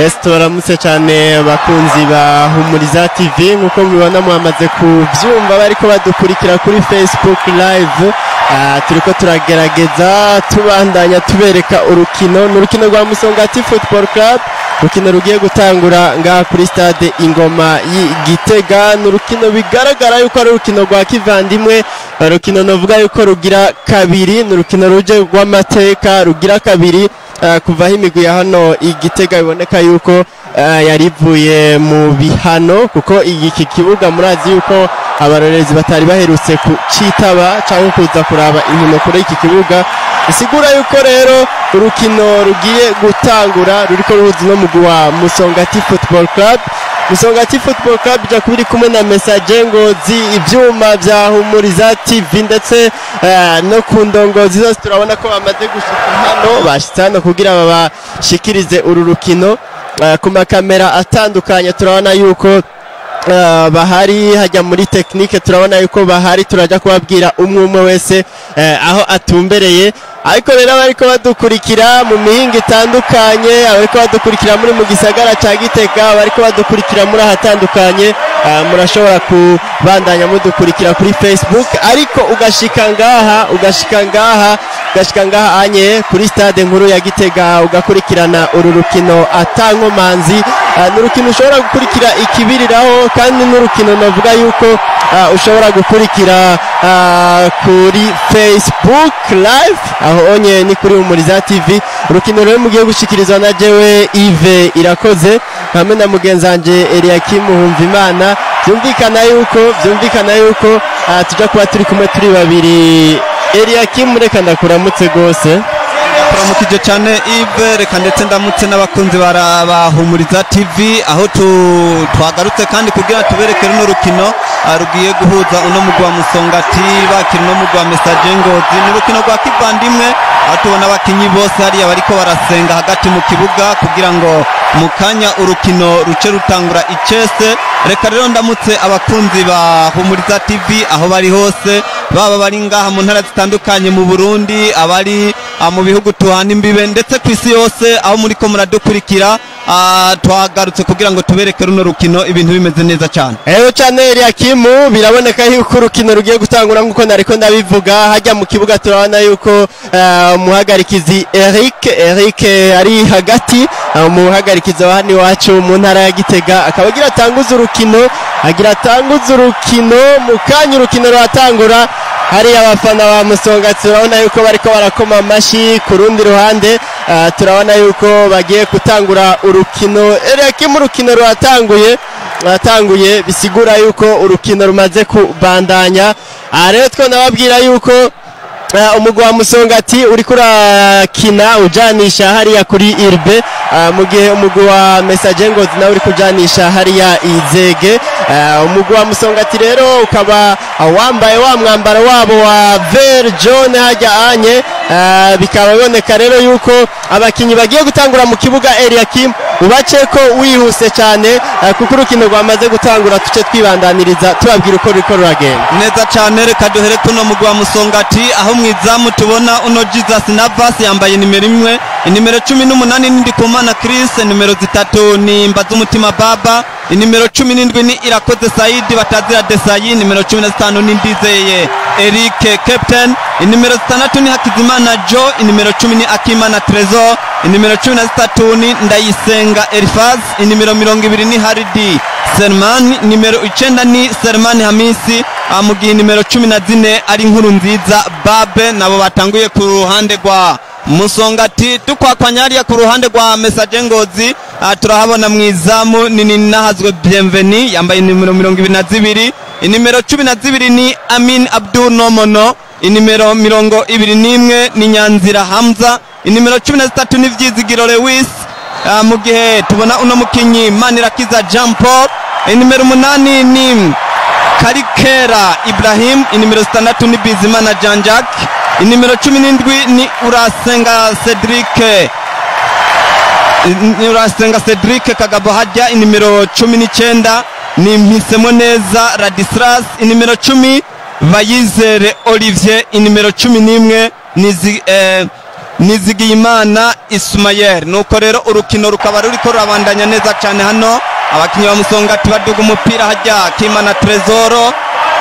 Turamutse cyane abakunzi ba Humuriza TV. Nk'uko mubibona, mwamaze kubyumva, bariko badukurikira kuri Facebook Live. Turiko turagerageza tubandanya tubereka urukino. Ni urukino rwa Musongati Football Club, urukino rugiye gutangura ngaha kuri stade Ingoma y'Igitega. Ni urukino bigaragara yuko ari urukino rwa kivandimwe, urukino novuga yuko rugira kabiri. Ni urukino ruje rw'amateka rugira kabiri kuva aho imigwi ya hano Igitega biboneka yuko yari ivuye mu bihano, kuko iki kibuga murazi yuko abarorerezi batari baherutse kucitaba cyangwa kuza kuraba inkino kuri iki kibuga. Bisigura yuko rero urukino rugiye gutangura ruriko ruhuza no mugwi wa Musongati Football Club. Musongati Football Club ija kuba iri kumwe na Messager Ngozi. Ivyuma vya Humuriza TV ndetse no ku ndongozi zose turabona ko bamaze gushika hano, bashitse hano kugira babashikirize uru rukino. Ku makamera atandukanye turabona yuko bahari, hajya muri technique turabona yuko bahari. Turajya kubabwira umwe umwe wese aho atumbereye. Ariko rero abariko badukurikira mu mihinga itandukanye, abariko badukurikira muri mu gisagara ca Gitega, abariko badukurikira muri ahatandukanye, murashobora kubandanya mudukurikira kuri Facebook, ariko ugashika ngaha anye kuri stade nkuru ya Gitega, ugakurikirana uru rukino atankomanzi. Ni urukino ushobora gukurikira ikibiriraho, kandi n'urukino navuga yuko ushobora gukurikira kuri Facebook Live. Aho onye ni kuri Humuriza TV. Urukino rero mugiye gushikirizwa na jewe Yves Irakoze hamwe na mugenzi wanje Eliakim Humvimana. Byumvikana yuko tuja kuba turi kumwe turi babiri. Eliakim, reka ndakuramutse gose. Turamukije cyane Yves, reka ndetse ndamutse n'abakunzi ba Humuriza TV, aho twagarutse kandi kugira tubereke runo rukino rugiye guhuza uno mugwi wa Musongati bakira uno mugwi wa Messager Ngozi. Ni urukino rwa kivandimwe, aho tubona abakinyi bose hariya bariko barasenga hagati mu kibuga kugira ngo mu kanya urukino ruce rutangura icese. Reka rero ndamutse abakunzi ba Humuriza TV aho bari hose, baba bari ngaha mu ntara zitandukanye mu Burundi, abari mu bihugu tuhana imbibe, ndetse ku isi yose aho muriko muradukurikira. Twagarutse kugira ngo tubereke runo rukino ibintu bimeze neza cyane. Eyo cyane Eliakimu, biraboneka yuko urukino rugiye gutangura nkuko nariko ndabivuga. Hajya mu kibuga turabona yuko umuhagarikizi Eric ari hagati, umuhagarikizi wa hano iwacu mu ntara ya Gitega, akaba agira atanguza urukino, agira atanguza urukino mu kanya. Urukino ruratangura. Hariya abafana ba Musongati turabona yuko bariko barakoma amashi. Ku rundi ruhande turabona yuko bagiye gutangura urukino. Eliakimu, urukino ruratanguye, bisigura yuko urukino rumaze kubandanya. Aha rero two nababwira yuko umugwi wa Musongati uriko urakina ujanisha hariya kuri Irbe, mu gihe umugwi wa Messager Ngozi nawe uri kujanisha hariya Izege. Umugwi wa Musongati rero ukaba wambaye wa mwambaro wabo wa vert jaune hajya anye. Bikaba biboneka rero yuko abakinyi bagiye gutangura mu kibuga. Eliakim, ubace ko wihuse cyane, kuko urukino rwamaze gutangura, tuce twibandaniriza tubabwira uko ruriko ruragenda. Neza cyane, reka duhere kuno mugwi wa Musongati, aho mu izamu tubona uno Jesus Navas yambaye nimero 1, inimero 18 ni Ndikumana Chris, nimero 3 ni Mbazumutima Baba, inimero 17 ni Irakoze Saidi batazira Desayi, nimero 15 ni Ndizeye Eric captain, inimero 6 ni Hakizimana Joe, inimero 10 ni Akimana Trésor, inimero 13 ni Ndayisenga Elifaz, inimero 20 ni Haridi Selman, nimero 9 ni Selman Hamisi, mu gihe nimero 14 ari Inkuru Nziza Babe. Nabo batanguye ku ruhande rwa Musongati. Tukwakwanya hariya ku ruhande rwa Messager Ngozi, turahabona mu izamu ni Ninahazwe Bienveni yambaye nimero 22, inimero 12 ni Amin Abdul Nomono, inimero 21 ni Nyanzira Hamza, inimero 13 ni Vyizigiro Lewis, mu gihe tubona uno mukinyi Manirakiza Jean Paul, inimero 8 ni Karikera Ibrahim, inimero 6 ni Bizimana Jean Jacques, inimero 17 ni Urasenga Cedric, ni Urasenga Cedric Kagabo hajya, inimero 19 ni Mpisemo Neza Radislas, inimero 10 Bayizere Olivier, inimero 11 ni Nizigiyimana Ismael. Nuko rero urukino rukaba ruriko rurabandanya neza cyane hano. Abakinyi ba Musongati baduga umupira hajya Kimana Tresoro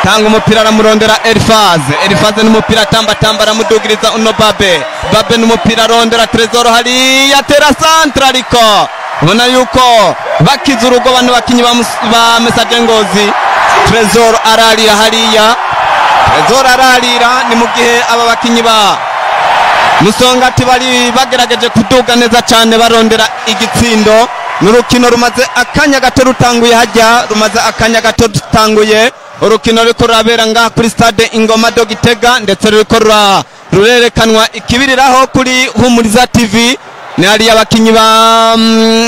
tanga umupira aramurondera Elifaze. Elifaze n'umupira tamba tamba aramudugiriza uno Babe. Babe n'umupira arondera Tresoro hariya tera centre, ariko ubona yuko bakiza urugo bano bakinyi ba Messager Ngozi. Tresor ararira hariya, Tresor ararira. Ni mu gihe aba bakinyi ba Musongati bari bagerageje kuduga neza cyane barondera igitsindo. N'urukino rumaze akanya gato rutanguye hajya, rumaze akanya gato rutanguye. Urukino ruriko rurabera ngaha kuri stade Ingoma do Gitega, ndetse ruriko rurerekanwa ikibiriraho kuri Humuriza TV. Ni hariya abakinyi ba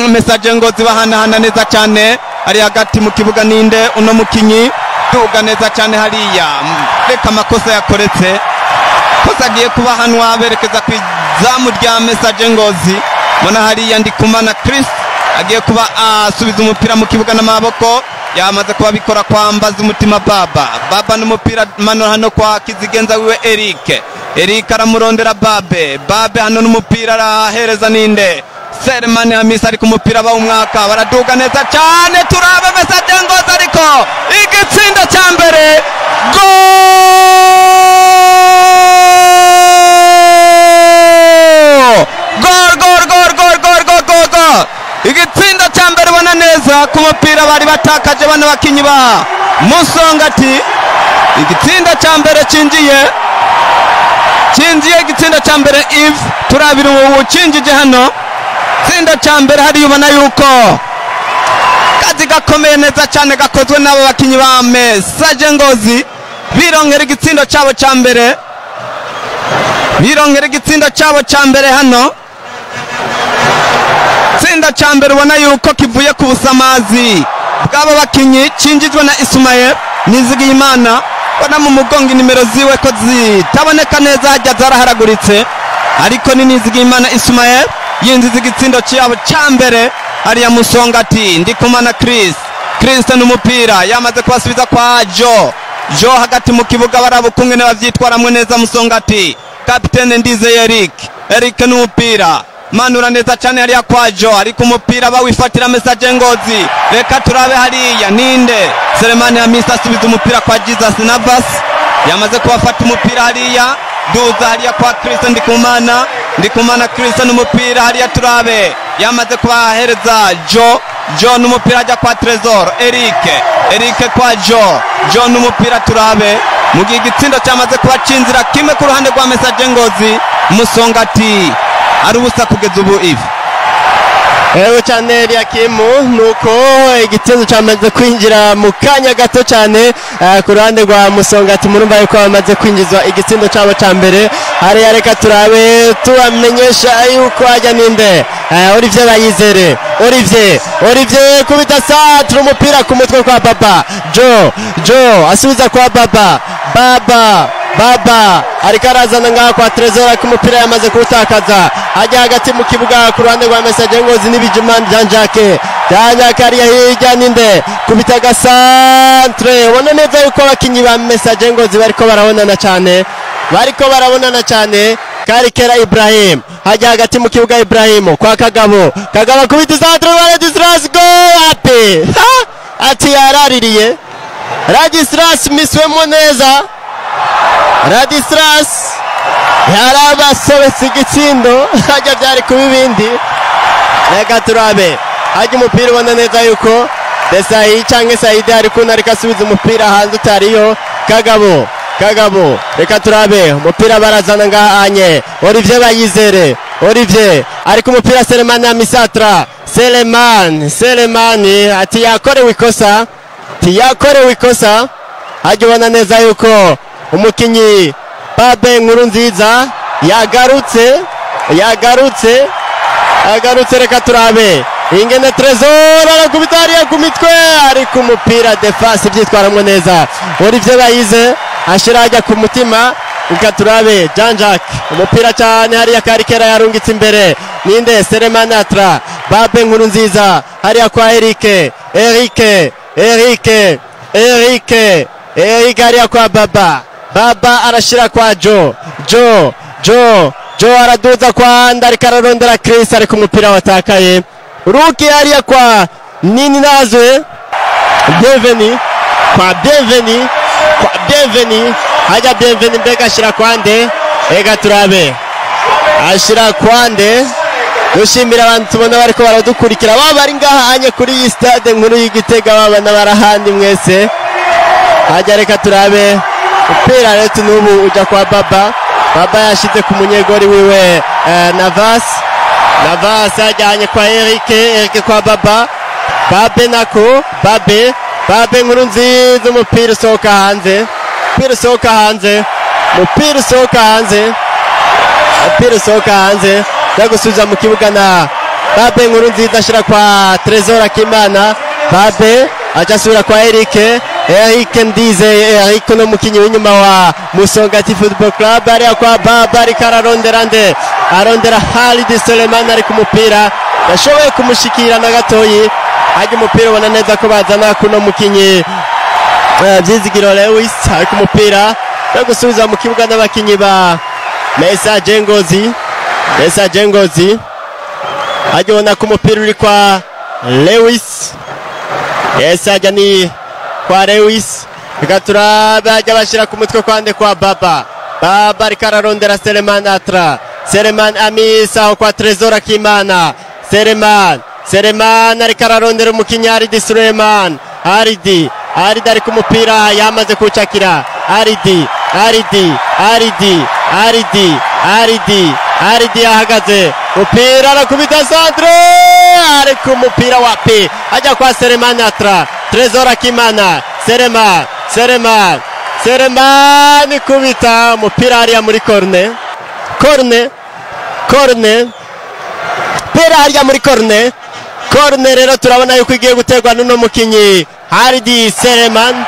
Messager Ngozi bahanahana neza cyane. Ari hagati mu kibuga ninde uno mukinyi duga neza cyane hariya, reka amakosa yakoretse, kosa agiye kubahanwa berekeza ku izamu rya Messager Ngozi. Mbona hariya Ndikumana Chris agiye kuba asubiza umupira mu kibuga n'amaboko, yamaze kuba bikora kwa Mbazumutima Baba. Baba n'umupira manura hano kwa Kizigenza wiwe Eric. Eric aramurondera Babe. Babe hano n'umupira arahereza ninde Selemani Hamisa, ariko umupira bawumwaka baraduga neza cyane. Turabe Messager Ngozi, ariko igitsindo cya mbere, gol gol gol gol gol gol gol gol! Igitsindo cya mbere ubona neza ku mupira bari batakaje bano bakinyi ba Musongati. Igitsindo cya mbere cinjiye, cinjiye igitsindo cya mbere. Yves, turabira ubu cinjije hano tsinda cya mbere hariya, ubona yuko kazi gakomeye neza cyane gakozwe n'abo bakinyi ba Messager Ngozi, birongera igitsindo cyabo cya mbere, birongera igitsindo cyabo cya mbere hano. Tsinda cya mbere ubona yuko kivuye ku busamazi bw'abo bakinyi, cinjijwe na Ismael Nizigiyimana. Ubona mu mugongo inimero ziwe ko zitaboneka neza, hajya zaraharaguritse, ariko ni Nizigiyimana Ismael yinjiza igitsindo cyabo cya mbere hariya Musongati. Ndikumana Chris, Chris n'umupira yamaze kubasubiza kwa Jo. Jo hagati mu kibuga baraba ukungene bavyitwaramwe neza Musongati. Kapitene Ndizeye Eric, Eric n'umupira manura neza cyane hariya kwa Jo, ariko umupira bawifatira Messager Ngozi. Reka turabe hariya ninde Selemani Hamisa asubiza umupira kwa Jesus Navas, yamaze kubafata umupira hariya, duza hariya kwa Chris Ndikumana. Ndikumana Chris n'umupira hariya, turabe yamaze kubahereza Jo. Jo n'umupira ajya kwa Tresor Eric, Eric kwa Jo. Jo n'umupira, turabe mu gihe igitsindo cyamaze kuba cinzira kimwe ku ruhande rwa Messager Ngozi, Musongati ari ubusa kugeza ubu ivi. Ewe cyane Eliakimu, nuko igitsindo cyamaze kwinjira mu kanya gato cyane ku ruhande rwa Musongati. Murumva yuko bamaze kwinjizwa igitsindo cyabo cya mbere hariya. Reka turabe, tubamenyesha yuko hajya ninde Olivier Bayizere. Olivier, Olivier kubita centre, umupira ku mutwe kwa Baba Jo. Jo asubiza kwa Baba. Baba, Baba ariko arazana ngaha kwa Tresor, ariko umupira yamaze kuwutakaza. Hajya hagati mu kibuga ku ruhande rwa Messager Ngozi n'Ibijumani Jean Jacques. Jean Jacques hariya hirya ninde kubita agasantre. Ubona neza yuko abakinyi ba Messager Ngozi bariko barabonana cyane, bariko barabonana cyane. Karikera Ibrahim hajya hagati mu kibuga, Ibrahim kwa Kagabo. Kagabo kubita centre, Ladislas, go ape! Ati yaraririye Ladislas, miswemo neza. Ladislas yarabasobetse igitsindo, hajya byari kuba ibindi. Reka turabe hajya umupira, ubona neza yuko Desayi cyangwa Saidi ari kuntu ariko asubiza umupira hanze utariyo. Kagabo, Kagabo, reka turabe umupira barazana ngaha anye Olivier Bayizere. Olivier ariko umupira Selemani Amisatra. Seleman, Selemani ati yakorewe ikosa, ati yakorewe ikosa. Hajya ubona neza yuko umukinyi Babe Nkuru Nziza yagarutse, yagarutse, yagarutse. Reka turabe ingene Tresor arakubita hariya ku mitwe, ariko umupira defense ibyitwaramwo neza. Olivier Bayize ashira hajya ku mutima. Reka turabe Jean Jacques, umupira cyane hariya Karikera yarungitse imbere ninde Selemani Atra. Babe Nkuru Nziza hariya kwa Eric. Eric, Eric, Eric, Eric hariya kwa Baba. Baba arashira kwa Jo. Jo, Jo, Joe araduza kwa Ndarika ararondera Chris ariko umupira watakaye. Ruki hariya kwa Nini Nazwe. Bienveni kwa Bienveni kwa Bienveni, hajya Bienveni mbega ashira kwande, ega turabe ashira kwande. Dushimira abantu tubona bariko baradukurikira, baba bari ngaha anye kuri iyi stade nkuru y'Igitega, baba n'abarahandi mwese. Hajya reka turabe umupira rero n'ubu uja kwa Baba. Baba yashize ku munyegori wiwe Navas. Navas ajyanye kwa Eric, Eric kwa Baba. Babe nako, Babe, Babe nkuru nziza, umupira usohoka hanze. Umupira usohoka hanze. Umupira usohoka hanze. Umupira usohoka hanze. Gusubiza mu kibuga na Babe nkuru nziza ashira kwa Trésor Akimana. Babe aja asubira kwa Eric. Eric Ndizeye, Eric no mukinyi w'inyuma wa Musongati Football Club, ariya kwa Baba ariko ararondera nde, arondera Halid Suleiman ari ku mupira, yashoboye kumushikira na gatoyi. Hajya umupira ubona neza ko bazana kuno mukinyi Vyizigiro Lewis ari ku mupira, yo gusubiza mu kibuga n'abakinyi ba Messager Ngozi. Messager Ngozi hajya ubona ko umupira uri kwa Lewis. Yes, hajya ni kwa Lewis. Reka turabe hajya bashyira ku mutwe kwande kwa Baba. Baba ariko ararondera Seleman Atra. Seleman Amisa aho kwa Trésor Akimana. Seleman, Seleman ariko ararondera umukinyi Aridi Suleiman. Aridi, Aridi ari ku mupira yamaze kuwucakira. Aridi, Aridi, Aridi, Aridi, Aridi, Aridi ahagaze. Mupira arakubita centre, ariko umupira wapi? Ajya kwa Seleman Atra. Trésor Akimana, Seleman, Seleman, Seleman kubita umupira hariya muri corner. Corner, corner. Pera hariya muri corner. Corner rero turabona yuko igiye guterwa n'uno mukinyi Haridi Seleman.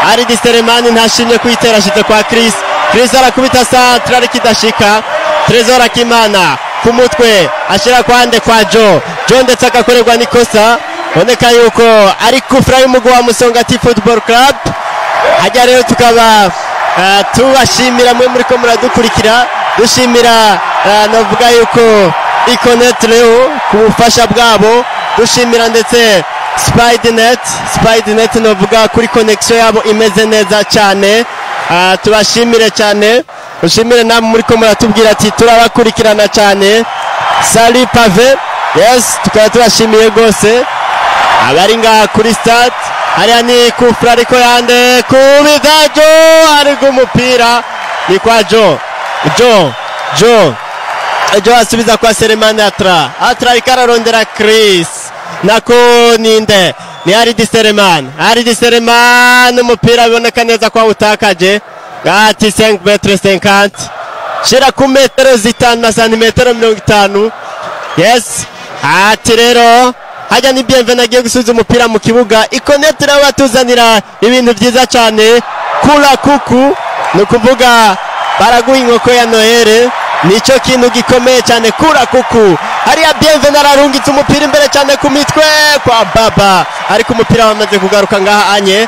Haridi Seleman ntashimye kuyitera, ashize kwa Chris. Chris arakubita centre ariko idashika. Trésor Akimana ku mutwe ashira kwande kwa Joe. Joe ndetse agakorerwa n'ikosa, boneka yuko ari kufra y'umugwi wa Musongati Football Club. Hajya rero tukaba tubashimira mwe muriko muradukurikira, dushimira navuga yuko Iconet Leo ku bufasha bwabo, dushimira ndetse Spidernet, Spidernet navuga kuri connection yabo imeze neza cyane. Tubashimire cyane, ushimire namwe muriko muratubwira ati turabakurikirana cyane. Salut Pave, yes, tukaba tubashimiye rwose abari ngaha kuri stade. Hariya ni kufra ariko yande kubita Joe, ariko umupira ni kwa Joe. Joe, Joe, Joe asubiza kwa Seleman Atra. Atra ariko ararondera Chris. Nako ninde? Ni Aridi Seleman. Aridi Seleman umupira biboneka neza kwa utakaje. Ati 5 metres 50. Shira ku metero zitanu na santimetero 50. Yes. Ati rero hajya ni Bienvenu agiye gusubiza umupira mu kibuga. Iconet rero batuzanira ibintu byiza cyane. Kula kuku ni ukuvuga baraguha inkoko ya Noel, nicyo kintu gikomeye cyane. Kura kuku hariya Bienvenu ararungitse umupira imbere cyane ku mitwe kwa Baba, ariko umupira wamaze kugaruka ngaha anye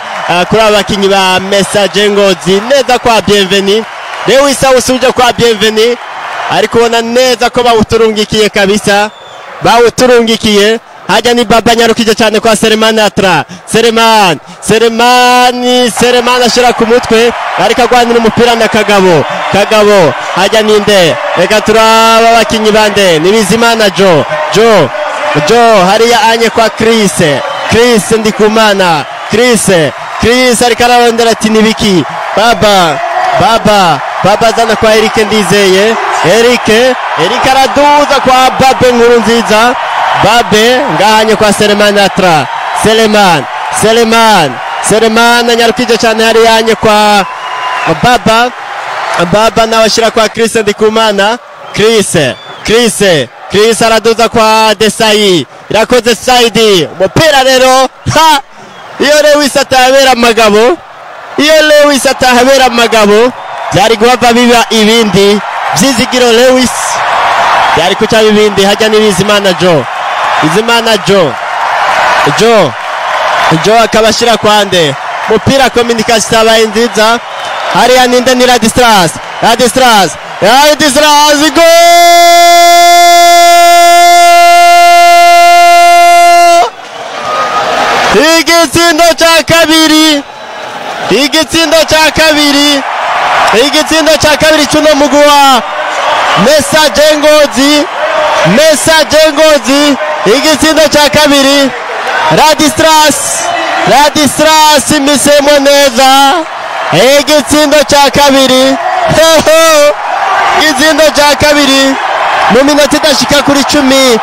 kuri aba bakinyi ba Messager Ngozi neza kwa Bienvenu. Lewis awusubije kwa Bienvenu, ariko ubona neza ko bawuturungikiye kabisa, bawuturungikiye. Hajya ni Baba nyarukije cyane kwa Seleman Atra. Seleman, Seleman, Seleman ashira ku mutwe ariko agwanira umupira na Kagabo. Kagabo hajya ninde? Reka turaba abakinyi bande. Ni Bizimana Joe. Joe, Joe hariya anye kwa Chris. Chris Ndikumana. Chris, Chris ariko ararondera ati nibiki. Baba, Baba, Baba azana kwa Eric Ndizeye. Eric, Eric araduza kwa Babe nkuru nziza. Babe ngahanye kwa Seleman Atra. Seleman, Seleman, Seleman anyarukije cyane hariya anye kwa Baba. Baba nawe ashira kwa Chris Ndikumana. Chris, Chris, Chris araduza kwa Desayi. Irakoze Saidi. Umupira rero ha! Iyo Lewis atahabera amagabo, iyo Lewis atahabera amagabo byari guhava biba ibindi. Vyizigiro Lewis byari kuca ibindi. Hajya ni Bizimana Joe. Bizimana Joe, Joe, Joe akabashira kwande. Mupira communication itabaye nziza. Hariya ninde? Ni Ladislas. Ladislas, Ladislas, goal! Igitsindo cya kabiri, igitsindo cya kabiri, igitsindo cya kabiri cy'uno mugwi wa Messager Ngozi, Messager Ngozi, igitsindo cya kabiri. Ladislas, Ladislas imisemo neza, igitsindo cya kabiri, hoho, igitsindo cya kabiri mu minota idashika kuri 12,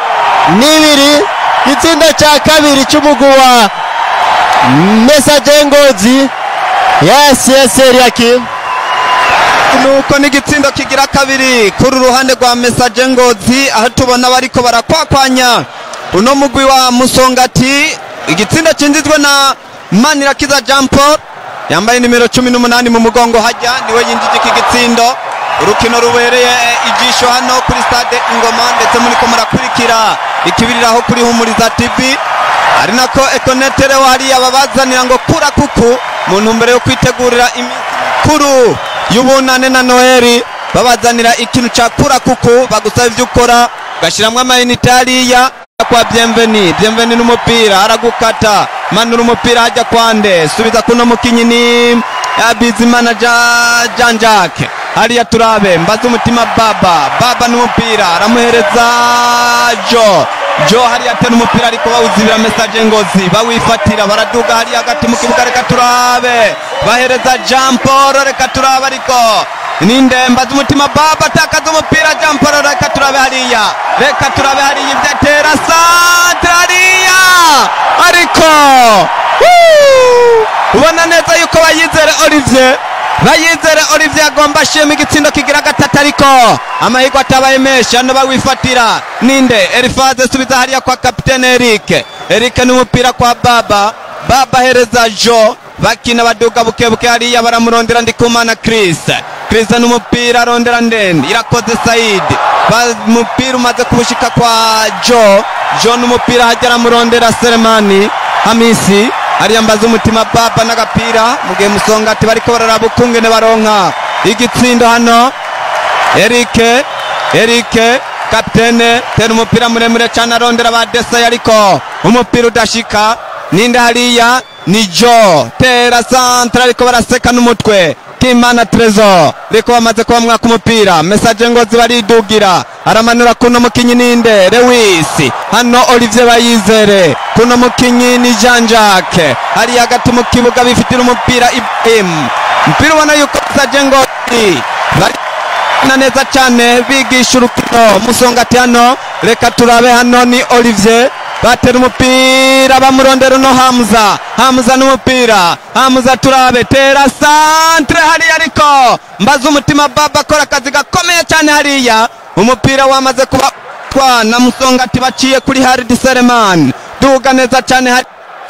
igitsindo cya kabiri cy'umugwi wa Messager Ngozi. Yes, yes, Eliakim. Nuko n'igitsindo kigira kabiri kuri ruhande rwa Messager Ngozi, aho tubona bariko barakwakwanya uno mugwi wa Musongati. Igitsindo cinjizwe na Manirakiza Jean Paul yambaye nimero 18 mu mugongo, hajya niwe yinjije iki gitsindo. Urukino rubereye ijisho hano kuri stade Ingoma, ndetse muriko murakurikira ikibiriraho kuri Humuriza TV, ari nako Econetere hariya babazanira ngo kura kuku mu ntumbero yo kwitegurira iminsi mikuru y'ubunane na Noheli, babazanira ikintu ca kura kuku, bagusaba ivyo ukora ugashiramwo amayinite hariya kwa Bienveni. Bienveni n'umupira aragukata, manura umupira hajya kwande, subiza kuno mukinyi ni Bizimana Jean Jacques. Hariya turabe mbaza umutima Baba, Baba n'umupira aramuhereza Jo, Jo hariya atera umupira ariko bawuzibira Messager Ngozi, bawifatira baraduga hariya hagati mu kibuga, reka turabe bahereza Jean Paul, reka turabe ariko ninde mbaza umutima Baba atakaza umupira Jean Paul, reka turabe hariya, reka turabe hariya ibyo atera centre hariya, ariko ubona neza yuko Bayizere Olivier, Bayizere Olivier agomba ashima igitsindo kigira gatatu, ariko amahirwe atabaye menshi. Hano bawifatira ninde Elifaze, subiza hariya kwa kapitene Eric, Eric n'umupira kwa Baba, Baba hereza Jo, bakina baduga bukebuke hariya baramurondera Ndikumana Chris, Chris n'umupira arondera ndende Irakoze Said, umupira umaze kubushika kwa Jo, Jo n'umupira hajya aramurondera Selemani Hamisi, hariya mbaza umutima Baba n'agapira mu gihe Musongati bariko bararaba ukungene baronka igitsindo hano. Eric, Eric kapitene tera umupira muremure cyane arondera ba Desai, ariko umupira udashika. Ninde hariya ni Jo, tera centre ariko baraseka n'umutwe Kimana Trezor, ariko bamaze kuba mwaka umupira. Messager Ngozi baridugira, aramanura kuno mukinyi ninde Lewis, hano Olivier Bayizere, kuno mukinyi ni Jean Jacques, hariya hagati mu kibuga bifitira umupira Ibrahim, umupira ubona yuko Messager Ngozi bari neza cyane bigisha urukino Musongati hano. Reka turabe hano ni Olivier batera umupira bamurondera uno Hamza, Hamza n'umupira, Hamza turabe tera centre hariya, ariko mbaza umutima Baba akora akazi gakomeye cyane hariya, umupira wamaze kuba twa na Musongati baciye kuri Haridi Selemani, duga neza cyane hari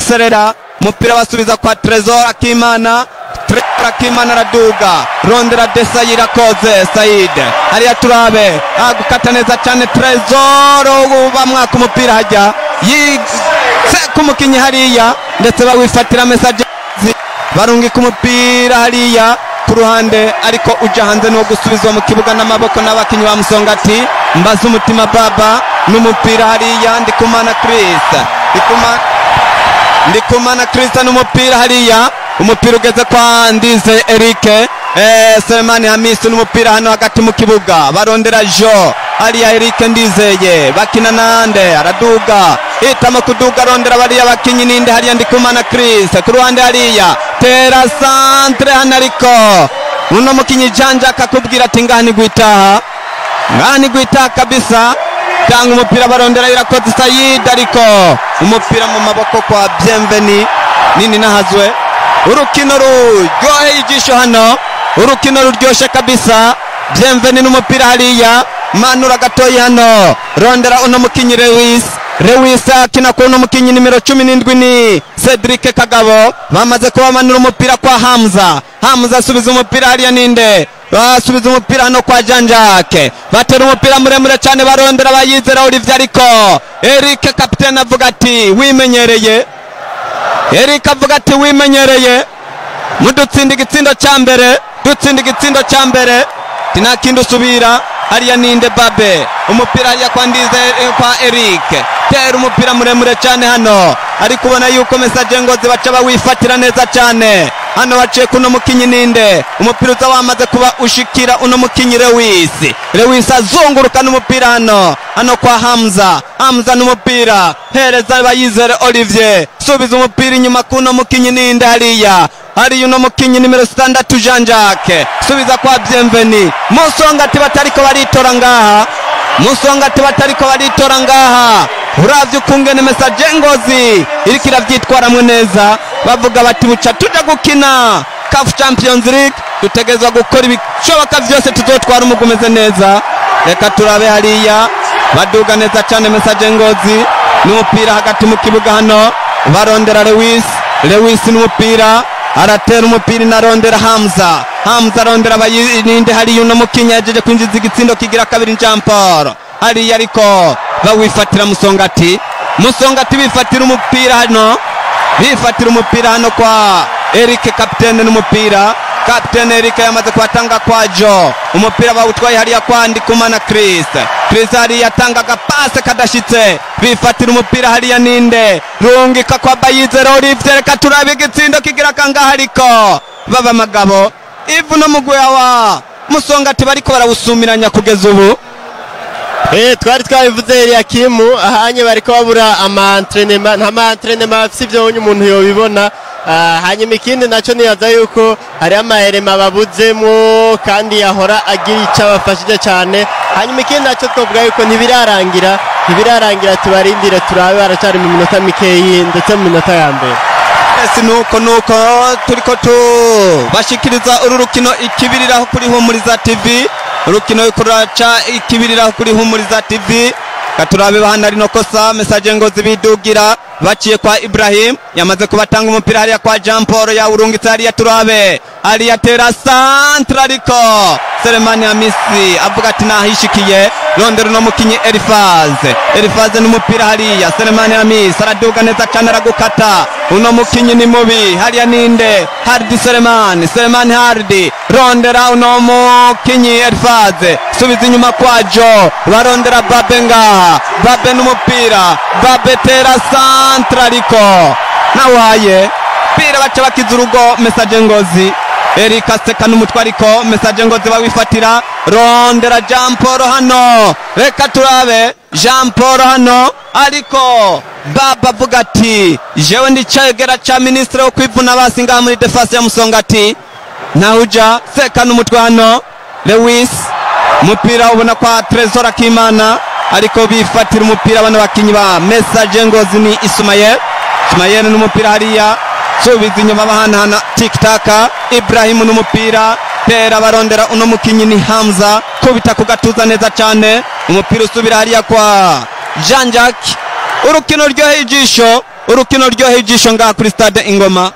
Serera, umupira basubiza kwa Trezor Akimana, Trezor Akimana araduga rondera Desai Irakoze Said, hariya turabe agukata neza cyane Trezor bamwaka umupira hajya yitse umukinyi hariya, ndetse bawifatira Messager barungika umupira hariya ku ruhande, ariko uja hanze no gusubizwa mu kibuga n'amaboko n'abakinyi ba Musongati. Mbaza umutima Baba n'umupira hariya Ndikumana Chris, Ndikumana Chris n'umupira hariya, umupira ugeze kwa Ndize Eric, Selemani Hamisi n'umupira hano hagati mu kibuga barondera Jo hariya Eric Ndizeye bakina nande araduga hitamo kuduga arondera bariya bakinyi ninde hariya Ndikumana Chris ku ruhande hariya tera centre hano, ariko uno mukinyi Janja akakubwira ati ngaha ni gwitaha, ngaha ni gwitaha kabisa. Tanga umupira barondera Irakoze Said, ariko umupira mu maboko kwa Bienveni nini nahazwe. Urukino ruryoheye ijisho hano, urukino ruryoshe kabisa. Bienveni n'umupira hariya manura gatoyi hano rondera uno mukinyi Lewis, Lewis akina ku uno mukinyi nimero 17 ni Cedric Kagabo, bamaze kubamanura umupira kwa Hamza, Hamza asubiza umupira hariya ninde basubiza umupira hano kwa Jean Jacques, batera umupira muremure cyane barondera Bayizera Olivier, ariko Eric kapitene avuga ati wimenyereye, Eric avuga ati wimenyereye, mudutsinda igitsindo cya mbere, dutsinda igitsindo cya mbere. Ati nta kindi usubira. Hariya ninde Babe, umupira hariya kwa Ndize kwa Eric, tera umupira muremure cyane hano, ariko ubona yuko Message Ngozi baca bawifatira neza cyane. Hano baciye kuno mukinyi ninde, umupira uza wamaze kuba ushikira uno mukinyi Lewis. Lewis azunguruka n'umupira hano, hano kwa Hamza. Hamza n'umupira hereza Bayizere Olivier, subiza umupira inyuma kuno mukinyi ninde hariya, hariya uno mukinyi nimero 6 Jean Jacques, subiza kwa Bienveni. Musongati batariko baritora ngaha, Musongati batariko baritora ngaha. Uravye ukungene Message Ngozi iriko iravyitwaramwo neza, bavuga bati buca tuja gukina CAF Champions League, dutegerezwa gukora ibishoboka vyose tuzotwara umugwi umeze neza. Reka turabe hariya baduga neza cyane Message Ngozi n'umupira hagati mu kibuga hano, barondera Lewis. Lewis n'umupira aratera umupira inarondera Hamza. Hamza arondera ninde hariya uno mukinyi yajeje kwinjiza igitsindo kigira kabiri Jean Paul hariya, ariko bawifatira Musongati. Musongati bifatira umupira hano, bifatira umupira hano kwa Eric kapitene n'umupira. Kapitene Eric yamaze kubatanga kwa Joe, umupira bawutwaye hariya kwa Ndikumana Chris. Chris hariya atanga agapase kadashitse, bifatira umupira hariya ninde, rungika kwa Bayizere Olivier. Reka turabe igitsindo kigira kangaha, ariko baba magabo ivu no mugwi wa Musongati bariko barawusumiranya kugeza ubu. Twari twabivuze Eliakimu, ahanye bariko babura ama entraînement, nta ma entraînement bafise ivyo umuntu yobibona. Hanyuma ikindi naco nibaza yuko hari amaherema babuzemwo kandi yahora agira ico abafashije cane. Hanyuma ikindi naco twovuga yuko ntibirarangira, tubarindire turabe, baracari mu minota mikeyi ndetse mu minota ya mbere. Ese nuko turiko tubashikiriza uru rukino ikibiriraho kuri Humuriza TV, urukino kuraca ikibiriraho kuri Humuriza TV. Katurabe bahana ari no kosa Message Ngozi bidugira baciye kwa Ibrahim, yamaze kubatanga umupira hariya kwa Jean Paul, yawurungitse hariya turabe hariya tera centre, ariko Selemani Hamisi avuga ati nahishikiye. Rondera no mukinyi Elifaze, Elifaze n'umupira hariya Selemani Hamisi araduga neza cyane aragukata, uno mukinyi ni mubi hariya ninde Hardi Selemani, Selemani Hardi rondera uno mukinyi Elifaze, subiza inyuma kwa Joe, barondera Babe ngaha, Babe n'umupira, Babe tera centre ariko nawaye pira baca bakiza urugo Message Ngozi. Eric aseka n'umutwe ariko Message Ngozi bawifatira, rondera Jean Paul hano, reka turabe Jean Paul hano, ariko Baba avuga ati jewe ndi cegera ca ministre wo kwivuna basi ngaha muri defense ya Musongati, nahuja seka n'umutwe hano. Lewis umupira ubona kwa Trezor Akimana, ariko bifatira umupira bano bakinyi ba Message Ngozi ni Ismael. Ismael n'umupira hariya, subiza inyuma bahanahana tik-taka. Ibrahim n'umupira tera barondera uno mukinyi ni Hamza, kubita ku gatuza neza cyane, umupira usubira hariya kwa Jean Jacques. Urukino ryoheye ijisho, urukino ryoheye ijisho ngaha kuri stade Ingoma.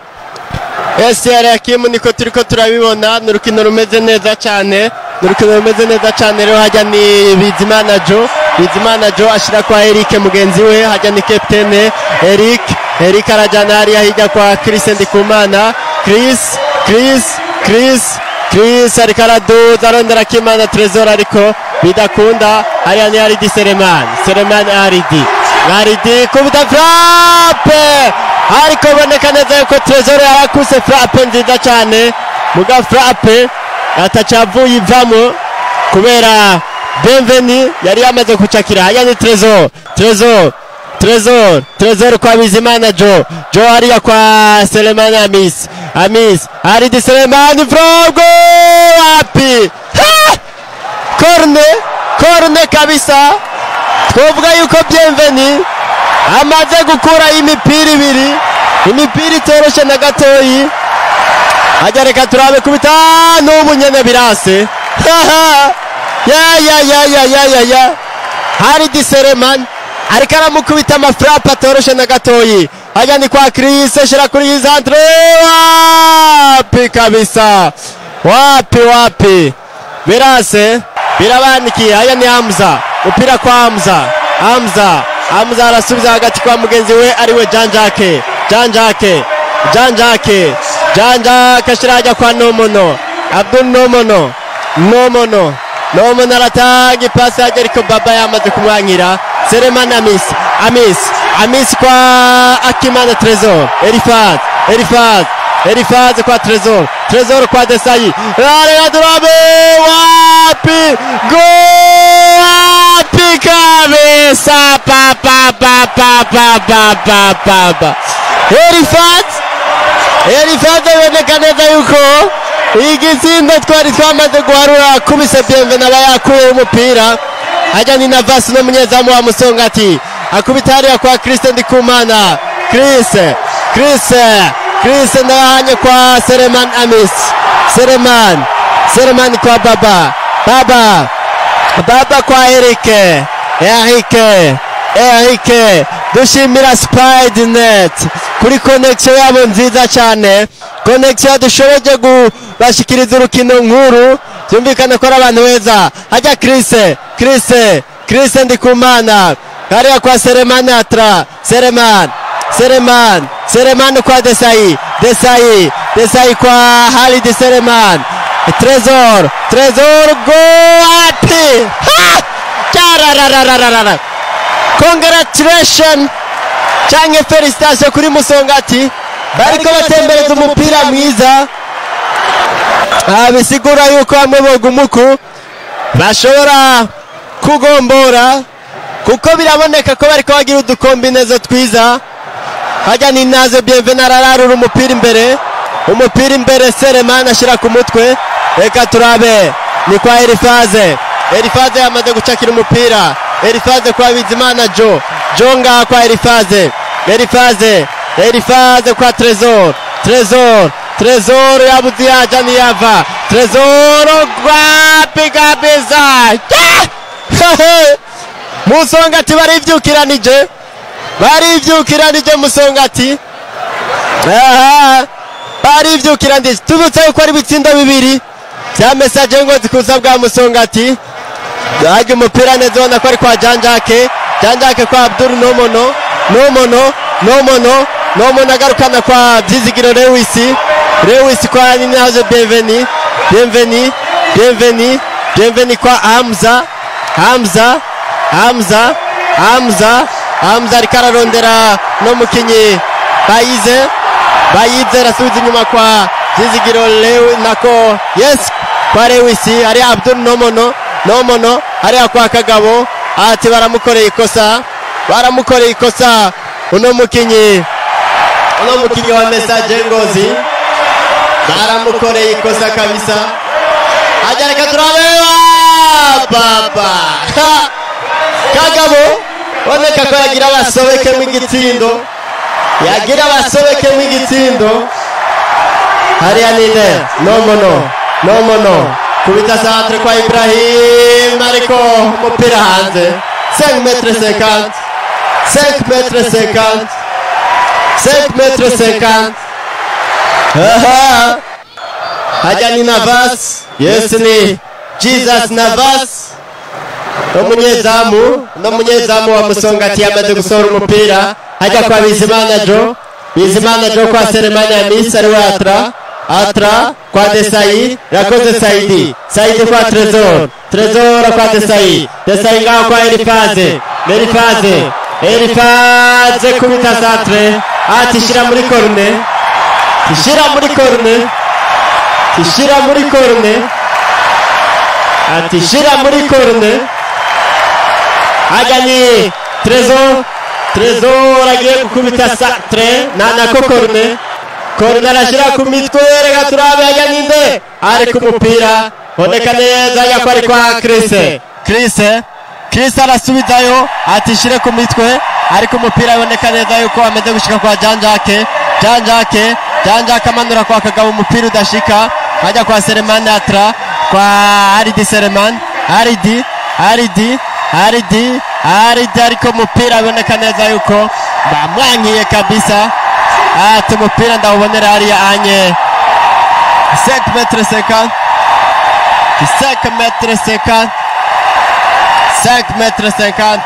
Ese Eliakimu niko turiko turabibona, ni urukino rumeze neza cyane, ni urukino rumeze neza cyane. Rero hajya ni Bizimana Joe, Bizimana Joe ashira kwa Eric mugenzi we, hajya ni capitaine Eric. Eric arajana hariya hirya kwa Chris Ndikumana. Chris, Chris, Chris, Chris ariko araduza arondera Kimana Trezor ariko bidakunda. Hariya ni Haridi Selemani, Selemani Haridi, Haridi kubita frappe, ariko boneka neza yuko Trezor yarakuse frappe nziza cyane, muga frappe atacavuye ivamo kubera Bienveni yari yamaze kucakira. Hariya ni Trezor, Trezor, Trezor, Trezor kwa Bizimana Joe, Joe hariya kwa Selemani Hamis, Hamis Haridi Selemani frappe wapi? Corne, corne kabisa. Twovuga yuko Bienveni amaze gukura imipira ibiri, imipira itoroshe na gatoyi. Hajya reka turabe kubita n'ubu nyene birase. Ya ya ya ya ya ya ya. Haridi Selemani ariko aramukubita amafrappe atoroshe na gatoyi. Hajya ni kwa Chris, ashira kuri Isandre, wapi kabisa, wapi wapi, birase birabanikiye. Hajya ni Hamza, umupira kwa Hamza, Hamza, Hamza arasubiza hagati kwa mugenzi we ariwe Jean Jacques, Jean Jacques, Jean Jacques, Jean Jacques ashira hajya kwa Nomono, Abdul Nomono, Nomono, Nomono aratanga ipasi hajya, ariko Baba yamaze kumwankira. Sereman Amis, Amis, Amis kwa Akimana Trésor, Elifaz, Elifaz, Elifaz kwa Trésor, Trésor kwa Desayi. Reka turabe, wapi go, wapi kabisa, pa pa pa pa pa pa pa pa pa. Elifaz, Elifaz biboneka neza yuko igitsindo twari twamaze guharura, kubise Bienvenu aba yakuye umupira. Hajya ni Navas n'umunyezamu wa Musongati, akubita hariya kwa Christian Ndikumana. Chris, Chris, Chris ndahanye kwa Sereman Amis, Sereman, Sereman kwa Baba, Baba, Baba kwa Eric, Eric, Eric. Dushimira Spidernet kuri connection yabo nziza cyane, connection dushoboje kubashikiriza urukino nkuru, byumvikana ko ari abantu beza. Hajya Chris, Chris, Chris Ndikumana hariya kwa Sereman Atra, Sereman, Sereman, Sereman kwa Desayi, Desayi, Desayi kwa Halid Sereman, Trésor, Trésor go, ati ha, charararararara. Congratulation canke felicitation kuri Musongati, bariko batembereza umupira mwiza. Bisigura yuko bamwe bogumuku bashobora kugombora, kuko biraboneka ko bariko bagira udukombinezo twiza. Hajya ni Nazo Bienvenu arararura umupira imbere, umupira imbere, Sereman ashira ku mutwe. Reka turabe, ni kwa Elifaze, Elifaze yamaze gucakira umupira. Elifaze kwa Bizimana Jo, Jo ngaha kwa Elifaze, Elifaze, Elifaze kwa Trésor, Trésor, Trésor yabuze yaja niyava, Trésor wapi kabisa. Musongati barivyukiranije, barivyukiranije Musongati, aha, barivyukiranije. Tubutse yuko ari ibitsindo bibiri vya Message Ngozi kuza bwa Musongati. Hajya umupira neza, ubona ko ari kwa Janjake, Janjake kwa Abdul Nomono, Nomono, Nomono, Nomono agarukana kwa Byizigiro Lewis, Lewis kwa Ninazo Bienveni, Bienveni, Bienveni, Bienveni kwa Hamza, Hamza, Hamza, Hamza, Hamza ariko ararondera no mukinyi Bayize, Bayize arasubiza inyuma kwa Byizigiro Lewis, nako yes kwa Lewis, ari Abdul Nomono, Nomono hariya kwa Kagabo, ati baramukoreye ikosa, baramukoreye ikosa uno mukinyi, uno mukinyi wa Message Ngozi baramukoreye ikosa kabisa. Hajya reka turabe, baba Kagabo boneka ko yagira basobekemo igitsindo, yagira basobekemo igitsindo. Hariya ninde, Nomono, Nomono kubita centre kwa Ibrahim, ariko umupira hanze. 5 metres 50, 5 metres 50, 5 metres 50. Aha, hajya ni Navas, yes ni Jesus Navas, umunyezamu, n'umunyezamu wa Musongati yamaze gusohora umupira. Hajya kwa Bizimana Jo, Bizimana Jo kwa Selemani Amis, ariwe Atra, Atra kwa Desayi, rakoze Saidi, Saidi kwa Trésor, Trésor kwa Desayi, Desayi ngaho kwa Elifaze, Elifaze, Elifaze kubita centre, ati shira muri corner, tishira muri corner, tishira muri corner, ati shira muri corner. Hajya ni Trésor, Trésor agiye gukubita centre na nako corner, corner arashyira ku mitwe. Reka turabe, hajya ninde ari ku mupira, boneka neza ko ari kwa Chris, Chris, Chris arasubizayo ati shire ku mitwe, ariko umupira boneka neza yuko ameze gushika kwa Janjake, Janjake, Janjake amanura kwa Kagabo, umupira udashika. Hajya kwa Selemani Atra, kwa Aridi Selemani, Aridi, Aridi, Aridi, Aridi, ariko umupira aboneka neza yuko bamwankiye kabisa. Ati umupira ndawubonera hariya anye 5 metres 50, 5 metres 50, 5 metres 50.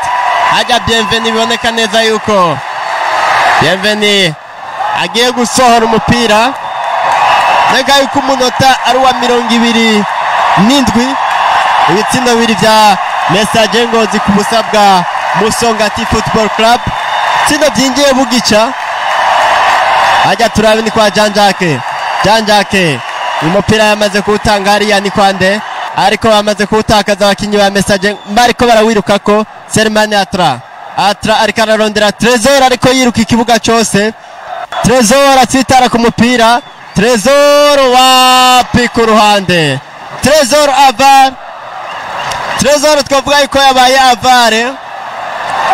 Hajya Bienveni, biboneka neza yuko Bienveni agiye gusohora umupira. Nega yuko umunota ari uwa 29. n'indwi, ibitsindo bibiri vya Messager Ngozi ku busa bwa Musongati Football Club. Ibitsindo vyinjiye bugica. Hajya turabe ni kwa Jean Jacques. Jean Jacques umupira yamaze kuwutanga hariya ni kwande, ariko bamaze kuwutakaza abakinyi ba Messager bariko barawirukako. Selemani Atra, Atra ariko ararondera Trezor, ariko yiruka ikibuga cose. Trezor atsitara ku mupira, Trezor wapi ku ruhande, Trezor avar, Trezor twavuga yuko yabaye avare.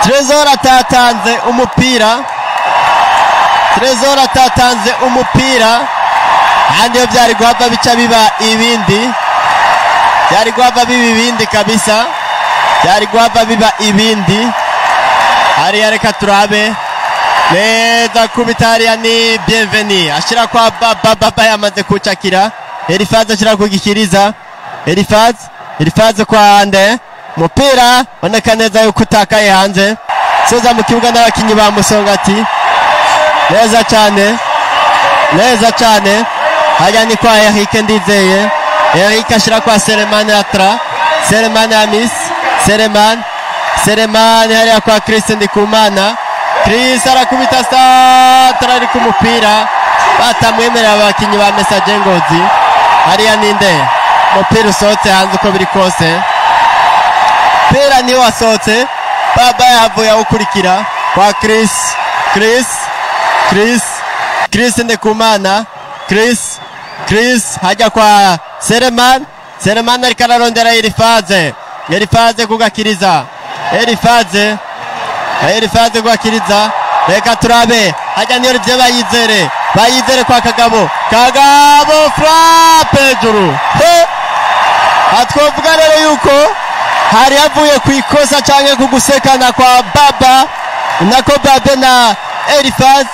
Trezor atatanze umupira, Trezor atatanze umupira, kandi iyo byari guhava bica biba ibindi, byari guhava biba ibindi kabisa, byari guhava biba ibindi. Hariya reka turabe neza kubita hariya ni Bienveni ashira kwa Baba, Baba yamaze kucakira. Elifaz ashira kugikiriza, Elifaz, Elifaz kwa Ande, mupira boneka neza yuko utakaye hanze. Soza mu kibuga n'abakinyi ba Musongati neza cyane, neza cyane. Hajya ni kwa Eric Ndizeye, Eric ashira kwa Selemani Atra, Selemani Amis, Selemani, Selemani hariya kwa Chris Ndikumana. Chris arakubita santara ari ku mupira, batamwemerera abakinyi ba Messager Ngozi. Hariya ninde, umupira usohotse hanze uko biri kose, pera niwe wasohotse. Baba yahavuye awukurikira kwa Chris, Chris, Chris, Chris Ndikumana, Chris, Chris hajya kwa Selemani, Selemani ariko ararondera Elifaze, Elifaze kugakiriza, Elifaze, Elifaze kugakiriza. Reka turabe hajya niyo rivye Bayizere, Bayizere kwa Kagabo, Kagabo frappe hejuru. He, atwovuga rero yuko hari havuye ku ikosa canke ku gusekana kwa Baba nako Babe na Elifaz.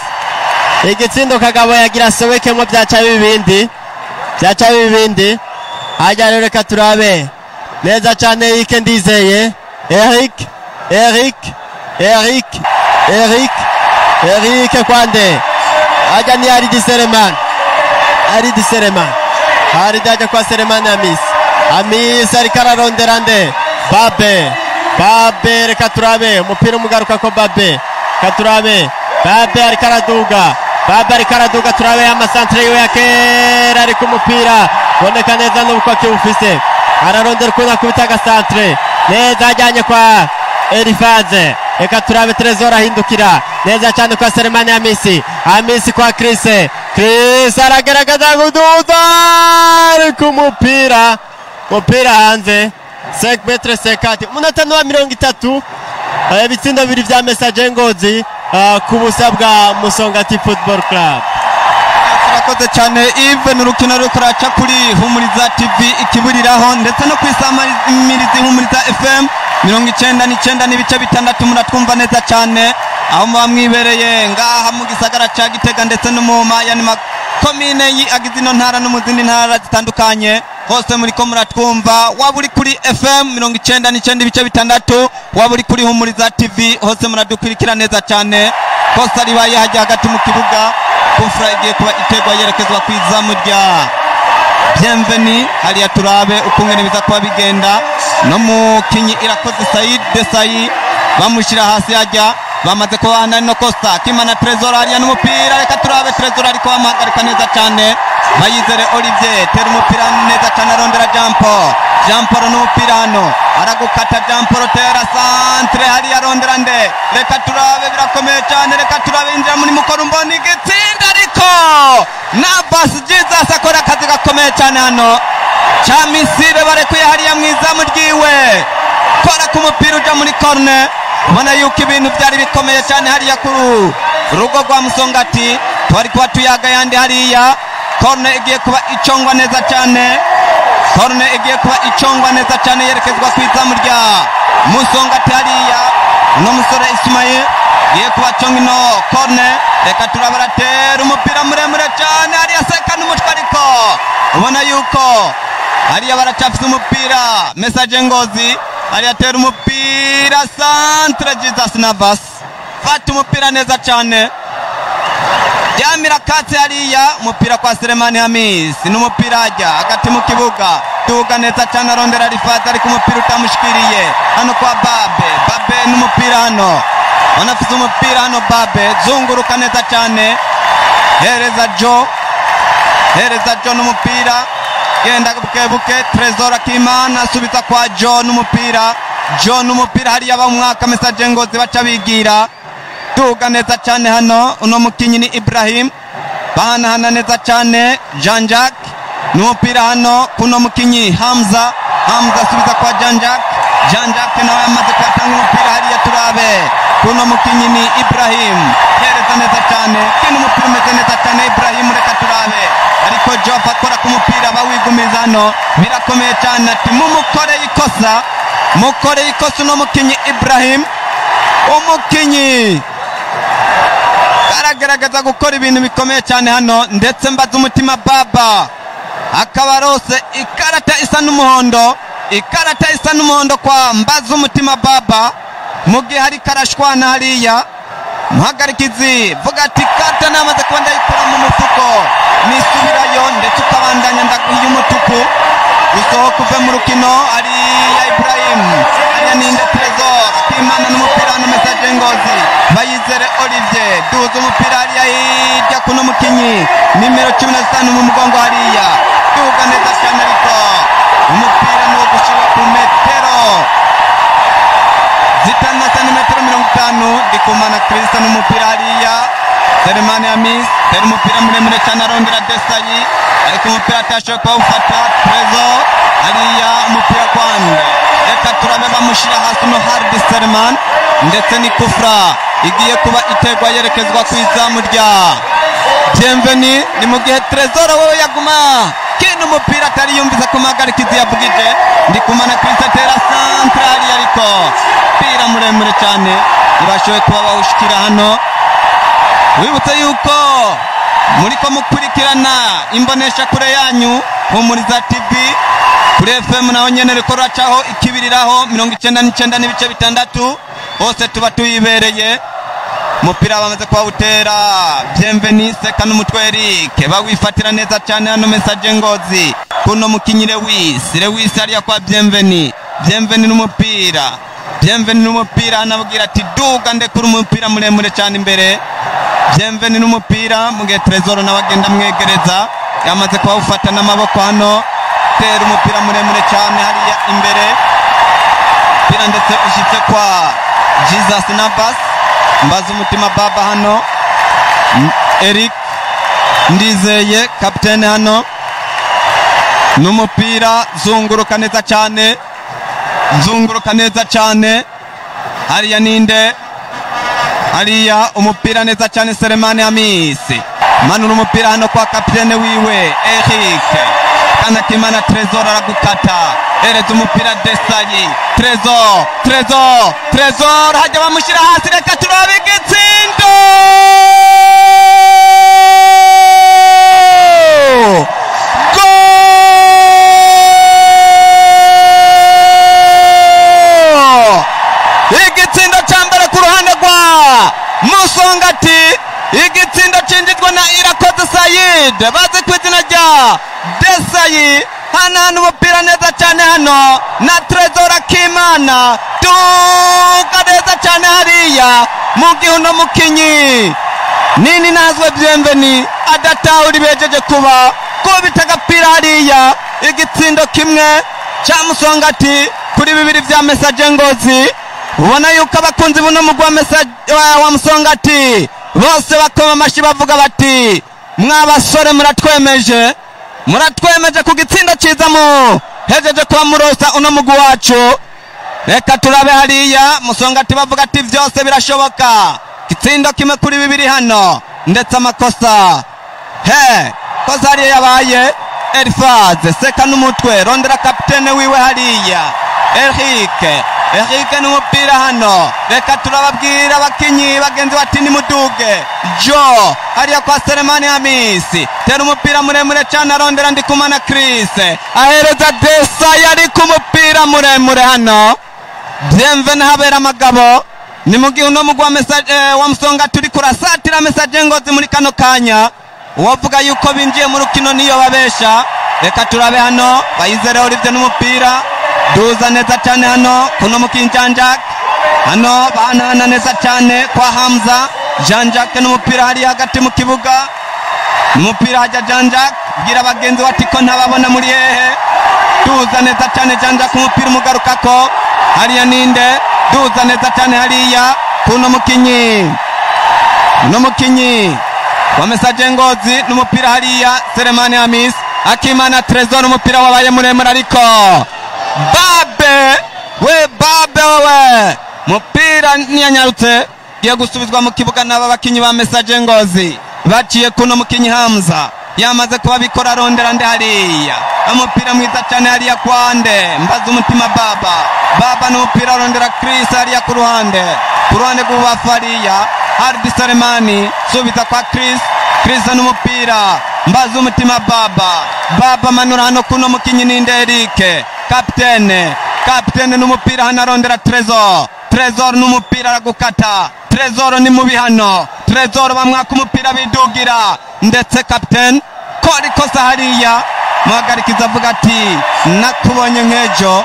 Igitsindo Kagabo yagira asobekemo byaca bibindi, byaca bibindi. Hajya rero reka turabe neza cyane Eric Ndizeye, Eric, Eric, Eric, Eric, Eric kwande. Hajya ni Aridi Selemani, Aridi Selemani, Aridi ajya kwa Selemani Amis, Amis ariko ararondera nde, Babe, Babe reka turabe umupira umugaruka ko Babe, reka turabe Babe ariko araduga, Babe ariko araduga, turabe amasantre yiwe ya kera ariko umupira boneka neza n'uko akiwufise, ararondera ukuntu akubita agasantre neza ajyanye kwa Elifaze. Reka turabe Trezor ahindukira neza cyane kwa Selemani Amisi, Amisi kwa Chris, Chris aragerageza kuduza ariko umupira, umupira hanze. 5 metres 50, umunota ni wa 30, ibitsindo bibiri vya Messager Ngozi ku busa bwa Musongati Football Club. Turakoze cyane Yves, ni urukino ruriko ruraca kuri Humuriza TV ikiburiraho ndetse no kwisamiriza Humuriza FM 99.6, muratwumva neza cyane aho muba mwibereye ngaha mu gisagara ca Gitega ndetse no mu mayani makomine agize ino ntara no mu zindi ntara zitandukanye hose muriko muratwumva. Waba uri kuri FM 99.6, waba uri kuri Humuriza TV, hose muradukurikira neza cyane. Kosa ribaye hajya hagati mu kibuga, kufra igiye kuba itegwa yerekezwa ku izamu rya Bienveni. Hariya turabe ukungene biza kuba bigenda. No mukinyi Irakoze Said Desai bamushyira hasi hajya, bamaze kubana no Costa Kimana Trezor hariya n'umupira, reka turabe Trezor ariko bamuhagarika neza cyane. Bayizere Olivier tera umupira neza cyane arondera Jean Paul, Jean Paul n'umupira hano aragukata, Jean Paul tera centre hariya arondera nde, reka turabe birakomeye cyane, reka turabe injira muri mukorumboni igitsinda, ariko Navas Jesus akora akazi gakomeye cyane hano. Chamisire barekuye hariya mu izamu ryiwe, kora ku mupira uja muri corner. Ubona yuko ibintu byari bikomeye cyane hariya ku rugo rwa Musongati, twari kuba tuyaga yandi hariya. Corner igiye kuba icongwa neza cyane, corner igiye kuba icongwa neza cyane yerekezwa ku izamu rya Musongati hariya. Uno musore Ismail igiye kuba conga ino corner, reka turabaratera umupira muremure cyane hariya seka n'umutwe, ariko ubona yuko hariya baracafise umupira. Messager Ngozi hariya atera umupira centre, Jesus Navas fata umupira neza cyane. Jamira katse hariya umupira kwa Selemani Hamis, n'umupira ajya hagati mu kibuga. Duga neza cyane arondera Rifaza ariko umupira utamushikiriye hano kwa Babe. Babe n'umupira hano, wanafise umupira hano Babe, zunguruka neza cyane, hereza Jo, hereza Jo n'umupira, genda buke buke. Trezor Akimana asubiza kwa Jo n'umupira, Jo n'umupira hariya bamwaka Message Ngozi baca bigira. Duga neza cyane hano uno mukinyi ni Ibrahim, bahanahana neza cyane Jean Jacques n'umupira hano kuno mukinyi Hamza, Hamza asubiza kwa Jean Jacques, Jean Jacques nawe amaze kwatanga umupira hariya turabe kuno mukinyi ni Ibrahim, hereza neza cyane kino umupira umeze neza cyane Ibrahim, reka turabe ariko Joff akora ku mupira bawigumiza hano, birakomeye cyane ati mumukoreye ikosa, mukoreye ikosa uno mukinyi Ibrahim, umukinyi aragaragaza gukora ibintu bikomeye cyane hano, ndetse mbaza umutima Baba akaba rose ikarata isa n'umuhondo, ikarata isa n'umuhondo kwa mbaza umutima Baba mu gihe hari karashwana hariya. Muhagarikizi vuga ati kata namaze kuba ndayikura mu mufuko nisubirayo, ndetse ukabandanya ndaguhiye umutuku usohoka uve mu rukino. Ariya Ibrahim, ariya ninde Trezor Akimana n'umupira hano Message Ngozi, Bayizere Olivier duza umupira hariya hirya kuno mukinyi nimero 15 mu mugongo hariya, duga neza cyane ariko umupira ni uwo gushira ku metero zitanu na santimetero 50. Ndikumana Christian n'umupira hariya, Selemani Hamis tera umupira muremure cyane arondera Desayi ariko umupira atashoboye kuwufata. Trezor hariya umupira kwande, reka turabe bamushyira hasi no Hardi Selemani, ndetse ni kufra igiye kuba iterwa yerekezwa ku izamu rya Bienveni. Ni mu gihe Trezor wewe yaguma kino umupira atari yumvise kumagarikizi yavugije. Ndikumana Christian tera central ariko umupira muremure cyane ntibashoboye kuba bawushikira hano. Wibutse yuko muriko mukurikirana imbonesha kure yanyu Humuriza TV kuri FM, naho nyene riko racaho ikibiriraho 99.6, hose tuba tuyibereye. Umupira bamaze kuwutera Bienveni seka n'umutwe Eric bawifatira neza cyane hano Message Ngozi kuno mukinyi Lewis, Lewis hariya kwa Bienveni, Bienveni n'umupira, Bienveni n'umupira anabwira ati duga ndekura umupira muremure cyane imbere. Bienveni n'umupira mu gihe Trezor nawe agenda amwegereza, yamaze kuwufata n'amaboko hano, tera umupira muremure cyane hariya imbere, umupira ndetse ushitse kwa Jesus Navas, mbaza umutima Baba hano, Eric Ndizeye kapitene hano n'umupira, zunguruka neza cyane, zunguruka neza cyane hariya ninde hariya umupira neza cyane Selemani Hamisi manura umupira hano kwa kapitene wiwe Eric Kanakimana. Trezor aragukata, hereza umupira Desayi, Trezor, Trezor, Trezor hajya bamushyira hasi, reka turabe igitsindo. Goal! Igitsindo cya mbere ku ruhande rwa Musongati, igitsindo cinjizwa na Irakoze Sayid bazi ku izina rya Desayi. Hanahana umupira neza cyane hano na Trezor Akimana, duga neza cyane hariya mu gihe uno mukinyi nini nazwe Bienveni adatahura ibihejeje kuba kubita agapira hariya. Igitsindo kimwe cya Musongati kuri 2 vya Message Ngozi. Ubona yuko abakunzi buno mugwa wa Musongati bose bakoma amashi bavuga bati mwabasore muratwemeje, muratwemeje ku gitsindo ciza mu hejeje kuba murosa uno mugwi wacu. Reka turabe hariya Musongati bavuga ati byose birashoboka, gitsindo kimwe kuri 2 hano, ndetse amakosa he kosa hariya yabaye Elfaze seka n'umutwe rondera kapitene wiwe hariya Eric, Eric n'umupira hano, reka turababwira abakinyi bagenzi bati nimuduge. Jo hariya kwa Selemani Hamisi tera umupira muremure cyane arondera Ndikumana Chris ahereza Desayi ariko umupira muremure hano Bienveni habera amagabo. Ni mu gihe uno mugwi wa Musongati turi kurasatira Message Ngozi muri kano kanya, uwavuga yuko binjiye mu rukino niyo babesha. Reka turabe hano Bayizere Olivier n'umupira duza neza cyane hano kuno mukinyi Jean Jacques hano bahanahana neza cyane kwa Hamza. Jean Jacques n'umupira hariya hagati mu kibuga, umupira hajya Jean Jacques bwira bagenzi bati ko ntababona muri hehe. Duza neza cyane Jean Jacques umupira umugarukako hariya ninde, duza neza cyane hariya kuno mukinyi, uno mukinyi wa Messager Ngozi n'umupira hariya Selemani Hamis Akimana Trezor, umupira wabaye muremure ariko Babe we Babe we mupira ntiyanyarutse, giye gusubizwa mu kibuga n'aba bakinyi ba Messager Ngozi baciye kuno mukinyi Hamza yamaze kuba bikora arondera nde hariya, umupira mwiza cyane hariya kwande Mbaza umutima Baba Baba n'umupira arondera Chris hariya ku ruhande, ku ruhande rw'ububafu hariya Hardi Selemani subiza kwa Chris, Chris n'umupira Mbaza umutima Baba Baba manura hano kuno mukinyi ninde Eric kapitene, kapitene n'umupira hano arondera Trezor, Trezor n'umupira aragukata, Trezor ni mubi hano, Trezor bamwaka umupira bidugira ndetse kapitene ko rikosa hariya. Muhagarikiza avuga ati nakubonye nk'ejo,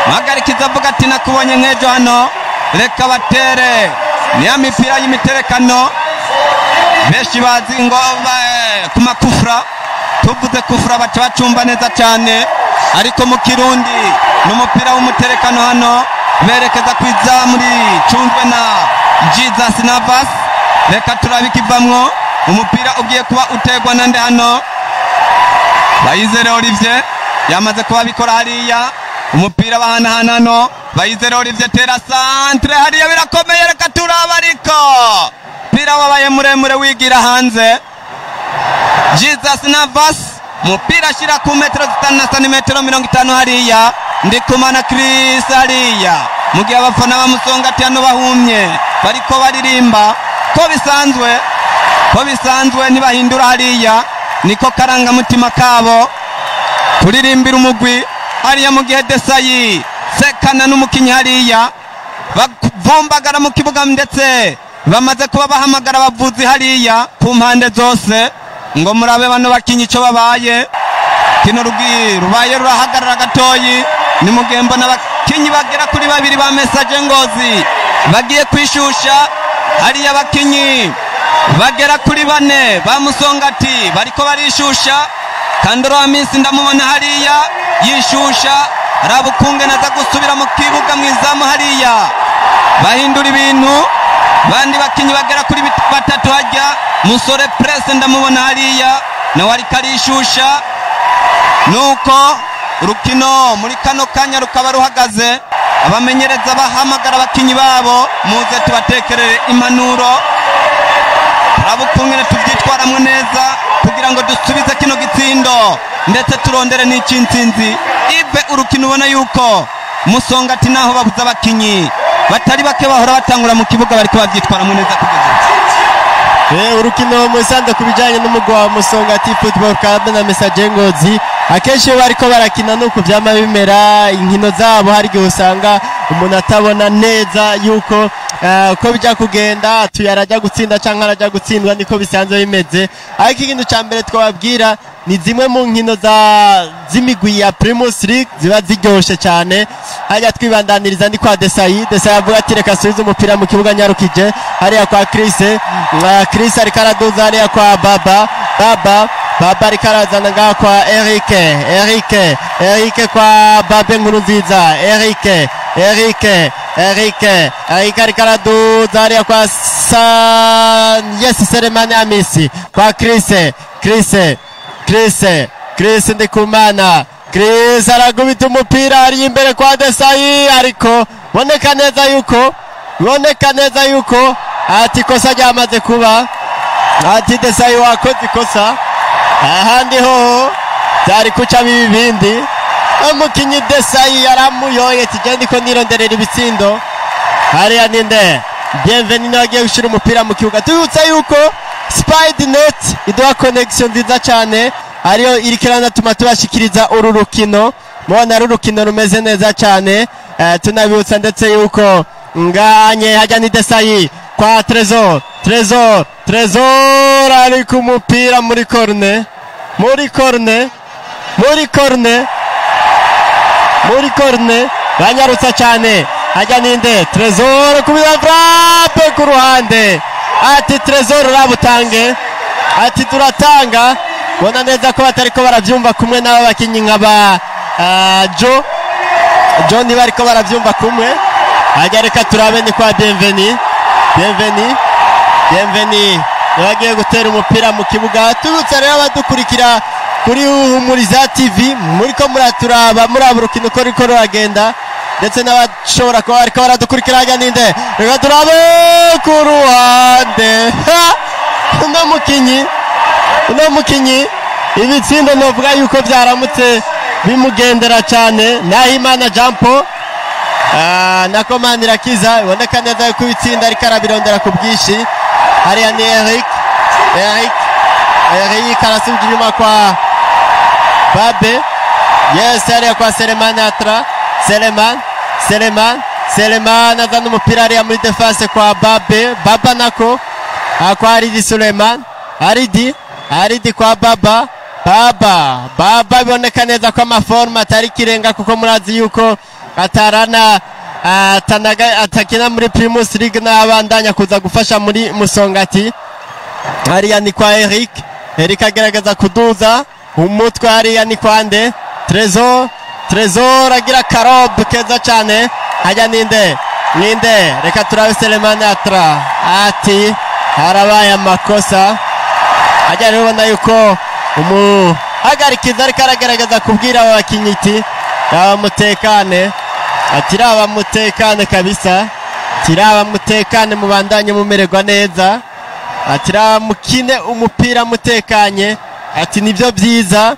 Muhagarikiza avuga ati nakubonye nk'ejo hano, reka batere niya mipira y'imiterekano benshi bazi ngo ku makufra, tuvuze kufra baca bacumba neza cyane, ariko mu Kirundi n'umupira w'umuterekano hano berekeza ku izamu ricunzwe na Jesus Navas. Reka turabe ikivamwo, umupira ugiye kuba utegwa nande hano, Bayizere Olivier yamaze kuba bikora hariya, umupira bahanahana hano Bayizere Olivier tera centre hariya birakomeye, reka turaba ariko umupira wabaye muremure wigira hanze. Jesus Navas umupira ashira ku metero 5 na santimetero 50 hariya, Ndikumana Chris hariya, mu gihe abafana bamusonga ati hano bahumye bariko baririmba ko bisanzwe, ko bisanzwe ntibahindura hariya, niko karangamutima kabo kuririmbira umugwi hariya. Mu gihe Desayi sekana n'umukinyi hariya bavumbagara mu kibuga, ndetse bamaze kuba bahamagara abavuzi hariya ku mpande zose ngo murabe bano bakinyi ico babaye. Kino rugi rubaye rurahagarara gatoyi, ni mu gihe mbona abakinyi bagera kuri babiri ba Messager Ngozi bagiye kwishusha hariya, abakinyi bagera kuri bane ba Musongati bariko barishusha. Kandoro Hamisi ndamubona hariya yishusha, Rabukunge naza gusubira mu kibuga mwizamu hariya, bahindura ibintu. Bandi bakinyi bagera kuri batatu hajya, Musore Presse ndamubona hariya nawe ariko arishusha. Nuko urukino muri kano kanya rukaba ruhagaze, abamenyereza bahamagara abakinyi babo muze tubatekerere impanuro, Rabukunge tubyitwaramwe neza kugira ngo dusubize kino gitsindo ndetse turondere n'icintsinzi ive. Urukino ubona yuko Musongati naho babuze abakinyi batari bake bahora batangura mu kibuga bariko bavyitwaramwe neza kugeza ubu. Urukino musanze ku bijyanye n'umugwi wa Musongati Football Club na Messager Ngozi, akenshi iyo bariko barakina nuko vyama bimera inkino zabo, hari igihe usanga umuntu atabona neza yuko uko bijya kugenda, tuyarajya gutsinda cyangwa arajya gutsindwa, niko bisanzwe bimeze. Ariko ikintu cya mbere twababwira ni zimwe mu nkino z'imigwi ya Primus League ziba ziryoshe cyane. Hajya twibandaniriza ni kwa Desayi, Desayi avuga ati reka asubize umupira mu kibuga nyarukije hariya kwa Chris, Chris ariko araduza hariya kwa Baba, Baba Baba ariko arazana ngaha kwa Eric, Eric Eric kwa Babe nkuru nziza, Eric Eric Eric Eric ariko araduza hariya kwa San Yes Selemani Amisi kwa Chris, Chris Chris Chris Ndikumana, Chris aragubita umupira ari imbere kwa Desayi, ariko boneka neza yuko, boneka neza yuko ati kosa ryamaze kuba, ati Desayi wakoze ikosa, ahandi hoho byari kuca bibi bindi. Umukinyi Desayi yaramuyoye ati genda ko nironderera ibitsindo. Hariya ninde Bienvenue agiye gushyira umupira mu kibuga. Tubibutsa yuko Spidernet iduha connection nziza cyane, ariyo iriko iranatuma tubashikiriza uru rukino, mubona ari urukino rumeze neza cyane. Tunabibutsa ndetse yuko nganye hajya ni Desayi kwa Trezor, Trezor Trezor ari ku mupira muri corner, muri corner. Muri corner, muri corner banyarutsa cyane. Hajya ninde? Trésor kubira frappe ku ruhande. Ati Trésor rabutange, ati turatanga. Bona neza ko batariko baravyumva kumwe n'aba bakinyi nka ba Joe John, bariko baravyumva kumwe. Hajya reka turabe ni kwa Bienveni. Bienveni, Bienveni bagiye gutera umupira mu kibuga. Tubutse rero abadukurikira kuri Humuriza TV, muriko muraturaba muraba urukino uko ruriko ruragenda, ndetse n'abashobora kuba bariko baradukurikira. Hajya ninde? Reka turabe ku ruhande. Uno mukinyi, uno mukinyi ibitsindo novuga yuko byaramutse bimugendera cyane, Nahimana Jean Paul nako Manirakiza, iboneka neza yuko ibitsinda ariko arabirondera ku bwinshi. Hariya ni Eric, Eric, Eric arasubira inyuma kwa Babe. Yes, hariya kwa Seleman Atra. Seleman, Seleman, Seleman azana umupira hariya muri defense kwa Babe, Baba nako kwa Aridi Suleiman. Aridi, Aridi kwa Baba, Baba, Baba biboneka neza ko amaforma atari kirenga, kuko murazi yuko atarana atanaga atakina muri Primus League n'abandanya kuza gufasha muri Musongati. Hariya ni kwa Eric, Eric agerageza kuduza umutwe. Hariya ni kwa nde? Trésor, Trésor agira karob keza cyane. Hajya ninde? Ninde? Reka turabe. Seleman Atra ati harabaye amakosa. Hajya rero ubona yuko umuhagarikiza ariko aragerageza kubwira aba bakinyi iti raba mutekane, ati raba mutekane kabisa, ati raba mutekane mubandanye mumererwa neza, ati raba mukine umupira mutekanye, ati nibyo byiza,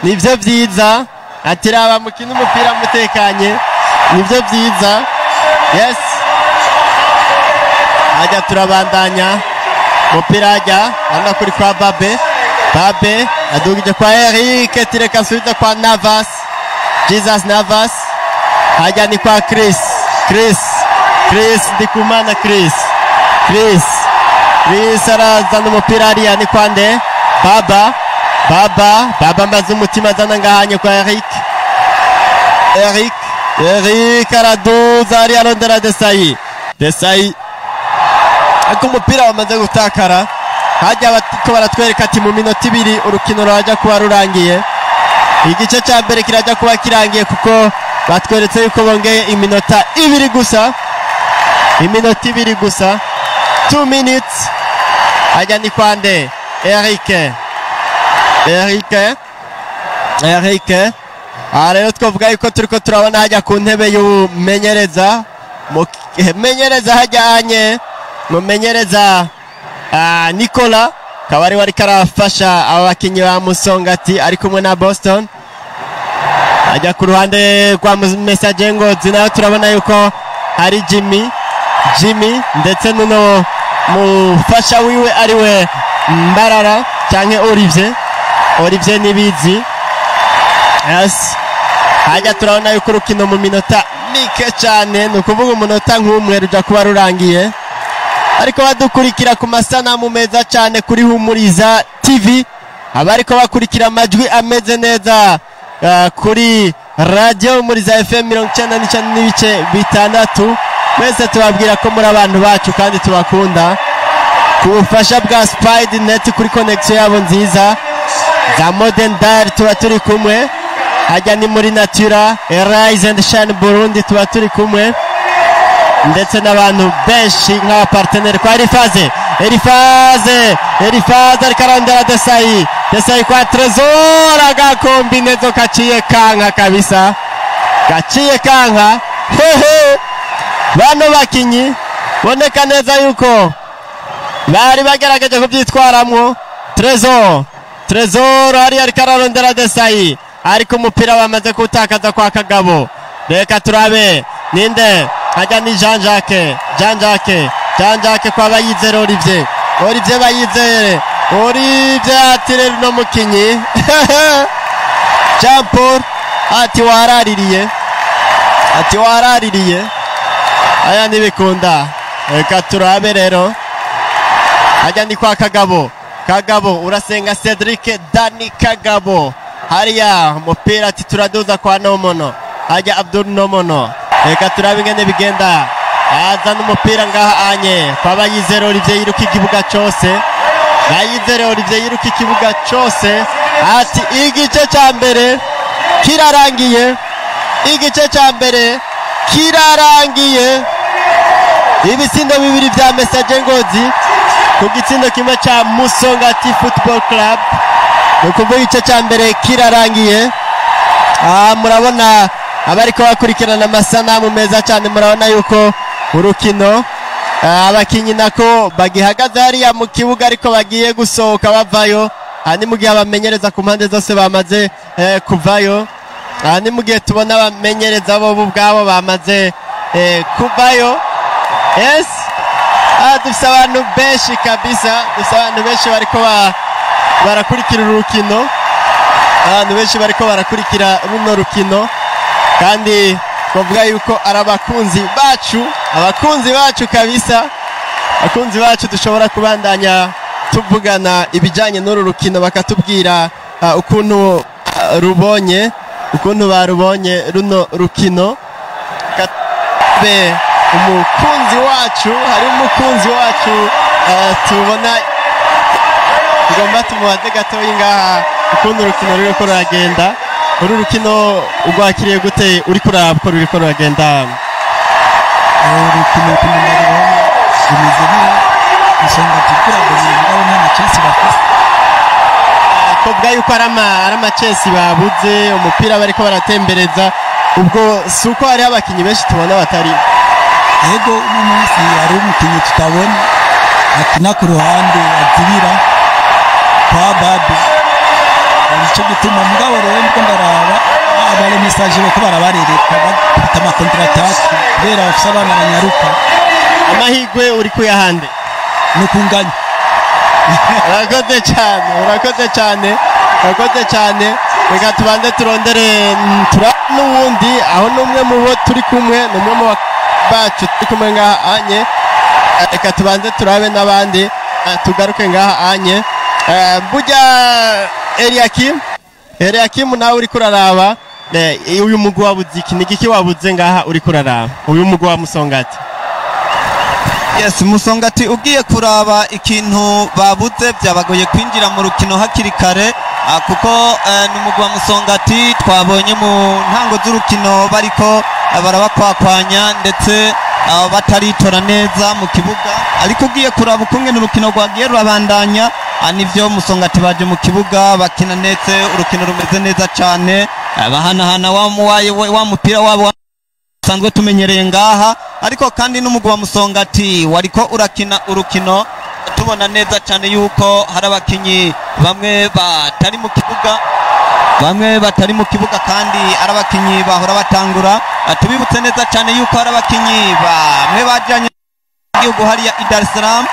nibyo byiza, ati raba mukine umupira mutekanye nibyo byiza. Yes, hajya turabandanya. Umupira hajya hano kuri kwa Babe, Babe adugije kwa Eric, tireka asubiza kwa Navas, Jesus Navas. Hajya ni kwa Chris, Chris, Chris Ndikumana, Chris, Chris, Chris arazana umupira. Hariya ni kwa nde? Baba, Baba, Baba mbaza umutima azana ngahanye kwa Eric, Eric, Eric araduza hariya arondera Desayi, Desayi, ariko umupira wamaze gutakara. Hajya bariko baratwereka ati mu minota 2 urukino rurajya kuba rurangiye, igice cya mbere kirajya kuba kirangiye, kuko batweretse yuko bongeye iminota 2 gusa, iminota 2 gusa, 2 minutes. Hajya ni kwande? Eric, Eric, Eric. Aha rero twavuga yuko turiko turabona hajya ku ntebe y'umenyereza, mumenyereza hajyanye mumenyereza Nicola akaba ariwe ariko arafasha aba bakinyi ba Musongati, ari kumwe na Boston. Ajya ku ruhande rwa Messager Ngozi nayo turabona yuko hari Jimmy, Jimmy ndetse n'uno mufasha wiwe ariwe Mbarara canke Olivier, Olivier Nibizi. Yes, hajya turabona yuko urukino mu minota mike cyane, ni ukuvuga umunota nk'umwe, ruja kuba rurangiye. Ariko badukurikira ku masanamu meza cyane kuri Humuriza TV, abariko bakurikira amajwi ameze neza kuri Radio Humuriza FM 99.6, mwese tubabwira ko muri abantu bacu kandi tubakunda. Ku bufasha bwa Spide Net kuri connection yabo nziza za Modern Dial tuba turi kumwe. Hajya ni muri Natura Rise and Shine Burundi tuba turi kumwe, ndetse n'abantu benshi nk'abaparteneri. Kwa Elifaze, Elifaze, Elifaze ariko arondera Desayi, Desayi kwa Trésor, agakombinezo kaciye kanka kabisa, gaciye kanka hehe. Bano bakinyi boneka neza yuko bari bagerageje kubyitwaramwo. Trésor, Trésor hariya ariko ararondera Desayi, ariko umupira bamaze kuwutakaza kwa Kagabo. Reka turabe ninde? Hajya ni Jean Jacques, Jean Jacques, Jean Jacques kwa Bayizere Olivier, Olivier Bayizere, Olivier ati rero uno mukinyi Jean Paul ati waraririye, ati waraririye, aya ntibikunda. Reka turabe rero. Hajya ni kwa Kagabo, Kagabo Urasenga Cedric Dani Kagabo. Hariya umupira ati turaduza kwa Nomono, hajya Abdul Nomono. Reka turabe ingene bigenda. Azana umupira ngaha anye kwa Bayizere Olivier, yiruka ikibuga cose. Bayizere Olivier yiruka ikibuga cose. Ati igice ca mbere kirarangiye, igice ca mbere kirarangiye. Ibitsindo bibiri vya Messager Ngozi ku gitsindo kimwe ca Musongati Football Club. Ni ukuvuga igice ca mbere kirarangiye. Murabona abariko bakurikirana amasanamu meza cyane, murabona yuko urukino abakinyi nako bagihagaze hariya mu kibuga, ariko bagiye gusohoka bavayo. Ni mu gihe abamenyereza ku mpande zose bamaze kuvayo. Ni mu gihe tubona abamenyereza bo ubwabo bamaze kuvayo. Yes, dufise abantu benshi kabisa, dufise abantu benshi bariko barakurikira urukino, abantu benshi bariko barakurikira runo rukino, kandi twavuga yuko ari abakunzi bacu, abakunzi bacu kabisa, abakunzi bacu dushobora kubandanya tuvugana ibijyanye n'uru rukino, bakatubwira ukuntu rubonye, ukuntu barubonye runo rukino. Be umukunzi wacu, hari umukunzi wacu tubona tugomba tumubaze gatoyi ngaha ukuntu urukino ruriko ruragenda. Uru rukino urwakiriye gute? Uriko uraraba uko ruriko ruragenda? Urukino ukuntu ndarubona rumeze neza, Musongati kuradomina, mugabo nta na chance bafise. Twavuga yuko ari amacesi babuze, umupira bariko baratembereza. Ubwo si uko hariho abakinyi benshi tubona batari? Ego, uno munsi hari umukinyi tutabona akina ku ruhande azibira kwa Babe, nico gituma. Mugabo rero ndiko ndaraba abale message bako barabarereka bakubita ama contre-attaque kubera bafise abana banyaruka. Amahigwe uri kuyahande? Ni kunganya. Urakoze cyane, urakoze cyane, urakoze cyane. Reka tubanze turondere n'uwundi aho, n'umwe mu bo turi kumwe, ni umwe mu bacu turi kumwe ngaha anye. Reka tubanze turabe n'abandi, tugaruke ngaha anye. Burya Eliakim, Eliakim, nawe uri kuraraba uyu mugwi wabuze iki? Ni igiki wabuze ngaha uri kuraraba uyu mugwi wa Musongati? Yes, Musongati ugiye kuraba ikintu babuze, byabagoye kwinjira mu rukino hakiri kare, kuko ni umugwi wa Musongati twabonye mu ntango z'urukino bariko barabakwakwanya, ndetse bataritora neza mu kibuga. Ariko ugiye kuraba ukungene urukino rwagiye rurabandanya, nivyo Musongati baje mu kibuga bakina neza, urukino rumeze neza cyane, bahanahana wa mupira wabo sanzwe tumenyereye ngaha. Ariko kandi n'umugwi wa Musongati wariko urakina urukino tubona neza cyane yuko hari abakinyi bamwe batari mu kibuga, bamwe batari mu kibuga kandi ari abakinyi bahora batangura. Tubibutse neza cyane yuko hari abakinyi bamwe bajanye igihugu hariya i Dar es Salaam.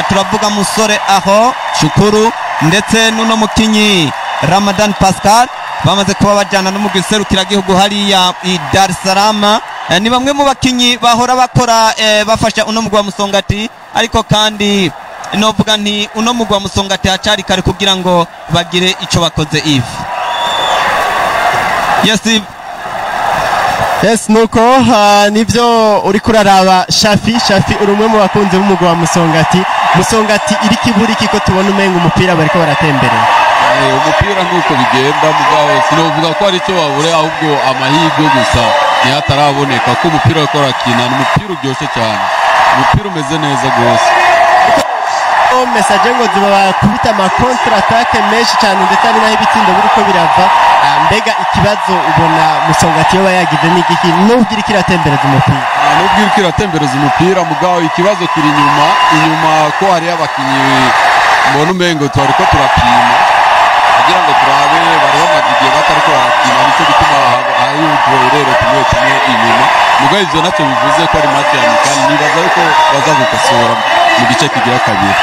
Turavuga musore aho Shukuru ndetse n'uno mukinyi Ramadan Pascal bamaze kuba bajyana n'umugwi serukiragihugu hariya i Dar es Salaam. Ni bamwe mu bakinyi bahora bakora bafasha uno mugwi wa Musongati. Ariko kandi novuga nti uno mugwi wa Musongati hacari kare kugira ngo bagire ico bakoze ivi. Yes. Yes, nuko nivyo uri kuraraba. Shafi, Shafi, uri umwe mu bakunzi b'umugwi wa Musongati. Musongati iri kiburi kiko tubona umenga umupira bariko baratemberera? Umupira nk'uko bigenda, mugabo sinovuga ko ari icyo babure, ahubwo amahirwe gusa niyo ataraboneka, ko umupira uriko urakina ni umupira uryoshye cyane, umupira umeze neza rwose. Messager Ngozi bakubita ama contre-attaque menshi cyane, ndetse ari naho ibitsindo biriko birava. Mbega ikibazo ubona Musongati yoba yagize n'igiki nubwo iriko iratembereza umupira? Nubwo iriko iratembereza umupira, mugabo ikibazo kiri inyuma, inyuma ko hariyo abakinyi mbona umengo twariko turapima kugira ngo turabe, bari bamaze igihe batariko barakina, nicyo gituma hari uturere tumwe tumwe inyuma. Mugabo ivyo nacyo bivuze ko ari match ya amical, nibaza yuko baza gukosora mu gice kigira kabiri.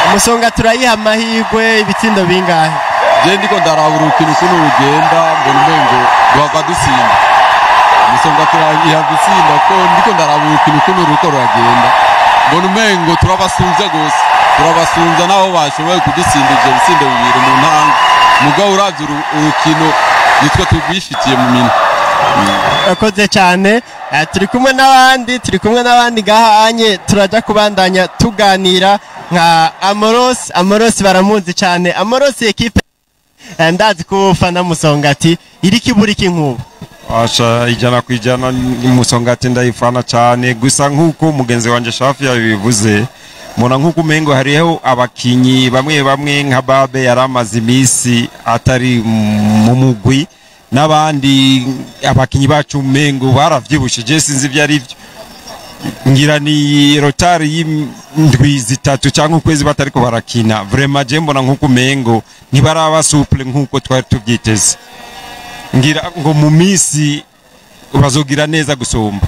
Umusonga turayiha amahirwe ibitsindo bingahe? Je ndiko ndaraba urukino ukuntu rugenda, mbona umengo duhava dutsinda. Umusonga turayiha gutsinda, ko ndiko ndaraba urukino ukuntu ruriko ruragenda, mbona umengo turabasumbya gose, turabasumbya naho bashoboye kudutsinda ivyo bitsindo bibiri mu ntango. Mugabo uravye urukino nitwe tugwifitiye mu minwe. Urakoze cyane. Turi kumwe n'abandi, turi kumwe n'abandi gahanye, turaja kubandanya tuganira nka Amoros. Amoros baramuzi cyane. Amoros, ekipe ndazi ko ufana Musongati, iri kiburi kinkubu. Asha, 100% Musongati ndayifana cyane. Gusa nk'uko mugenzi wanje Shafi yabivuze, mbona nk'uko umengo hariho abakinyi bamwe bamwe nka Babe yaramaze iminsi atari mu mugwi, n'abandi abakinyi bacu umengo baravyibushe. Je sinzi ibyo ari byo, ngira ni retard y'indwi 3 cyangwa ukwezi batariko barakina. Vraiment je mbona nk'uko umengo ntibaraba souple nk'uko twari tubyiteze, ngira ngo mu minsi bazogira neza gusumba.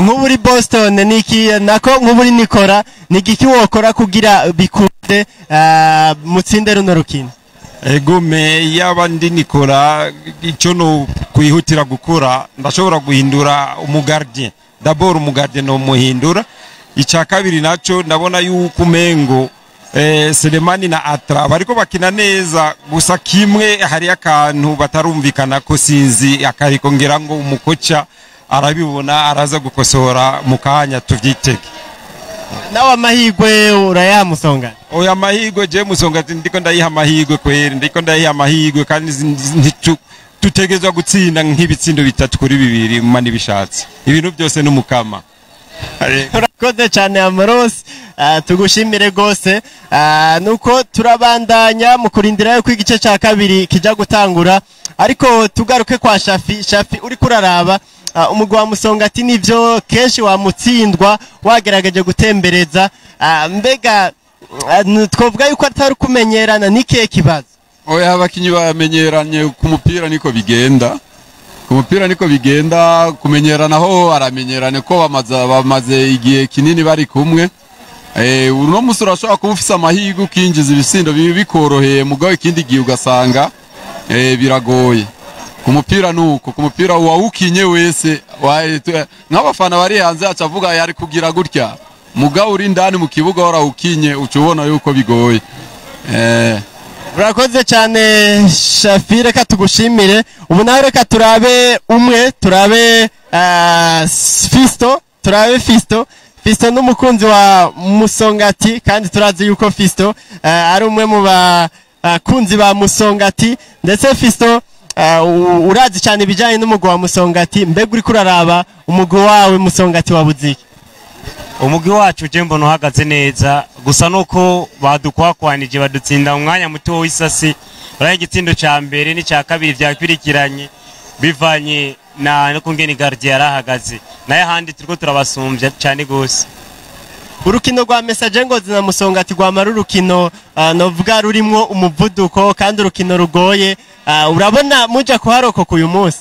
Nk'ubu uri Boston niki nako, nk'ubu uri Nikora, ni igiki wokora kugira bikunde mutsinde runo rukino? Egome, yaba ndi Nikora, icyo no kwihutira gukora, ndashobora guhindura umugardien d'abord, umugardien no muhindura. Icya kabiri naco, ndabona yuko umengo Selemani na Atra bariko bakina neza, gusa kimwe hari akantu batarumvikana ko sinzi akariko, ngira ngo umukoca arabibona, araza gukosora mu kanya, tuvyitege. Nawe amahirwe urayaha Musongati? Oya, amahirwe je Musongati ndiko ndayiha amahirwe kweri, ndiko ndayiha amahirwe, kandi tutegerezwa gutsinda nk'ibitsindo 3-2, mani bishatse. Ibintu byose n'umukama. Urakoze cyane Amoros, tugushimire gose. Nuko turabandanya mu kurindira yuko igice cya kabiri kijya gutangura, ariko tugaruke kwa Shafi. Shafi, uri kuraraba umugwi wa Musongati, nivyo kenshi wamutsindwa wagerageje gutembereza, mbega twovuga yuko atari kumenyerana, nikihe kibazo? Oya, abakinyi bamenyeranye ku mupira, niko bigenda ku mupira, niko bigenda. Kumenyerana ho aramenyerane ko bamaze igihe kinini bari kumwe. Uno musi urashobora kuba ufise amahirwe ukinjiza ibisindo bibi bikoroheye, mugabo ikindi gihe ugasanga biragoye. Ku mupira nuko, ku mupira uwawukinye wese nk'abafana bari hanze aca avuga yari kugira gutya, mugabo uri indani mu kibuga warawukinye uca ubona yuko bigoye. Urakoze cyane Shafi, reka tugushimire. Ubu nawe reka turabe umwe, turabe Fisto, turabe Fisto. Fisto n'umukunzi wa Musongati, kandi turazi yuko Fisto ari umwe mu bakunzi ba Musongati. Ndetse Fisto, urazi cyane ibijyanye n'umugwi wa Musongati, mbega uriko uraraba umugwi wawe Musongati wabuze iki? Umugwi wacu je mbona uhagaze neza, gusa nuko badukwakwanije badutsinda umwanya muto w'isasi. Uraye igitsindo ca mbere n'icya kabiri vyakwirikiranye bivanye na no kungene gardien yarahagaze, naye ahandi turiko turabasumbya cyane gose. Urukino rwa Messager Ngozi na Musongati rwamara urukino novuga rurimwo umuvuduko kandi urukino rugoye, urabona muja kuharokoka uyu munsi?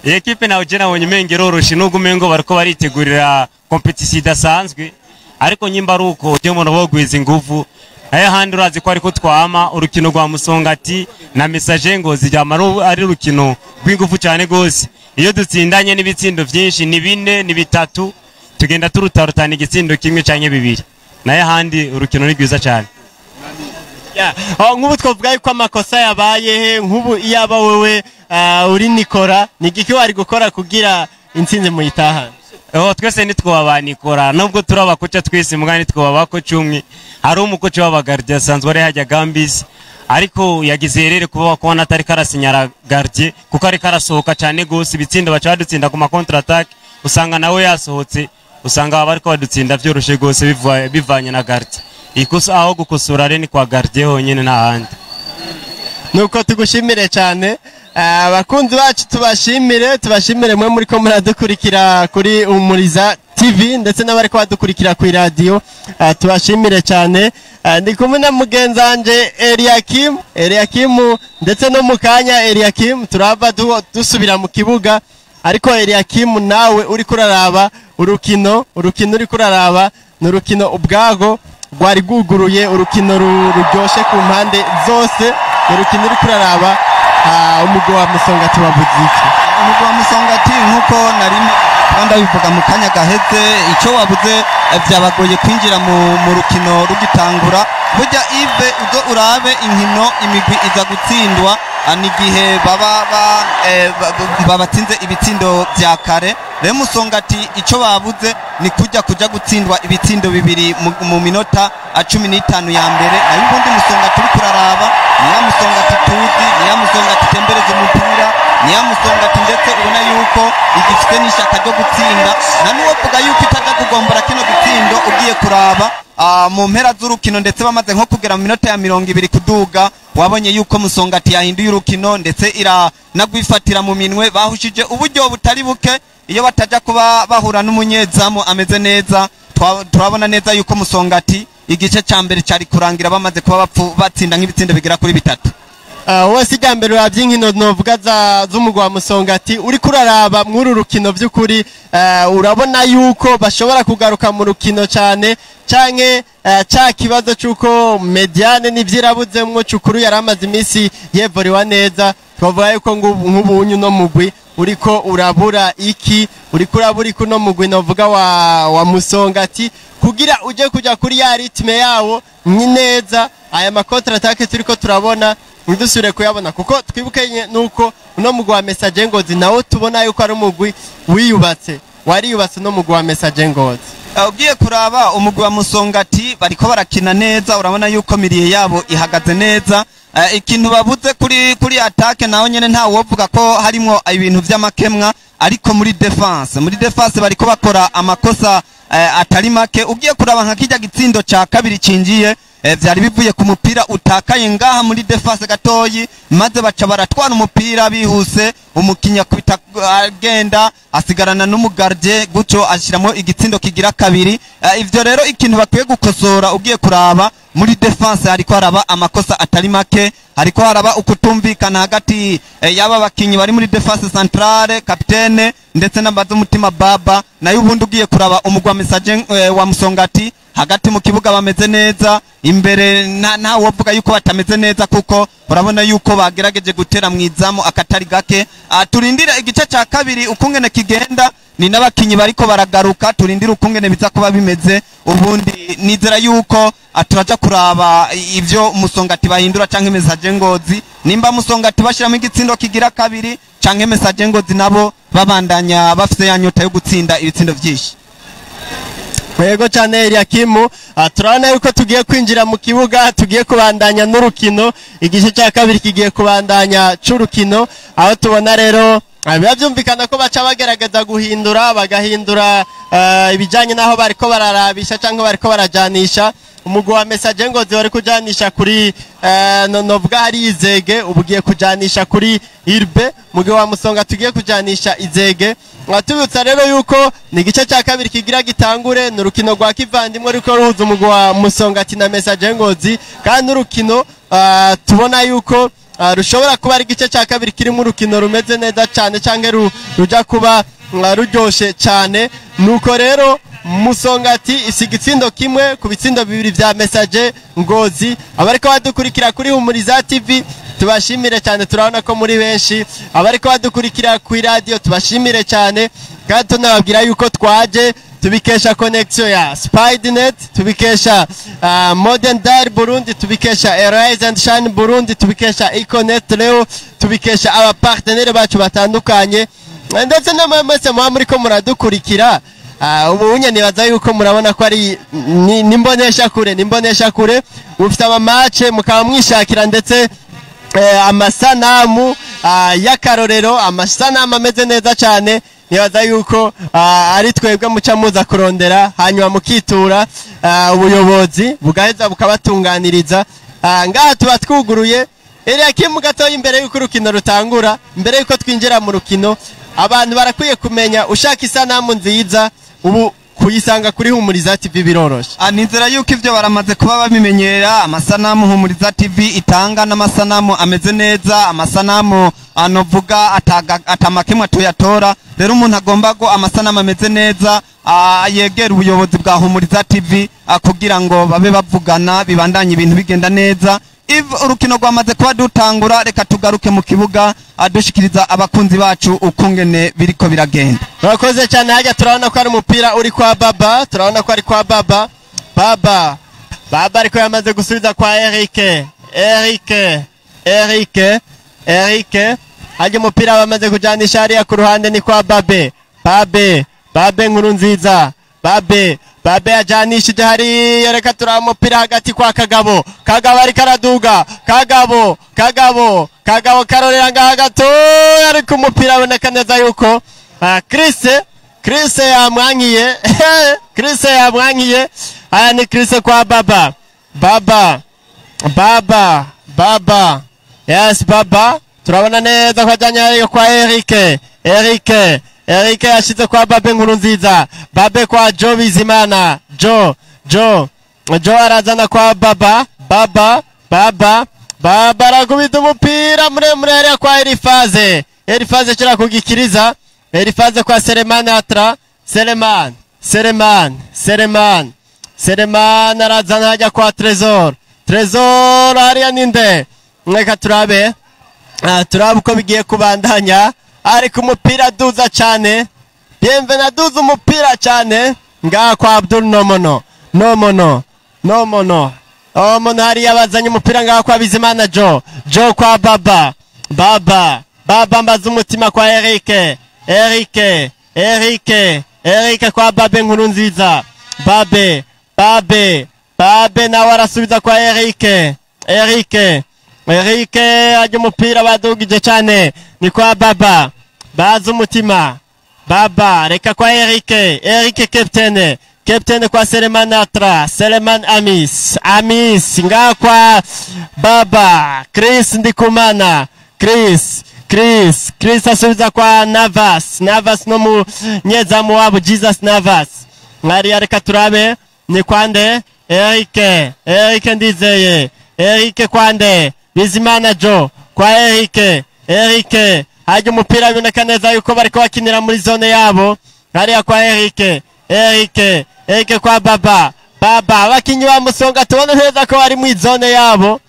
Iyi ekipe nawe je nabonye umengo iroroshe, nubwo umengo bariko baritegurira competition idasanzwe, ariko nyimba ari uko je mbona bogwiza inguvu. Nayo ahandi urazi ko ariko twama urukino rwa Musongati na Messager Ngozi ryamara ari urukino rw'ingufu cyane gose. Iyo dutsindanye n'ibitsindo vyinshi, ni 4 ni 3, tugenda turutarutana igitsindo kimwe canke 2, nayo ahandi urukino ni rwiza cyane. Nk'ubu twavuga yuko amakosa yabaye he? Nk'ubu iyaba wewe uri Nikora, ni igiki wari gukora kugira intsinzi muyitahane? Oh, twese nitwoba Nikora, nubwo turi abakoca twese, mugani nitwoba abakoca umwe. Hari umukoca w'abagardien asanzwe ari hajya Gambisi, ariko yagize erere kuba kubona atari karasinyara gardien, kuko ari karasohoka cyane gose. Ibitsindo baca badutsinda ku ma contre attaque, usanga nawe yasohotse, usanga bariko badutsinda vyoroshe gose bivanye na gardien. Ikosa aho gukosora rero ni kwa gardien honyine, nta handi. Nuko tugushimire cyane. Abakunzi bacu tubashimire, tubashimire mwe muri ko muradukurikira kuri Umuriza TV ndetse n'abari ko badukurikira ku radio, tubashimire cyane. Ndi kumwe na mugenzi wanje Eliakim, Eliakim, ndetse no mu kanya Eliakim turava dusubira mu kibuga. Ariko Eliakim, nawe uri kuraraba urukino, urukino uri kuraraba ni urukino ubwago rwari rwuguruye, urukino ruryoshe ku mpande zose. Ni urukino uri kuraraba, umugwi wa Musongati wabuze iki? Umugwi wa Musongati, nk'uko nari ndabivuga mu kanya gaheze, icyo wabuze Byabagoye kwinjira mu rukino rugitangura. Burya Ive, uzo urabe inkino, imigwi iza gutsindwa n'igihe baba babatsinze ibitsindo vya kare. Rero Musongati ico babuze ni kujya gutsindwa ibitsindo bibiri mu minota 15 ya mbere. Nayo ubundi Musongati uri kuraraba ni ya Musongati tuzi, ni ya Musongati itembereza umupira, ni ya Musongati ndetse ubona yuko igifite n'ishaka ryo gutsinda. Na nuwovuga yuko itaja kugombora kino gitsindo, ugiye kuraba mu mpera z'urukino ndetse bamaze nko kugera mu minota ya 20 kuduga, wabonye yuko Musongati yahinduye urukino ndetse iranagwifatira mu minwe. Bahushije uburyo butari buke, iyo bataja kuba bahura n'umunyezamu ameze neza, turabona neza yuko Musongati igice ca mbere cari kurangira bamaze kuba batsinda nk'ibitsindo bigera kuri 3. Wese ijya mbere uravye inkino novuga z'umugwi wa Musongati, uriko uraraba mw'uru rukino vy'ukuri, urabona yuko bashobora kugaruka mu rukino cane, canke ca kibazo c'uko médiane n'ivyirabuzemwo Cukuru yaramaze imisi yevuriwa neza. Twavuga yuko nk'ubunyu no mugwi uriko urabura iki, uriko urabura iki uno mugwi novuga wa Musongati kugira uje kuja kuri ya rythme yawo ni neza. Aya ma contre-attaque turiko turabona ntidusubire kuyabona, kuko twibuke nuko uno mugwi wa Messager Ngozi nawo tubona yuko ari umugwi wiyubatse, wariyubatse no mugwi wa Messager Ngozi. Ugiye kuraba umugwi wa Musongati bariko barakina neza, urabona yuko milieu yabo ihagaze neza. Ikintu babuze kuri attaque naho nyene nta wovuga ko harimo ibintu vy'amakemwa, ariko muri defense bariko bakora amakosa atari make. Ugiye kuraba nka kijya gitsindo ca kabiri cinjiye, vyari bivuye ku mupira utakaye ngaha muri defense gatoyi, maze baca baratwara umupira bihuse, umukinya akubita agenda asigarana n'umugarde, gutyo ashiramo igitsindo kigira kabiri. Ivyo rero ikintu bakwiye gukosora, ugiye kuraba muri defense hariko haraba amakosa atari make, hariko haraba ukutumvikana hagati y'aba bakinyi bari muri defense centrale, capitaine ndetse n'Abazumutima Baba. Nayo ubundi ugiye kuraba umugwa Messager wa Musongati hagati mu kibuga bameze neza, imbere nta wovuga yuko batameze neza, kuko urabona yuko bagerageje gutera mu izamu akatari gake. Turindira igice ca kabiri ukungene kigenda, ni n'abakinyi bariko baragaruka, turindira ukungene biza kuba bimeze. Ubundi nizera yuko turaja kuraba ivyo Musongati bahindura canke Messager Ngozi, nimba Musongati bashiramo igitsindo kigira kabiri canke Messager Ngozi nabo babandanya bafise ya nyota yo gutsinda ibitsindo vyinshi. Yego cyane Eliakimu, turabona yuko tugiye kwinjira mu kibuga, tugiye kubandanya n'urukino, igice cya kabiri kigiye kubandanya c'urukino, aho tubona rero biba byumvikana ko baca bagerageza guhindura, bagahindura ibijyanye n'aho bariko bararabisha cyangwa bariko barajanisha. Umugwi wa Messager Ngozi wari kujanisha kuri novuga hari Izege, ubu ugiye kujanisha kuri Irbe. Umugwi wa Musonga tugiye kujanisha Izege. Tubibutsa rero yuko ni igice cya kabiri kigira gitangure, ni urukino rwa kivandimwe ruriko ruhuza umugwi wa Musongati na Messager Ngozi, kandi urukino tubona yuko rushobora kuba ari igice cya kabiri kirimo urukino rumeze neza cyane cyangwa ruja kuba ruryoshe cyane. Nuko rero Musongati isiga itsindo kimwe ku bitsindo bibiri vya Messager Ngozi. Abariko badukurikira kuri Humuriza TV tubashimire cyane, turabona ko muri benshi. Abariko badukurikira ku radio tubashimire cyane, kandi tunababwira yuko twaje tubikesha connection ya Spidernet, tubikesha Modern Dairy Burundi, tubikesha Arise and Shine Burundi, tubikesha Econet Leo, tubikesha aba partenaire bacu batandukanye, ndetse namwe mwese muba muriko muradukurikira. Ubu unye nibaza yuko murabona ko ari nimbonesha kure, nimbonesha kure mufite ama match mukaba mwishakira ndetse amasanamu y'akarorero, amasanamu ameze neza cyane. Nibaza yuko ari twebwe muca muza kurondera, hanyuma mukitura ubuyobozi bugaheza bukabatunganiriza. Ngaha tuba twuguruye Eliakimu gatoya imbere yuko urukino rutangura, mbere yuko twinjira mu rukino, abantu barakwiye kumenya ushaka isanamu nziza ubu kuyisanga kuri Humuriza TV biroroshe. Nizera yuko ivyo baramaze kuba babimenyera. Amasanamu Humuriza TV itanga n'amasanamu ameze neza, amasanamu anovuga atamakemwa tuyatora. Rero umuntu agomba ko amasanamu ameze neza yegera ubuyobozi bwa Humuriza TV kugira ngo babe bavugana, bibandanye ibintu bigenda neza. Yves, urukino rwamaze kuba dutangura, reka tugaruke mu kibuga adushikiriza abakunzi bacu ukungene biriko biragenda. Murakoze cyane. Hajya turabona ko ari umupira uri kwa Baba, turabona ko ari kwa Baba. Baba, Baba ariko yamaze gusubiza kwa Eric. Eric, Eric, Eric. Hajya umupira bamaze kujanisha hariya ku ruhande ni kwa Babe. Babe, Babe nkuru nziza. Babe, Babe yajanishije hariya, reka turaba umupira hagati kwa Kagabo. Kagabo ariko araduga. Kagabo, Kagabo, Kagabo karorera ngaha gatoya, ariko umupira aboneka neza yuko Chris, Chris yamwankiye. Chris yamwankiye. Aya ni Chris kwa Baba. Baba, Baba, Baba. Yes, Baba. Turabona neza ko ajyanye hariya kwa Eric. Eric, Eric yashize kwa Babe nkuru nziza. Babe kwa Joe Bizimana. Joe, Joe, Joe arazana kwa Baba. Baba, Baba, Baba arakubita umupira muremure hariya kwa Elifaze. Elifaze ashobora kugikiriza. Elifaze kwa Selemani Atra. Seleman, Seleman, Seleman, Seleman arazana hajya kwa Trezor. Trezor hariya ninde? Reka turabe. Turabe uko bigiye kubandanya. Ariko umupira aduza cyane. Bienvenu aduza umupira cyane. Ngaha kwa Abdul Nomono. Nomono, Nomono. Omono hariya bazanye umupira ngaha kwa Bizimana Joe. Joe kwa Baba. Baba, Baba mbaza umutima kwa Eric. Eric, Eric, Eric kwa Babe nkuru nziza. Babe, Babe, Babe nawe arasubiza kwa Eric. Eric, Eric ajya umupira badugije cyane ni kwa Baba. Baza umutima. Baba reka kwa Eric. Eric captain. Captain kwa Seleman Atra. Seleman Amis. Amis ngaha kwa Baba. Chris Ndikumana. Chris, Chris, Chris asubiza kwa Navas. Navas no munyezamu wabo Jesus Navas. Mwariya reka turabe ni kwande Eric, Eric Ndizeye. Eric kwande Bizimana Joe kwa Eric. Eric hajya umupira biboneka neza yuko bariko bakinira muri zone yabo. Hariya kwa Eric, Eric, Eric kwa Baba. Baba abakinyi ba Musonga tubona neza ko bari muri zone yabo.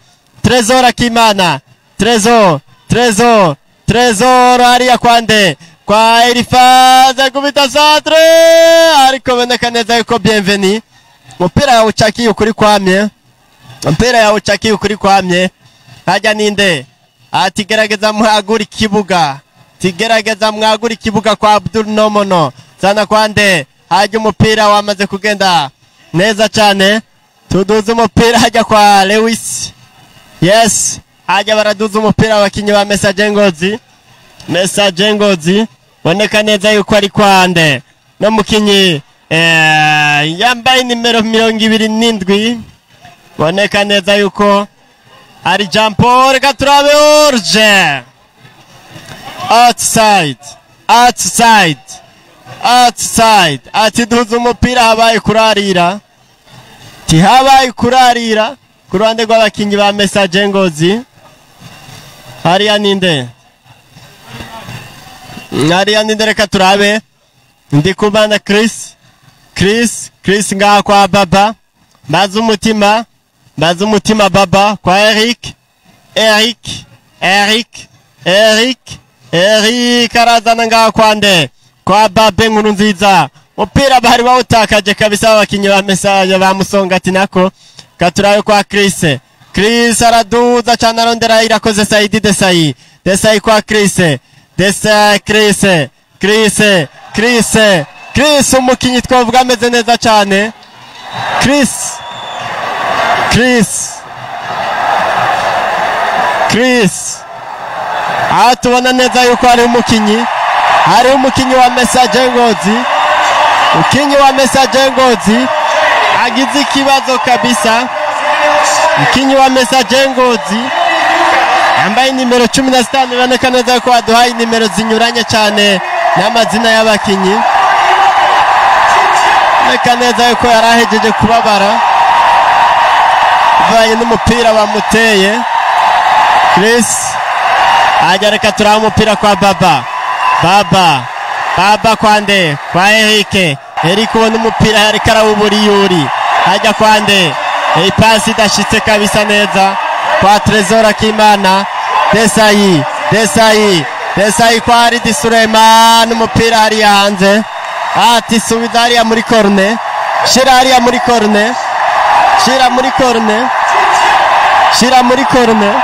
Trezor Akimana. Trezor, Trezor, Trezor hariya kwande kwa Elifaze kubita centre, ariko boneka neza yuko Bienvenu umupira yawucakiye ukuri kwamye. Umupira yawucakiye ukuri kwamye. Hajya ninde ati gerageza mwagura ikibuga, tigerageza mwagura ikibuga kwa Abdul Nomono. Zana kwande hajya umupira wamaze kugenda neza cyane. Tuduze umupira hajya kwa Lewis. Yes, hajya baraduza umupira abakinyi ba Messager Ngozi. Messager Ngozi boneka neza yuko ari kwande no mukinyi yambaye nimero 27, boneka neza yuko ari Jean Paul. Reka turabe orge. Outside, outside, outside. Ati duza umupira habaye kurarira. Tihabaye kurarira ku ruhande rw'abakinyi ba Messager Ngozi. Hariya ninde? Hariya ninde? Reka turabe. Ndikumana Chris. Chris, Chris ngaha kwa Baba. Mbaza umutima, mbaza umutima Baba kwa Eric. Eric, Eric, Eric, Eric arazana ngaha kwa nde? Kwa Babe nkuru nziza. Umupira bari bawutakaje kabisa abakinyi ba Messager ba Musongati nako. Katurayo kwa Chris. Chris araduza cyane arondera Irakoze Saidi Desai. Desai kwa Chris. Desai Chris. Chris, Chris, Chris umukinyi twavuga ameze neza cyane. Chris, Chris, Chris. Aha tubona neza yuko hari umukinyi, hari umukinyi wa Messager Ngozi. Umukinyi wa Messager Ngozi agize ikibazo kabisa. Umukinyi wa Messager Ngozi yambaye nimero 15, biboneka neza ko aduhaye nimero zinyuranye cyane n'amazina y'abakinyi. Biboneka neza yuko yarahejeje kubabara bivanye n'umupira bamuteye. Chris ajya, reka turaha umupira kwa Baba. Baba, Baba kwande kwa Eric. Eric ubona umupira ariko arawubura iyuri. Hajya kwande ipasi idashitse kabisa neza. kwa Trezor Akimana. Desayi, Desayi, Desayi kwa Aridi Suleiman, umupira hariya hanze. Ati subiza hariya muri corner, shira hariya muri corner, shira muri corner, shira muri corner,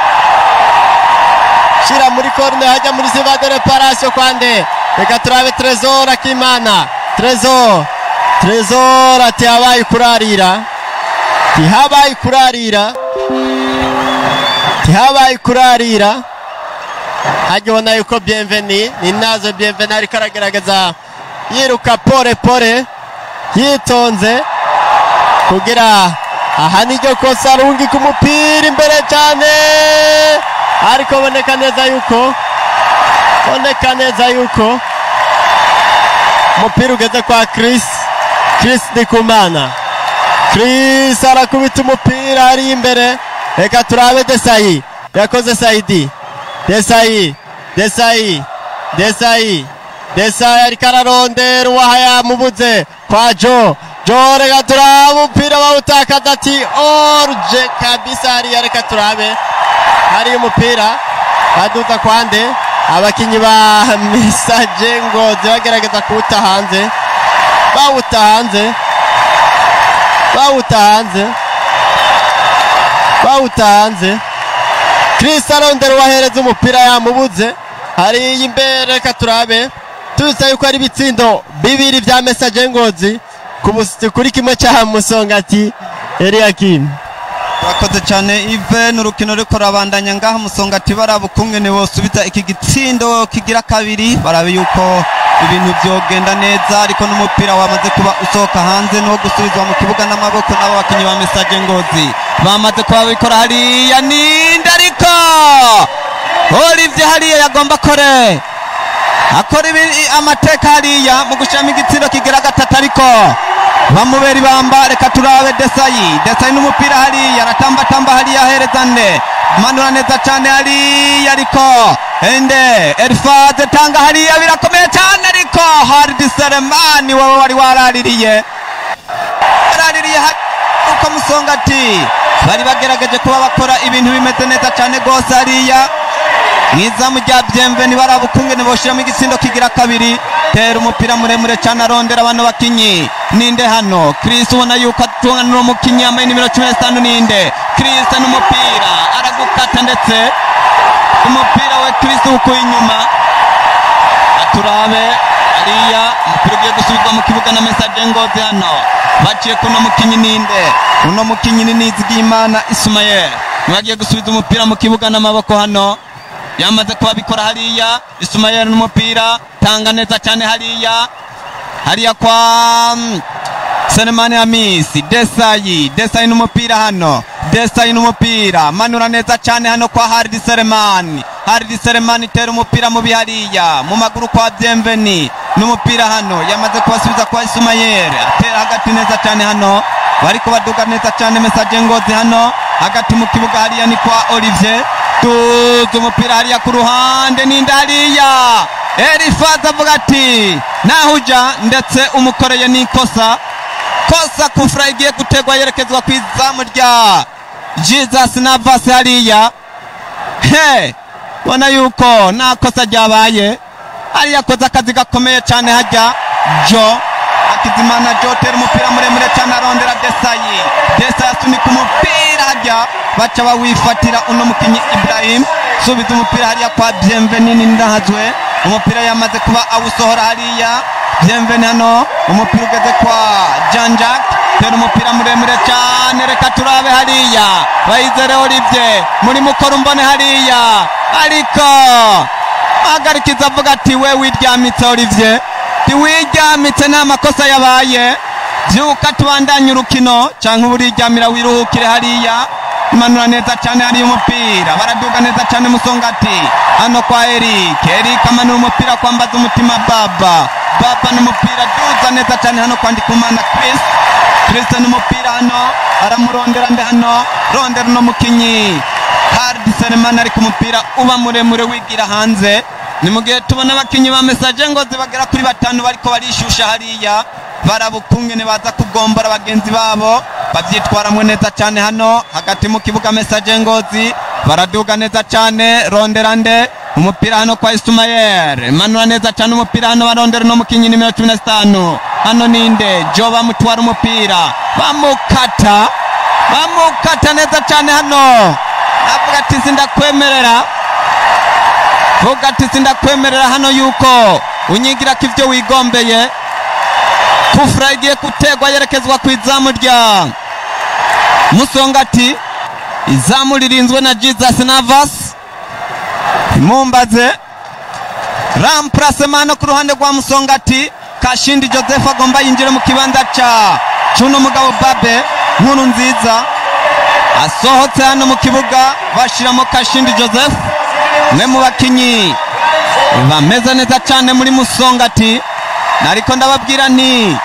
shira muri corner, hajya muri surface de réparation kwande. Reka turabe Trezor Akimana. Trezor, Trezor ati habaye kurarira, tihabaye kurarira, tihabaye kurarira. Hajya ubona yuko Bienveni ni nazo Bienveni ariko aragerageza yiruka pore pore yitonze kugira aha niryo kosa arungi ku mupira imbere cyane, ariko boneka neza yuko, boneka neza yuko umupira ugeze kwa Chris. Chris Ndikumana. Chris arakubita umupira ari imbere. Reka turabe Desayi yakoze Saidi. Desayi, Desayi, Desayi, Desayi ariko ararondera uwaha yamubuze kwa Jo. Jo, reka turabe umupira bawutakaza ati orje kabisa hariya. Reka turabe hariya umupira baduza kwande abakinyi ba Message Ngozi bagerageza kuwuta hanze, bawuta hanze, bawuta hanze, bawuta hanze. Chris arondera uwahereza umupira yamubuze hariya imbere. Reka turabe tuzi yuko ari ibitsindo bibiri vya Message Ngozi kuri kimwe cya Musongati. Eliakim. Urakoze cyane Yves, n'urukino ruriko rurabandanya ngaha. Musongati baraba ukungene bosubiza iki gitsindo kigira kabiri, barabe yuko ibintu vyogenda neza, ariko n'umupira wamaze kuba usohoka hanze no gusubizwa mu kibuga n'amaboko n'abo bakinyi ba Message Ngozi bamaze kuba bikora hariya. Ninde ariko Olivier hariya yagomba kore akora amateka hariya mu gushiramo igitsindo kigira gatatu, ariko bamubera ibamba. Reka turabe Desayi, Desayi n'umupira hariya aratambatamba hariya ahereza nde, manura neza cyane hariya, ariko ende Elfaze tanga hariya birakomeye cyane, ariko Hardi Selemani wowe wari waraririye, waraririye uko Musongati bari bagerageje kuba bakora ibintu bimeze neza cyane rwose hariya mwizamu rya Bienveni baraba ukungene boshiramo igitsindo kigira kabiri. Tera umupira muremure cyane arondera abantu bakinyi. Ninde hano Chris ubona yuko atunga n'uwo mukinyi yambaye nimero 15. Ninde Chris n'umupira aragukata, ndetse umupira we Chris ukuye inyuma. Aturabe hariya umupira ugiye gusubizwa mu kibuga na Message Ngozi hano baciye kuno mukinyi. Ninde uno mukinyi? Ni Nizigimana Ismael niwe agiye gusubiza umupira mu kibuga n'amaboko hano, yamaze kuba bikora hariya. Ismael n'umupira tanga neza cyane hariya, hariya kwa Selemani Hamisi. Desayi, Desayi n'umupira hano, Desayi n'umupira manura neza cyane hano kwa Hardi Selemani. Hardi Selemani tera umupira mubi hariya mu maguru kwa Bienveni n'umupira hano yamaze kubasubiza kwa Ismael, atera hagati neza cyane hano, bariko baduga neza cyane Message Ngozi hano hagati mu kibuga hariya ni kwa Olivier. Tuzi umupira hariya ku ruhande, ninde hariya Elifaza avuga ati nahuja, ndetse umukoreye n'ikosa, kosa kufra igiye gutegwa yerekezwa ku izamu rya Jesus Navas hariya. He bona yuko nta kosa ryabaye hariya, akoze akazi gakomeye cyane hajya Jo Hakizimana. Jo tera umupira muremure cyane arondera Desayi, Desayi asunika umupira hajya baca bawifatira uno mukinyi Ibrahim. Subiza umupira hariya kwa Bienveni Ndahazwe, umupira yamaze kuba awusohora hariya Bienveni hano, umupira ugeze kwa Jean Jacques, tera umupira muremure cyane. Reka turabe hariya Bayizere Olivier muri mukoro mbone hariya, ariko ahagarikiza avuga ati we wiryamitse Olivier, tiwiryamitse nta makosa yabaye, byuka tubandanye urukino cyangwa uriryamira wiruhukire hariya. Imanura neza cyane hariya umupira baraduga neza cyane Musongati hano kwa Eric. Eric amanura umupira kwambaza umutima Baba, Baba n'umupira duza neza cyane hano kwa Ndikumana Chris. Chris n'umupira hano aramurondera nde hano, rondera no mukinyi Hardi Selemani, ariko umupira uba muremure wigira hanze. Ni mu gihe tubona abakinyi ba Message Ngozi bagera kuri batanu bariko barishusha hariya, barabukungene baza kugombora bagenzi babo, bavyitwaramwe neza cyane hano hagati mu kibuga Message Ngozi. Baraduga neza cyane, ronderande umupira hano kwa Ismael, manura neza cyane umupira hano, barondera no mukinyi nimero 15 hano ninde Jo, bamutwara umupira bamukata neza cyane hano, avuga ati sindakwemerera, vuga ati sindakwemerera hano yuko unyigira ko ivyo wigombeye. Kufra igiye gutegwa yerekezwa ku izamu rya Musongati, izamu ririnzwe na Jesus Navas. Mumbaze remplacement ku ruhande rwa Musongati, Kashindi Joseph agomba yinjire mu kibanza ca cuno mugabo Babe Nkuru Nziza asohotse hano mu kibuga, bashiramo Kashindi Joseph mwe mu bakinyi bameze neza cyane muri Musongati. Nariko ndababwira nti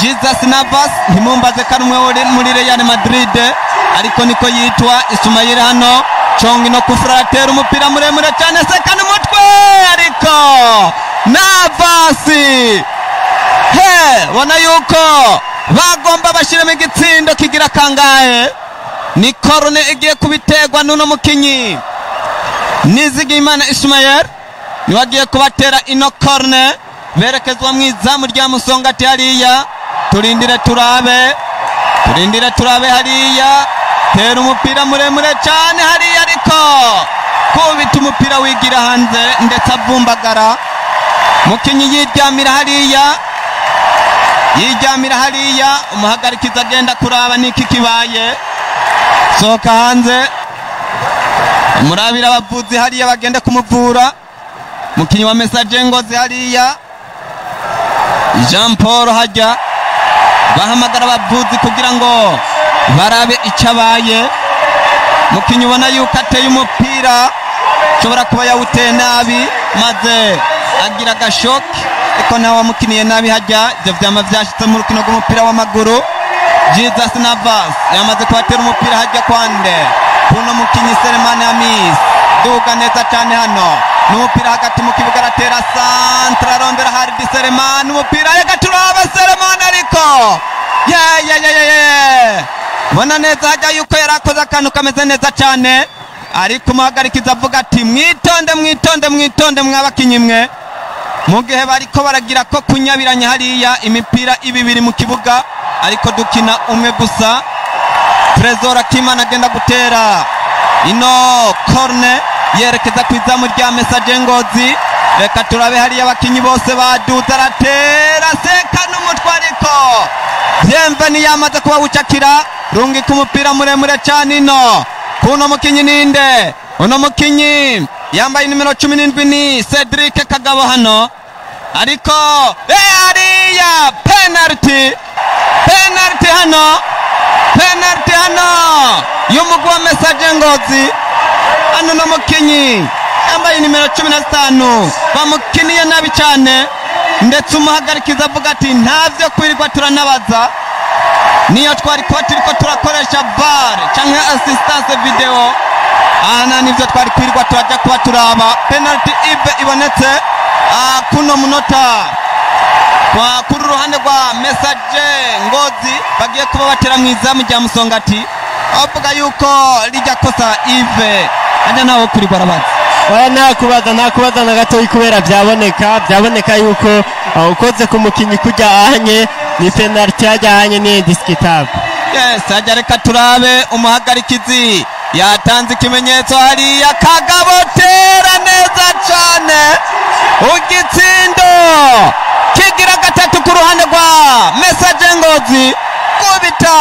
Jesus Navas ntimumbaze ko ari umwe muri Real Madrid, ariko niko yitwa. Ismail hano Chongi no kufratera umupira muremure cyane, sekana umutwe ariko Navas he, bona yuko bagomba bashiremo igitsindo kigira kangahe. Ni korone igiye kubitegwa n'uno mukinyi Nizigimana Ismail, niwe agiye kubatera ino korone, berekezwa mu izamu rya Musongati hariya. Turindire turabe, turindire turabe hariya, tera umupira muremure cyane hariya, ariko kubita umupira wigira hanze ndetse avumbagara. Mukinyi yiryamira hariya, yiryamira hariya, umuhagarikiza agenda kuraba niki kibaye, sohoka hanze, murabira abavuzi hariya bagenda kumuvura. Mukinyi wa Message Ngozi hariya Jean Paul hajya bahamagara abavuzi kugira ngo barabe icyabaye. Mukinyi ubona yuko ateye umupira, ashobora kuba yawuteye nabi maze agira agashoke, ariko nawe wamukiniye nabi hajya. Ibyo vyama vyashitse mu rukino rw'umupira w'amaguru. Jesus Navas yamaze kubatera umupira hajya kwande kuno mukinyi Selemani Hamis, duga neza cyane hano n'umupira hagati mu kibuga, aratera centre arondera Hardi Selemani, umupira yagaturaba Selemani ariko ye bona neza hajya yuko yarakoze akantu kameze neza cyane, ariko umuhagarikiza avuga ati mwitonde mwitonde mwitonde mwabakinyi mwe. Mu gihe bariko baragira ko kunyabiranya hariya imipira ibibiri mu kibuga, ariko dukina umwe gusa. Trezor Akimana agenda gutera ino corner yerekeza ku izamu rya Message Ngozi. Reka turabe hariya abakinyi bose baduze, aratera seka n'umutwe ariko Bienveni yamaze kubawucakira, rungika umupira muremure cyane ino kuno mukinyi ninde, uno mukinyi yambaye nimero 17 ni Cedric Kagabo hano, ariko hariya penalty, penalty hano, penalty hano y'umugwi wa Message Ngozi. Hano no mukinyi yambaye nimero 15 bamukiniye nabi cyane, ndetse umuhagarikiza avuga ati ntavyo kwirirwa turanabaza, niyo twari kuba turiko turakoresha VAR canke assistance video, ana nivyo twari kwirirwa turajya kuba turaba. Penalty ibe ibonetse kuno munota kwa kuri ruhande rwa Message Ngozi, bagiye kuba batera mu izamu rya Musongati. Avuga yuko rijya kosa Ive ajya nawe kuri barabaza. Oya nta kubaza na gatoyi, kubera byaboneka yuko ukoze ku mukinyi kujya ahanye ni penalty, hajya ahanye ni indiscutable. Yes, ajya reka turabe umuhagarikizi yatanze ikimenyetso hariya, Kagabo tera neza cyane ugitsindo kigira gatatu ku ruhande rwa Message Ngozi, kubita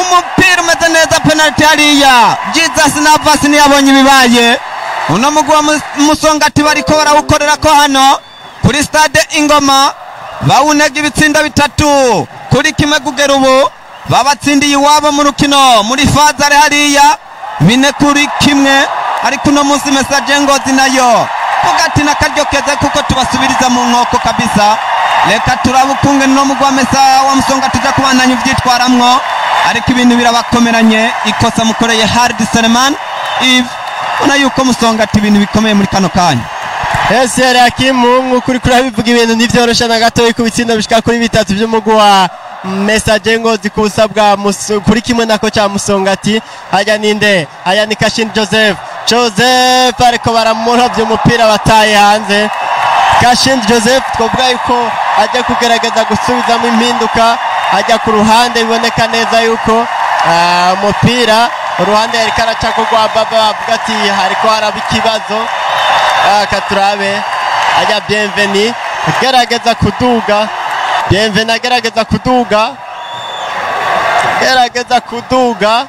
umupira umeze neza, penalty hariya. Jesus Navas ntiyabonye ibibaye. Uno mugwi wa Musongati bariko barawukorera ko hano kuri stade Ingoma, bawunega ibitsinda 3-1 kugera ubu, babatsindiye iwabo mu rukino muri fazare hariya 4-1, ariko uno munsi Message Ngozi nayo vuga ati nakaryo keza kuko tubasubiriza mu nkoko kabisa. Reka turabukunge no mugwi wa Mesa wa Musongati tuja kubandanya uvyitwaramwo, ariko ibintu birabakomeranye. Ikosa mukoreye Hardi Seleman Yves, ubona yuko Musongati ibintu bikomeye muri kano kanya. Ese Hakimu, nk'uko uri kurabivuga, ibintu ntivyoroshe na gatoyi ku bitsinda bishika kuri 3 vy'umugwi wa Messager Ngozi ku busa bwa kuri kimwe nako cya Musongati. Hajya ninde? Hajya ni Kashindi Joseph. Joseph ariko baramurovye umupira bataye hanze. Kashindi Joseph twavuga yuko ajya kugerageza gusubizamo impinduka, ajya ku ruhande biboneka neza yuko umupira uruhande yariko araca ko rwa Baba, bavuga ati hariko haraba ikibazo. Katurabe ajya Bienveni agerageza kuduga, Bienveni agerageza kuduga, gerageza kuduga,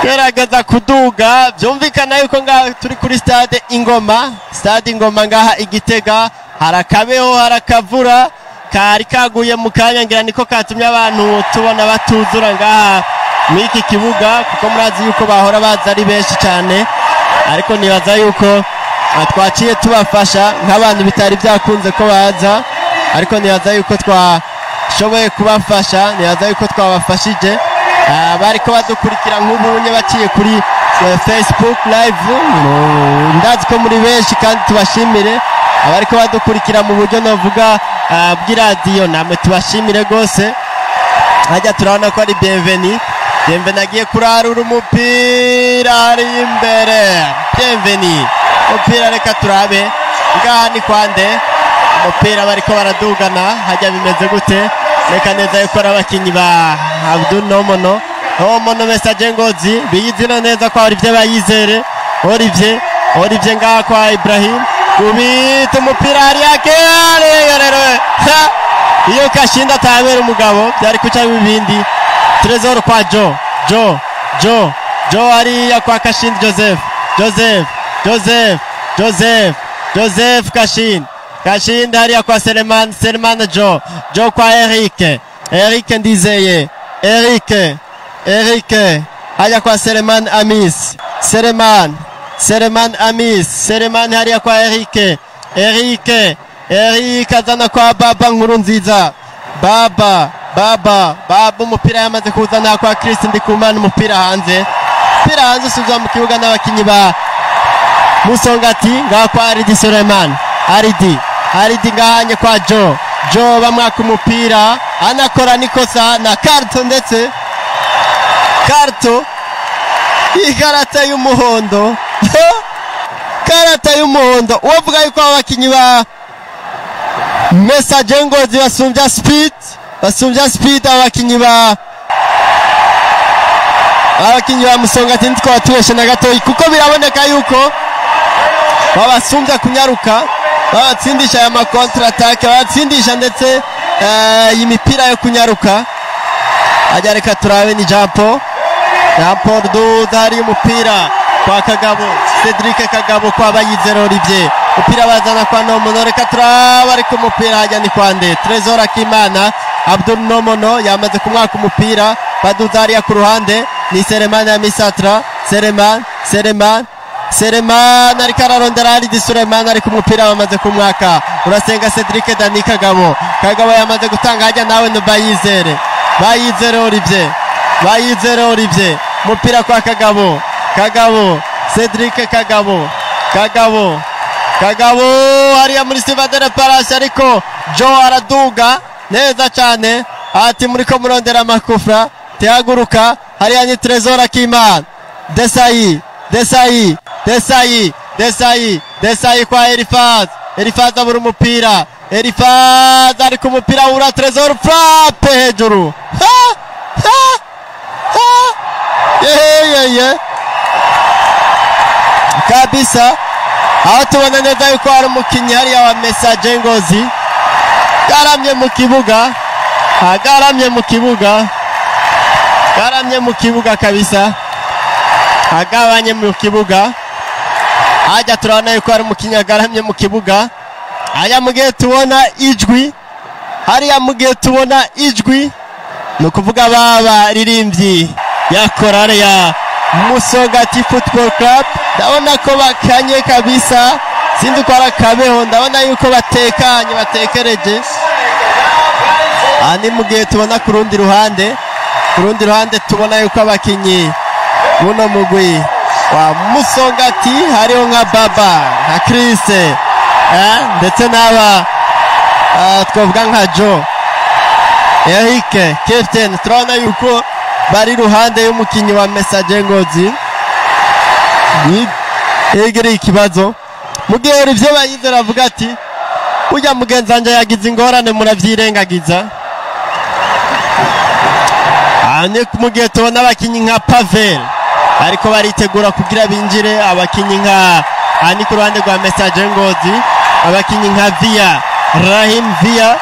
gerageza kuduga. Byumvikana yuko ngaha turi kuri stade Ingoma, stade Ingoma ngaha Igitega, harakabeho harakavura kari kaguye mu kanya, ngira niko katumye abantu tubona batuzura ngaha muri iki kibuga, kuko murazi yuko bahora baza ari benshi cyane, ariko nibaza yuko twaciye tubafasha nk'abantu bitari byakunze ko baza, ariko nibaza yuko twashoboye kubafasha, nibaza yuko twabafashije. Bariko badukurikira nk'ubunye baciye kuri Facebook live, ndazi ko muri benshi kandi tubashimire. Abariko badukurikira mu buryo novuga bw'iradiyo namwe tubashimire rwose. Hajya turabona ko ari Bienveni, Bienveni agiye kurarura umupira ari imbere. Bienveni umupira, reka turabe ngaha ni kwande, umupira bariko baradugana, hajya bimeze gute? Reka neza yuko ari abakinyi ba Abdul Nomono, Nomono Messager Ngozi biyizina neza kwa Olivier Bayizere, Olivier, Olivier ngaha kwa Ibrahim kubita umupira hariya rero iyo Kashinda atabera umugabo byari kuca ibindi. Trezor kwa Jo, Jo, Jo, Jo hariya kwa Kashindi Joseph, Joseph, Joseph, Joseph, Joseph Kashindi, Kashindi hariya kwa Seleman, Seleman Jo, Jo kwa Eric, Eric Ndizeye, Eric, Eric hariya kwa Seleman Amis, Seleman, Seleman Amis, Seleman hariya kwa Eric, Eric, Eric azana kwa Baba Nkurunziza, Baba, Baba, Baba umupira yamaze kuzana kwa Chris Ndikumana, umupira hanze, umupira hanze usubizwa mu kibuga n'abakinyi ba Musongati ngaha kwa Aridi Suleiman, Aridi, Aridi ngahanye kwa Jo, Jo bamwaka umupira anakora nikosa na karto, ndetse karto ikarata y'umuhondo, karata y'umuhondo. Uwavuga yuko abakinyi ba Messager Ngozi basumbya speed, basumbya speed abakinyi ba Musongati ntitwaba tubeshe na gatoyi, kuko biraboneka yuko babasumbya kunyaruka, babatsindisha aya ma contre attaque, babatsindisha ndetse iyi mipira yo kunyaruka. Ajya reka turabe ni Jean Paul, Jean Paul Duda hari umupira kwa Kagabo, Cedric Kagabo kwa Bayizere Olivier, umupira bazana kwa Nomono, reka turabe ariko umupira hajya ni kwande Trezor Akimana. Abdul Nomono yamaze kumwaka umupira, baduza hariya ku ruhande ni Selemani ya Misatra, Selemani, Selemani, Selemani ariko ararondera Aridi Suleiman, ariko umupira bamaze kumwaka. Urasenga Cedric Dani Kagabo, Kagabo yamaze gutanga hajya nawe no Bayizere, Bayizere Olivier, Bayizere Olivier, umupira kwa Kagabo, Kagabo, Cedric Kagabo, Kagabo, Kagabo hariya muri Sivadere Palace, ariko Joe araduga neza cyane ati muriko murondera amakufra, tihaguruka hariya ni Trezor Akimana, Desayi, Desayi, Desayi, Desayi, Desayi kwa Elifaz, Elifaz abura umupira, Elifaz ariko umupira ura Trezor frappe hejuru. Ha! Ha! Ha! Ye ye ye. Kabisa aho tubona neza yuko hari umukinyi hariya wa Messager Ngozi garamye mu kibuga, agaramye mu kibuga, garamye mu kibuga kabisa, agabanye mu kibuga. Hajya turabona yuko hari umukinyi agaramye mu kibuga. Hajya mugihe tubona ijwi, hariya mugihe tubona ijwi, ni ukuvuga baba ririmbyi ya korale ya Musongati Football Club, ndabona ko bakanye kabisa, sinzi ko ari akabeho, ndabona yuko batekanye batekereje. Ni mugihe tubona ku rundi ruhande, ku rundi ruhande tubona yuko abakinyi buno mugwi wa Musongati hariho nka Baba, nka Chris, ndetse n'aba twavuga nka Joe. Eric Captain, turabona yuko bari iruhande y'umukinyi wa Messager Ngozi. Ni ikibazo mu gihe Olivier Bayizere avuga ati burya mugenzi wanje yagize ingorane, muravyirengagiza. Ni mu gihe tubona abakinyi nka Pavel ariko baritegura kugira binjire, abakinyi nka ni ku ruhande rwa Messager Ngozi, abakinyi nka Via Rahim Via,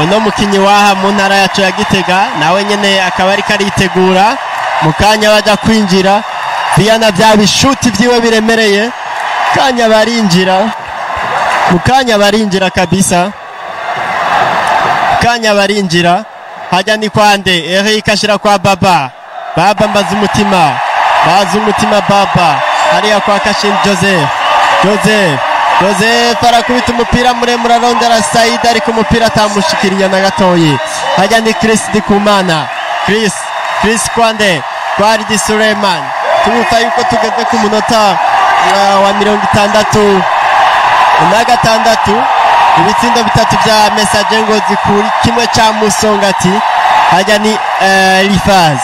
uno mukinyi waha mu ntara yacu ya Gitega, nawe nyene akaba ariko aritegura mu kanya baja kwinjira. Via na vya bishuti vyiwe biremereye, kanya barinjira, mu kanya barinjira kabisa, kanya barinjira. Hajya ni kwande Eric ashira kwa Baba, Baba mbaza umutima, baza umutima Baba, hariya kwa Kashim Joseph, Joseph, Joseph arakubita umupira muremure arondera Said, ariko umupira atamushikiriye na gatoyi. Hajya ni Chris Dikumana, Chris, Chris kwande kwa Aridi Suleiman. Tubutsa yuko tugeze ku munota wa 66, ibitsindo 3 vya Messager Ngozi kuri 1 ca Musongati. Hajya ni Elifaz,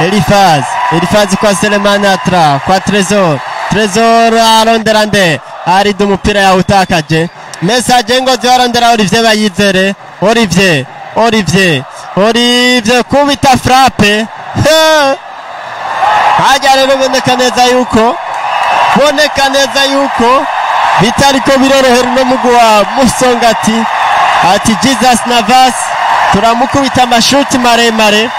Elifaz, Elifaz kwa Selemani Atra, kwa Trezor, Trezor arondera nde, Aridi umupira yawutakaje. Messager Ngozi arondera Olivier Bayizere, Olivier, Olivier, Olivier kubita frappe. Hajya rero boneka neza yuko, boneka neza yuko bitariko birorohera uno mugwi wa Musongati. Ati Jesus Navas turamukubita amashuti maremare,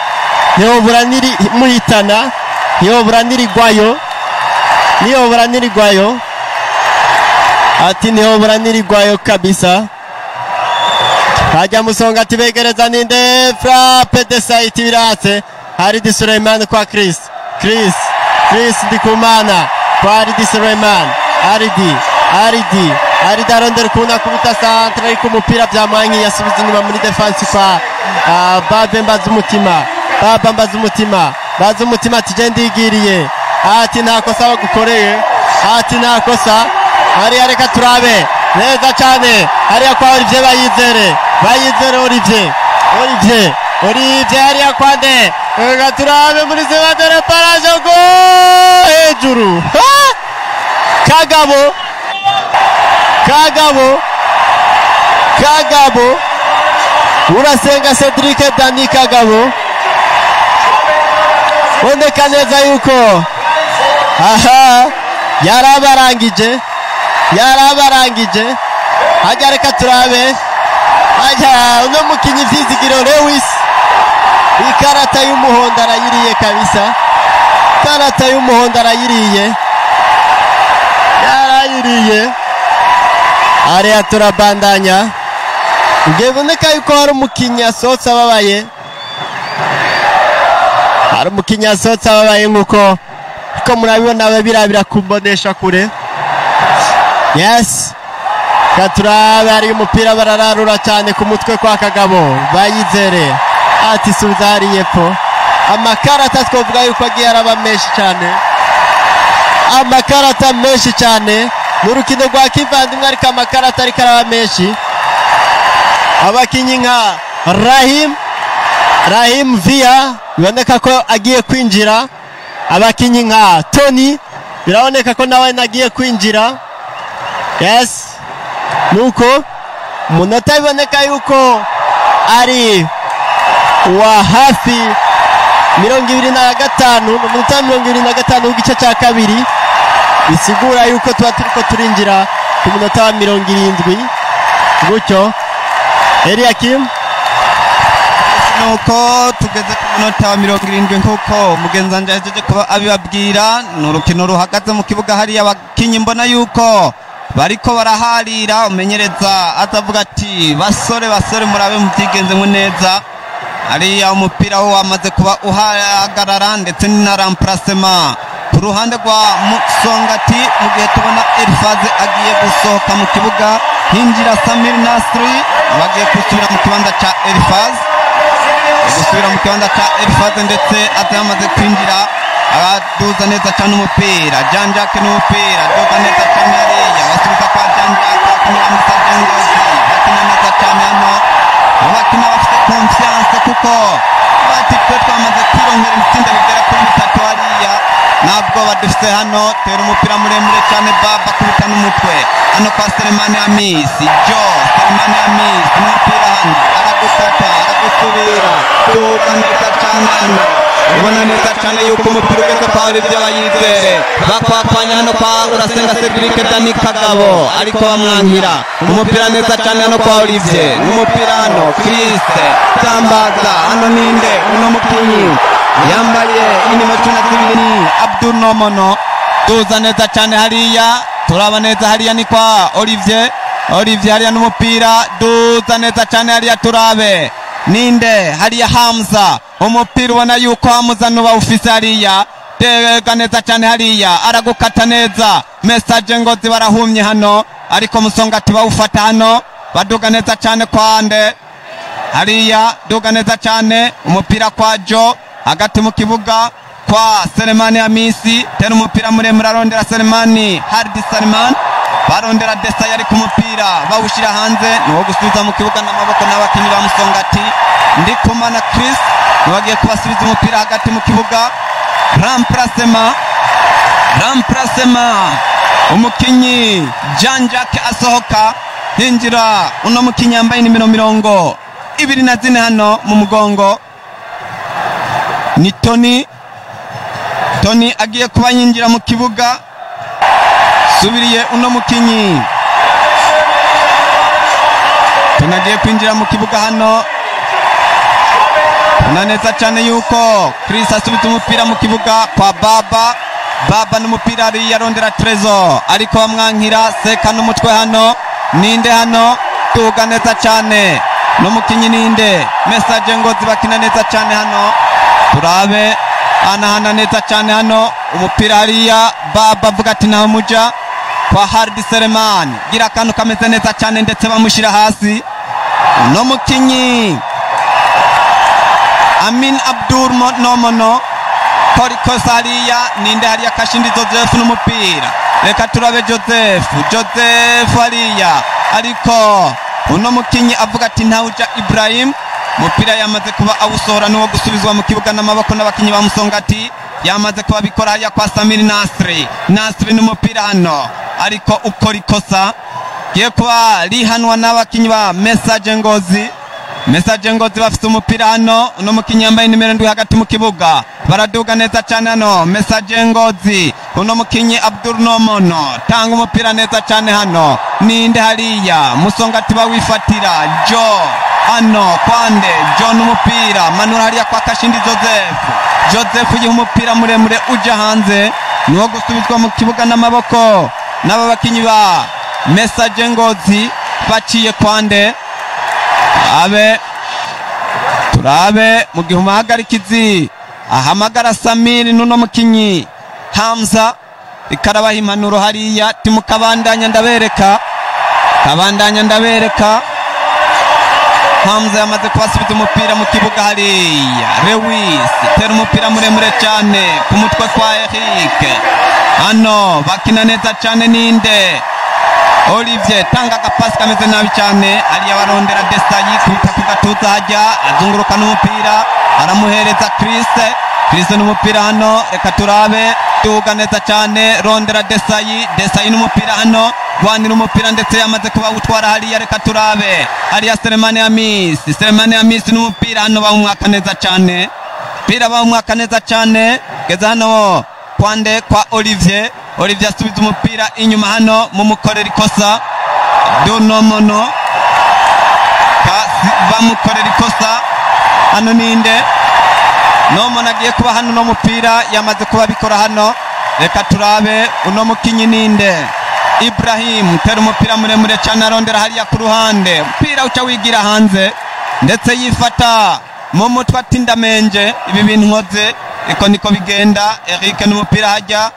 ntiyobura niri muhitana, ntiyobura nirigwayo, ntiyobura nirigwayo, ati ntiyobura nirigwayo kabisa. Hajya Musongati begereza ninde, frappe de Saiti biratse. Haridi Suleiman kwa Chris, Chris, Chris Ndikumana kwa Haridi Suleiman, Haridi, Haridi, Haridi arondera ukuntu akubita centre, ariko umupira byamwankiye, yasubiza inyuma muri defense kwa Babe mbaza umutima, Baba mbaza umutima, mbaza umutima ati je ndigiriye, ati nta kosa bagukoreye, ati nta kosa. Hariya reka turabe neza cyane, hariya kwa Olivier Bayizere, Bayizere Olivier, Olivier, Olivier hariya kwa nde, reka turabe muri zibadere paraje go hejuru. Kagabo, Kagabo, Kagabo, Urasenga Cedric Dani Kagabo, boneka neza yuko aha yarabarangije, yarabarangije. Hajya reka turabe, hajya uno mukinyi Vyizigiro Lewis, ikarata y'umuhondo arayiriye kabisa, ikarata y'umuhondo arayiriye, yarayiriye. Ariya turabandanya. Uboneka yuko hari umukinyi asohotse ababaye, hari umukinyi asohotse ababaye nkuko ko murabibona babirabira kumbonesha kure. Yes, katurabe hari umupira barararura cyane ku mutwe kwa Kagabo Bayizere, ati subiza hariya epfo. Amakarata twavuga yuko agiye araba menshi cyane, amakarata menshi cyane mu rukino rwa kivandimwe, ariko amakarata ariko araba menshi. Abakinyi nka Rahim, Rahim Via biboneka ko agiye kwinjira, abakinyi nka Tony biraboneka ko nawe nagiye kwinjira. Yes, nuko umunota biboneka yuko ari wa hafi 25, umunota 25 w'igice cya kabiri, bisigura yuko tuba turiko turinjira ku munota wa 70 gutyo. Eliakim, nuko tugeze ku munota wa 70 nkuko mugenzi wanje yahejeje kuba abibabwira. Ni urukino ruhagaze mu kibuga, hariya abakinyi mbona yuko bariko baraharira, umenyereza azavuga ati basore basore murabe mubyigenzemo neza. Hariya umupira wo wamaze kuba uhagarara, ndetse na remplacement ku ruhande rwa Musongati, mu gihe tubona Elifaze agiye gusohoka mu kibuga, hinjira Samir Nasri, bagiye gusubira mu kibanza ca Elifaze, gusubira mu kibanza ca Elifaze, ndetse atamaze kwinjira abaduza neza cyane umupira, Jean Jacques n'umupira aduza neza cyane hariya, basubiza kwa Jean Jacques, bakinira Messager Ngozi, bakina neza cyane hano. Bakina bafite confiance kuko bati twe twamaze kwironkera ibitsinda bigera kuri bitatu hariya, ntabwo badufite hano. Tera umupira muremure cyane, Baba kubita n'umutwe hano kwa Selemani Hamisi. Jo Selemani Hamisi umupira hano aragukata, aragusubira, tuba neza cyane hano. Ubona neza cyane yuko umupira ugeze kwa Olivier Bayizere, bakwakwanya hano kwa Urasenga Cedric Dani Kagabo, ariko bamwankira umupira neza cyane hano kwa Olivier. Umupira hano Chris Tambaza, hano ninde uno mukinyi yambaye inimero 12 ni Abdul Nomono. Tuza neza cyane hariya, turaba neza hariya ni kwa Olivier. Olivier hariya n'umupira, duza neza cyane hariya turabe ninde hariya Hamza. Umupira ubona yuko Hamza nuba ufise hariya, tega neza cyane hariya, aragukata neza. Message Ngozi barahumye hano, ariko Musongati bawufata hano, baduga neza cyane kwande hariya, duga neza cyane umupira kwa Jo hagati mu kibuga kwa Selemani Hamisi. Tera umupira muremure arondera Selemani Hardi Salman, barondera Desa yari ku mupira bawushira hanze, niwo gusubiza mu kibuga n'amaboko n'abakinyi ba Musongati. Ndikumana Chris niwagiye kubasubiza umupira hagati mu kibuga. Remplacement umukinyi Jean Jacques asohoka, hinjira uno mukinyi yambaye nimero 24 hano mu mugongo ni Tony. Tony agiye kuba yinjira mu kibuga, subiriye uno mukinyi Tony agiye kwinjira mu kibuga hano. Ubona neza cyane yuko Chris asubiza umupira mu kibuga kwa Baba. Baba n'umupira ari yarondera Trezor, ariko bamwankira. Seka n'umutwe hano ninde hano, tuga neza cyane n'umukinyi ninde Message Ngozi bakina neza cyane hano, turabe anahana neza cyane hano umupira hariya. Baba avuga ati naho muja kwa Hardi Selemani, gira akantu kameze neza cyane ndetse bamushyira hasi no mukinyi Amin Abdul Nomono. Kori kosa hariya ninde hariya Kashindi Joseph n'umupira, reka turabe Joseph hariya, ariko uno mukinyi avuga ati ntawuja Ibrahim. Mupira yamaze kuba awusohora n'uwo gusubizwa mu kibuga n'amaboko n'abakinyi ba Musongati. Yamaze kuba bikora hariya kwa Samir Nasri. Nasri n'umupira hano, ariko ukora ikosa giye kuba rihanwa n'abakinyi ba Message Ngozi. Message Ngozi bafite umupira hano, uno mukinyi yambaye nimero 7 hagati mu kibuga, baraduga neza cyane hano. Message Ngozi uno mukinyi Abdul Nomono, tanga umupira neza cyane hano ninde hariya Musongati bawifatira Jo hano kwande John umupira manura hariya kwa Kashindi Joseph. Joseph yiha umupira muremure uja hanze, niwo gusubizwa mu kibuga n'amaboko n'aba bakinyi ba Message Ngozi baciye kwande. Abe turabe mu gihe umuhagarikizi ahamagara Samiri n'uno mukinyi Hamza, ikarabaha impanuro hariya timukabandanya ndabereka, kabandanya ndabereka. Hamza yamaze kubasubiza umupira mu kibuga hariya. Lewis tera umupira muremure cyane ku mutwe kwa Eric hano, bakina neza cyane ninde Olivier, tanga agapasi kameze nabi cyane hariya, barondera Desayi kubita ku gatuza hajya azunguruka n'umupira aramuhereza Chris. Chris n'umupira hano, reka turabe tuga neza cyane rondera Desayi. Desayi n'umupira hano, gwanira umupira ndetse yamaze kuba utwara hariya, reka turabe hariya Selemani Hamisi. Selemani Hamisi n'umupira hano bawumwaka neza cyane, pira bawumwaka neza cyane geza hano kwande kwa Olivier. Olivier asubiza umupira inyuma hano mumukorera ikosa Donomono, bamukorera ikosa hano ninde Nomono agiye kuba hano no mupira yamaze kuba bikora hano, reka turabe uno mukinyi ninde Ibrahim, tera umupira muremure cyane arondera hariya ku ruhande, umupira uca wigira hanze ndetse yifata mu mutwe ati ndamenje ibi bintu nkoze, iko niko bigenda. Eric n'umupira hajya,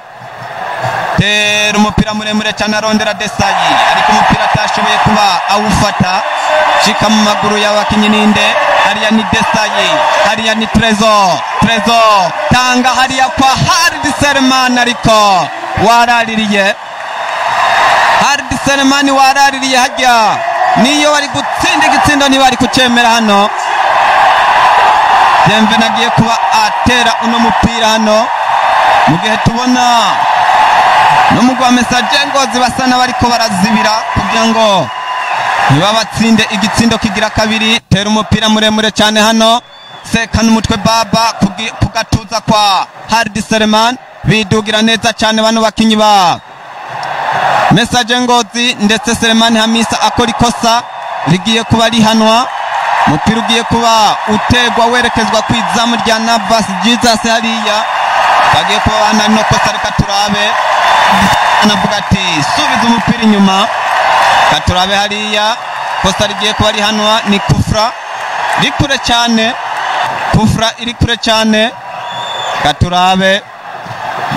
tera umupira muremure cyane arondera Desayi, ariko umupira atashoboye kuba awufata, shika mu maguru y'abakinyi ninde hariya ni Desayi, hariya ni Trezor. Trezor tanga hariya kwa Hardi Selemani, ariko waraririye Hardi Selemani waraririye hajya Niyo bari gutsinda igitsindo ntibari kucemera hano. Bienvenu agiye kuba atera uno mupira hano, mu gihe tubona n'umugwi wa Messager Ngozi basa n'abariko barazibira kugira ngo ntibabatsinde igitsindo kigira kabiri. Tera umupira muremure cyane hano, sekana umutwe Baba ku gatuza kwa Hardi Seleman. Bidugira neza cyane bano bakinyi ba Messager Ngozi, ndetse Seleman Hamisa akora ikosa rigiye kuba rihanwa. Umupira ugiye kuba utegwa werekezwa ku izamu rya Navas Jesus hariya, bagiye kuba bahana rino kosa. Reka turabe, anavuga ati subiza umupira inyuma. Reka turabe hariya, kosa rigiye kuba rihanwa ni kufra iri kure cyane, kufra iri kure cyane. Reka turabe,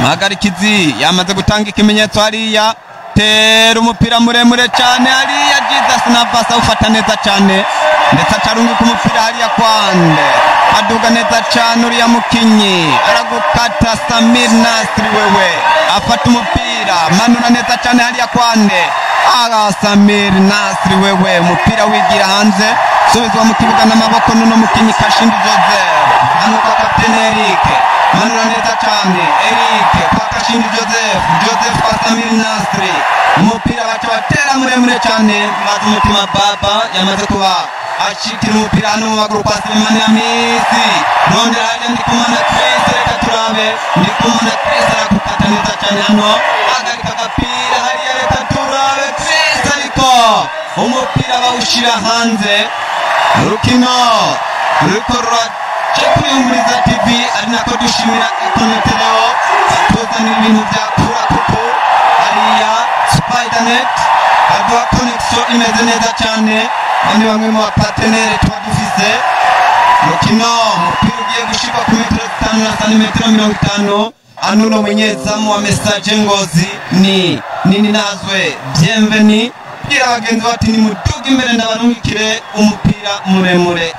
Muhagarikizi yamaze gutanga ikimenyetso hariya. Tera umupira muremure cyane hariya, Jesus Navas awufata neza cyane, ndetse acarunguka umupira hariya kwande, aduga neza cyane uriya mukinyi aragukata. Samir Nasri wewe afata umupira, manura neza cyane hariya kwande. Aga Samir Nasri wewe, umupira wigira hanze, subizwa mu kibuga n'amaboko n'uno mukinyi Kashindi Joseph. Hano kwa kapitene Eric, manura neza cyane Eric kwa Kashindi Joseph, Joseph kwa Samir Nasri. Umupira baca batera muremure cyane, maze umutima Baba yamaze kuba ashikira umupira hano mu maguru kwa Selemani Hamisi. Rondera hariya Ndikumana Chris, reka turabe Ndikumana Chris arakukata neza cyane hano, hagarika agapira hariya, reka turabe Chris, ariko umupira bawushira hanze. Urukino ruriko ruraca kuri Humuriza TV, ari nako dushimira Econeteleo batuzanira ibintu bya kura kuko hariya Spidernet baduha connection imeze neza cyane. Ni bamwe mu bapartenere tuba dufise. Mukino umupira ugiye gushirwa ku metero 5 na santimetero 50. Anuno munyezamu wa Messager Ngozi ni Nini Nazwe Bienvenu, bwira bagenzi bati nimuduge imbere ndabarungikire umupira muremure.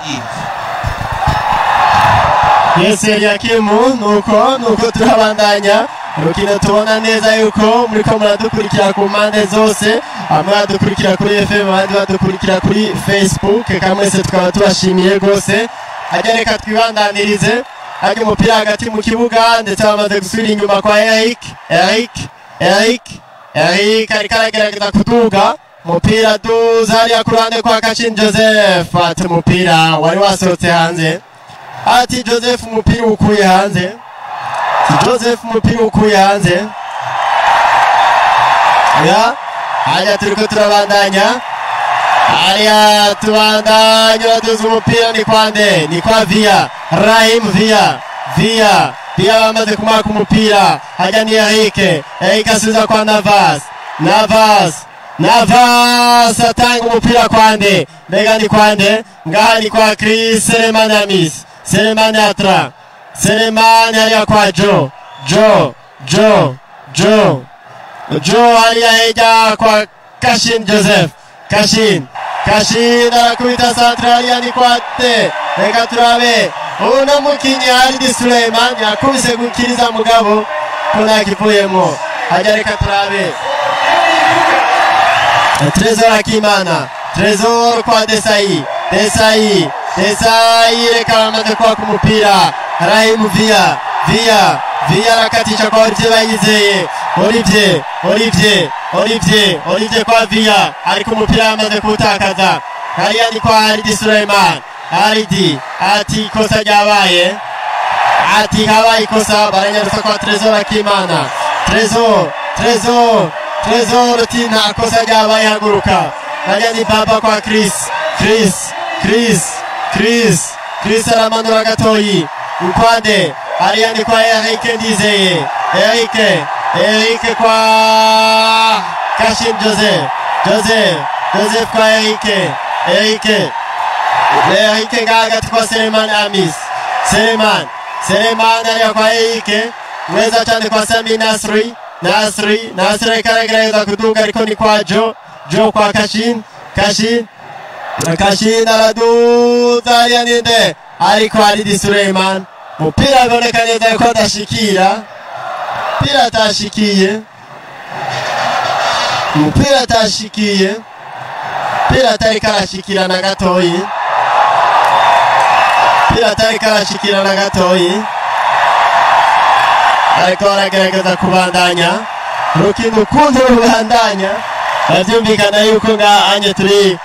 Yes, Eliakimu, nuko turabandanya urukino, tubona neza yuko muriko muradukurikira ku mpande zose, bamwe badukurikira kuri FM, abandi badukurikira kuri Facebook, kamwese tukaba tubashimiye rwose. Hajya reka twibandanirize hajya umupira hagati mu kibuga, ndetse bamaze gusubira inyuma kwa Eric. Eric Eric Eric ariko aragerageza kuduga umupira, duza hariya ku ruhande kwa Kashin Joseph, ati umupira wari wasohotse hanze. Ati Joseph umupira ukuye hanze, Joseph umupira ukuye hanze. Ya hajya turiko turabandanya hariya, tubandanya baduza umupira ni kwande, ni kwa Via Rahim Via Via Via bamaze kumaka umupira hajya ni Eric. Eric asubiza kwa Navas, Navas Navas atanga umupira kwande, mbega ni kwande, ngaha ni kwa Chris Selemani Amis, Selemani Atra, Selemani hariya kwa Joe, Joe Joe Joe Joe hariya hirya kwa Kashin Joseph, Kashin Kashin arakubita santre hariya ni kwa te, reka turabe uno mukinyi Haridi Suleiman yakubise gukiriza mugabo ko ntakivuyemo. Hajya reka turabe Trésor Akimana, Trésor kwa Desai, Desai Desai reka bamaze kwaka umupira Rahim Via Via Via arakatisha kwa Olivier Bayizeye, Olivier Olivier Olivier Olivier kwa Via, ariko umupira yamaze kuwutakaza. Hariya ni kwa Haridi Suleiman, Haridi ati ikosa ryabaye, ati habaye ikosa, baranyarutsa kwa Trésor Akimana. Trésor Trésor Trésor ati nta kosa ryabaye, haguruka. Hariya ni Baba kwa Chris, Chris Chris Chris Chris aramanura gatoyi ukwande, hariya ni kwa Eric Ndizeye, Eric Eric kwa Kashim Joseph, Joseph Joseph kwa Eric, Eric Eric ngaha hagati kwa Selemani Amis, Selemani Selemani hariya kwa Eric, meza cyane kwa Sami Nasri, Nasri Nasri ariko aragerageza kuduga ariko ni kwa Joe, Joe kwa Kashin, Kashin Kashin araduza hariya ninde, ariko Haridi Suleiman umupira biboneka neza ko adashikira, umupira atashikiye, umupira atashikiye, Pira atari karashikira na gatoyi. Pira atari karashikira na gatoyi. Ariko aragerageza kubandanya. Urukino ukuntu rubandanya. Bavyumvikana yuko ngaha anye turi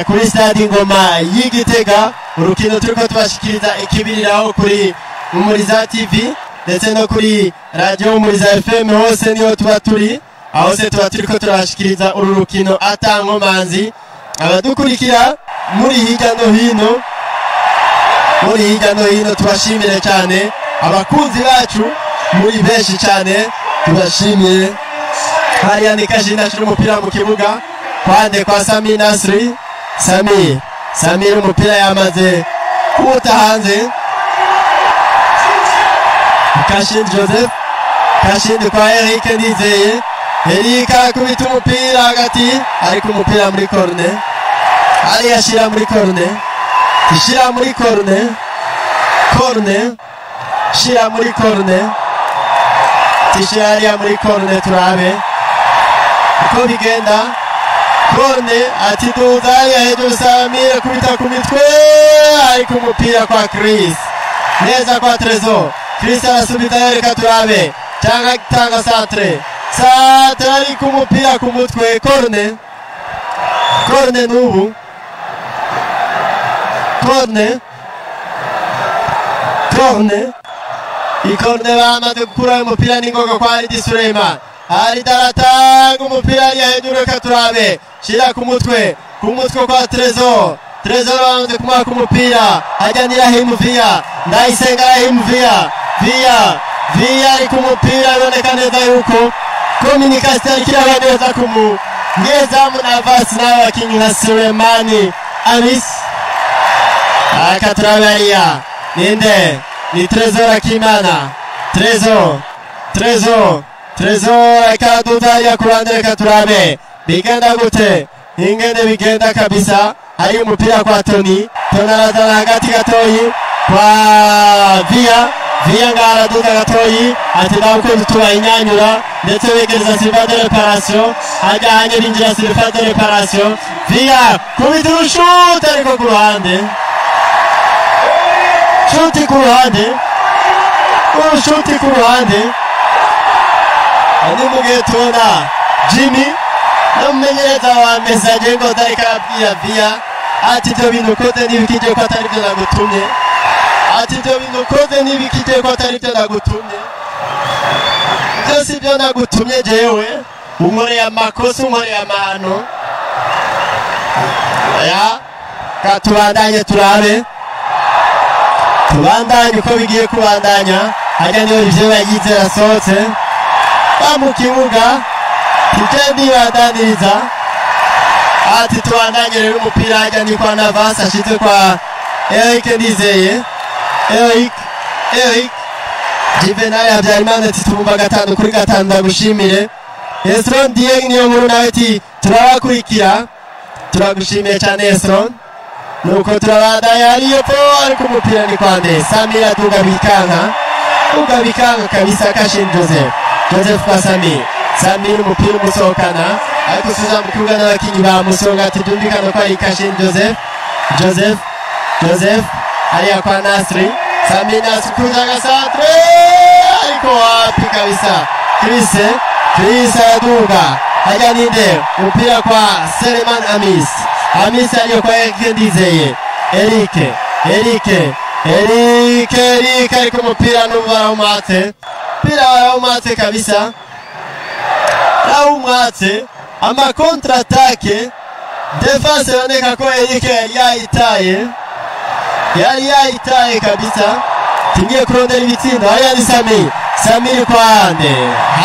kuri stade Ingoma y'Igitega. Urukino turiko tubashikiriza ikibiriraho kuri Humuriza TV ndetse no kuri Radio Humuriza FM, hose niho tuba turi. Aho se tuba turiko turabashikiriza uru rukino ata nkomanzi. Abadukurikira muri hirya no hino, muri hirya no hino tubashimire cyane. Abakunzi bacu muri benshi cyane tubashimiye. Hariya ni Kajina ashira umupira mu kibuga kwande kwa Sami Nasri. Samir umupira yamaze kuwuta hanze. Kashindi Joseph, Kashindi kwa Eric Ndizeye. Eric akubita umupira hagati, ariko umupira muri corner. Hariya ashira muri corner, ishira muri corner, corner, shira muri corner, tishira hariya muri corner turabe uko bigenda. Corner ati duza hariya hejuru, Samir akubita ku mitwe, ariko umupira kwa Chris, neza kwa Trezor. Chris arasubiza, reka turabe cyangwa tanga centre, centre ariko umupira ku mutwe, corner, corner n'ubu, corner, corner. Ikorne bamaze gukura umupira n'ingoga kwa Alidi Suleiman. Alidi aratanga umupira hariya hejuru, reka turabe, shira ku mutwe, ku mutwe kwa Trezor. Trezor bamaze kumwaka umupira, hajya ni Rahim Via, Ndayisenga Rahim Via, Via, Via ariko umupira biboneka neza yuko communication ariko iraba neza ku munyezamu Navas n'abakinyi nka Suleimani Amis. Aka turabe hariya ninde? Ni Trezor Akimana. Trezor, Trezor, Trezor akaduza hariya ku ruhande, reka turabe bigenda gute, ingene bigenda kabisa. Hari umupira kwa Tony, Tony arazana hagati gatoyi kwa Via, Via ngaho araduza gatoyi ati ndawukunze tubahinyanyura, ndetse wegereza Silva de reparation, hajya hanye rinjira Silva de reparation. Via kubita urushuti ariko ku ruhande, shuti ku ruhande, urushuti ku ruhande. Ni mu gihe tubona Jimmy n'umumenyereza wa Message ngo ariko arabwira Via ati ibyo bintu ukoze ntibikije ko atari byo nagutumye, ati ibyo bintu ukoze ntibikije ko atari byo nagutumye, ibyo si byo nagutumye jewe, unkoreye amakosa, unkoreye amahano. Oya, ka tubandanye turabe, tubandanye uko bigiye kubandanya. Hajya niyo ivyo yagize yasohotse ba mu kibuga, tije ndibandaniriza ati tubandanye rero. Umupira hajya ni kwa Navas ashize kwa Eric Ndizeye. Eric, Eric Juvenal Habyarimana ati tubumba 5 kuri 5, ndagushimire. Esron Dieng niyo nkuru nawe ati turabakurikira, turagushimiye cyane Esron. Nuko turabandanya hariyo po, ariko umupira ni kwande Samir aduga bikanka, duga bikanka kabisa. Kashin Joseph, Joseph kwa Samir, Samir umupira umusohokana, ariko suza mu kibuga n'abakinyi ba Musonga ati byumvikana ko ari Kashin Joseph, Joseph, Joseph hariya kwa Nasri, Samir Nasri kuza agasantre, ariko wapi kabisa. Chris, Chris aduga hajya ninde, umupira kwa Seleman Amis, Amis ariyo kwa Eric Ndizeye, Eric, Eric, Eric, Eric ariko umupira n'ubu barawumwatse, umupira barawumwatse kabisa, barawumwatse. Ama contre attaque, defense iboneka ko Eric yari yayitaye, yari yayitaye kabisa. Tugiye kurondera ibitsindo. Hariya ni Samir, Samir kwa ande,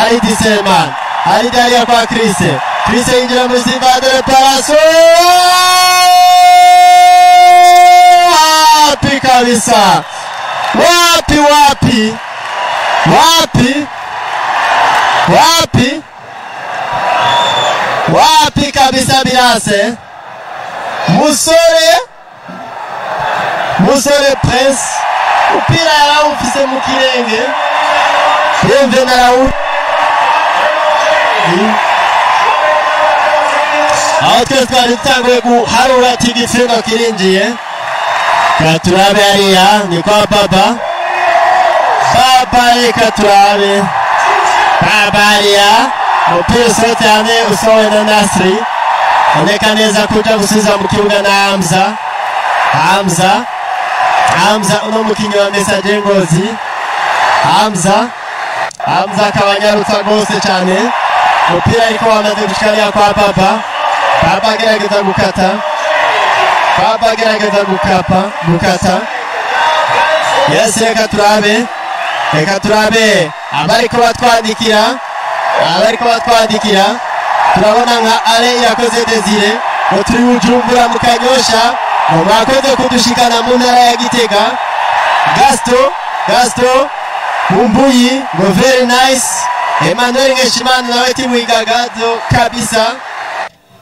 hari Diselman, hari Daria kwa Chris, Chris yinjira muri Silva de reparation, wapi kabisa, wapi wapi wapi wapi wapi kabisa. Birase Musore, Musore Prince umupira yarawufise mu kirenge, Bienvenu arawu Aho twese twari dutanguye guharura ati igitsindo kirinjiye. Katurabe hariya ni kwa Baba. Baba, reka turabe. Baba hariya, umupira usohotse hanze, usohowe na Nasri. Boneka neza kuja gusubiza mu kibuga na Hamza. Hamza, Hamza, uno mukinyi wa Messager Ngozi. Hamza, Hamza akaba anyarutsa rwose cyane. Umupira ariko wamaze gushika hariya kwa Baba. Baba agerageza gukata. Baba agerageza gukapa, gukata. Yes, reka turabe. Reka turabe abariko batwandikira. Abariko batwandikira. Turabona nka Ale Yakoze Desire ngo turi Bujumbura mu Kanyosha, ngo mwakoze kudushikana mu ntara ya Gitega. Gasto, Gasto Mumbuyi ngo very nice. Emmanuel Nkeshimana nawe ati mwigagazo kabisa.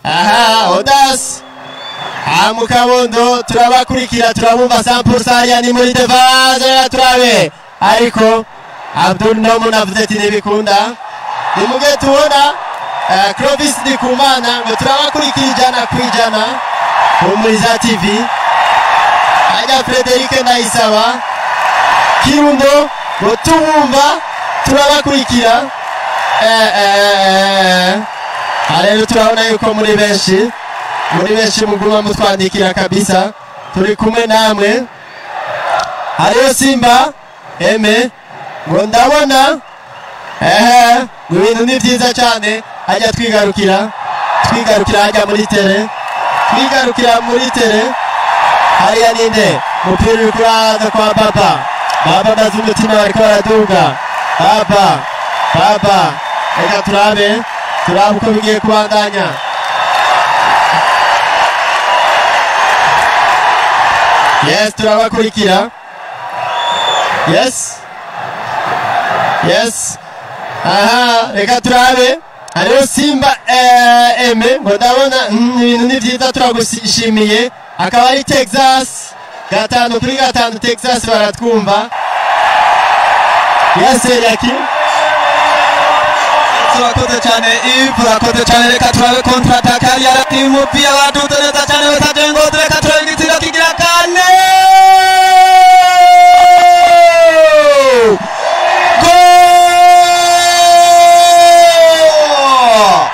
Aha, Odas aha mu Kabondo turabakurikira, turabumva 100%. Hariya ni muri defense, turabe, ariko Abdul Nomun avuze ati ntibikunda. Ni mugihe tubona Clovis Ndikumana ngo turabakurikira 100% Humuriza TV. Ajya Frederic Ndayisaba Kirundo ngo tubumva, turabakurikira. Aha rero turabona yuko muri benshi, muri benshi muguma mutwandikira kabisa, turi kumwe namwe. Hariyo Simba Eme ngo ndabona ehe, ngo ibintu ni byiza cyane. Hajya twigarukira, twigarukira hajya muri terrain, twigarukira muri terrain hariya. Ninde? Umupira uri kuraza kwa Baba. Baba amaze umutima, bariko baraduga. Baba, Baba, reka turabe, turabe uko bigiye kubandanya. Yes, turabakurikira. Yes, aha, reka turabe. Hariho Simba Eme ngo ndabona ibintu ni byiza, turagushimiye. Akaba ari Texas, 5 kuri 5, Texas baratwumva. Yes, Eliakim. Turakoze cyane Yves, urakoze cyane. Reka turabe contre-attaque hariya, ati umupira baduze neza cyane Messager Ngozi. Reka turabe igitsindo kigira kane. Goal!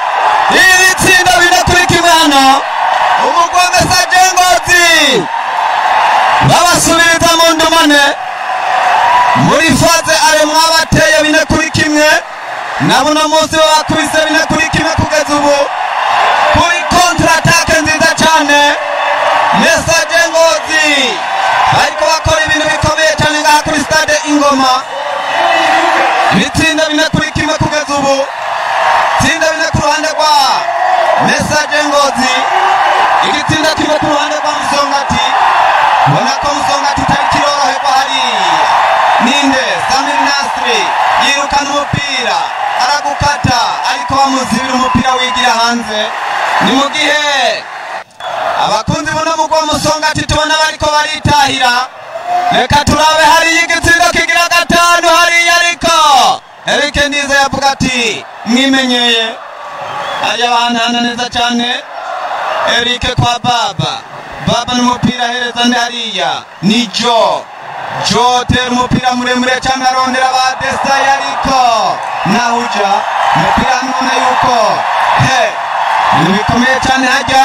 Ibitsindo 4-1 hano, umugwi wa Messager Ngozi babasubiriza mu ndumane. Muri phase aller mwabateye 4-1, nabo uno munsi babakubise 4-1. Kugeza ubu kuri contre-attaque nziza cyane, Messager Ngozi bariko bakora ibintu bikomeye cyane ngaha kuri stade Ingoma. Ibitsindo 4-1 kugeza ubu, tsinda bine ku ruhande rwa Messager Ngozi, igitsinda kimwe ku ruhande rwa Musongati. Ubona ko Musongati itari kiroroherwa hariya. Ninde? Samir Nasri yirukana umupira, aragukata, ariko bamuzibira, umupira wigira hanze. Ni mu gihe abakunzi buno mugwi wa Musongati tubona bariko baritahira. Reka turabe hariya igitsindo kigira gatanu hariya, ariko Eric Ndize yavuga ati mwimenyeye. Hariya bahanahana neza cyane. Eric kwa Baba. Baba n'umupira ahereza nde hariya? Ni Joe. Joe tera umupira muremure cyane, arondera ba Desai, ariko nahuja umupira. None yuko he ibintu bikomeye cyane hajya.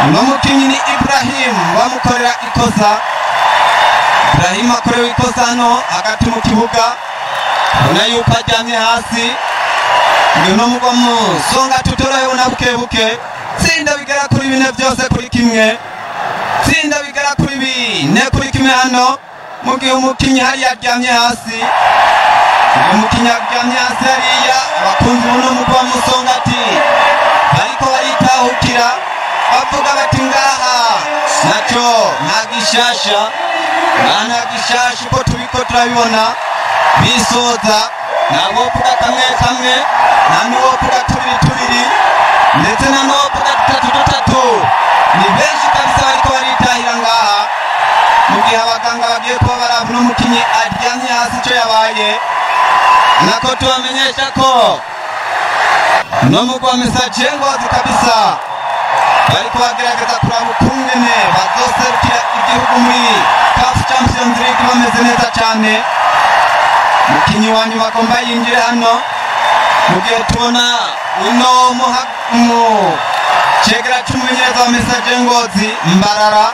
Uno mukinyi ni Ibrahim, bamukorera ikosa. Ibrahim akorewe ikosa hano hagati mu kibuga, ubona yuko aryamye hasi. Uno mugwa Musonga tutorohewe na buke buke. Tsinda bigera kuri bine byose kuri kimwe, tsinda bigera kuri 4-1 hano, mu gihe umukinyi hariya aryamye hasi. Uyu mukinyi aryamye hasi hariya. Abakunzi buno mugwa Musongati bariko baritahukira, bavuga bati ngaha naco nta gishasha, ngaha nta gishasha. Uko tubiko turabibona bisoza, ntawovuga kamwe kamwe, nta n'uwovuga tubiri tubiri, ndetse nta n'uwovuga dutatu dutatu. Ni benshi kabisa bariko baritahira ngaha, mu gihe abaganga bagiye kuba baraba uno mukinyi aryamye hasi ico yabaye. Nako tubamenyesha ko no mugwa Messager Ngozi kabisa. Bariko bagerageza kuraba ukungene bazoserukira igihugu muri CAF Champions League bameze neza cyane. Mukinyi wa nyuma agomba yinjire hano, mu gihe tubona uno mu cegera c'umumenyereza wa Messager Ngozi Mbarara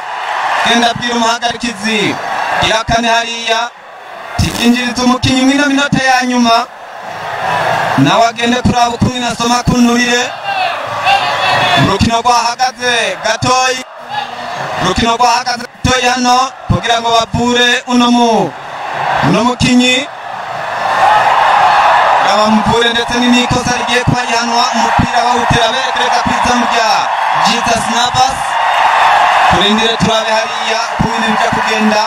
genda abwira umuhagarikizi irakane hariya tikinjiriza umukinyi mw'ino minota ya nyuma, nawe agende kuraba ukungene asoma kunturire. Urukino rwahagaze gatoyi, urukino rwahagaze gatoyi hano kugira ngo bavure uno mukinyi, bamuvure ndetse n'ikosa rigiye kuba rihanwa. Umupira bawutera berekereza kw'izamu rya Jesus Navas. Turindire turabe hariya uko ibintu bija kugenda.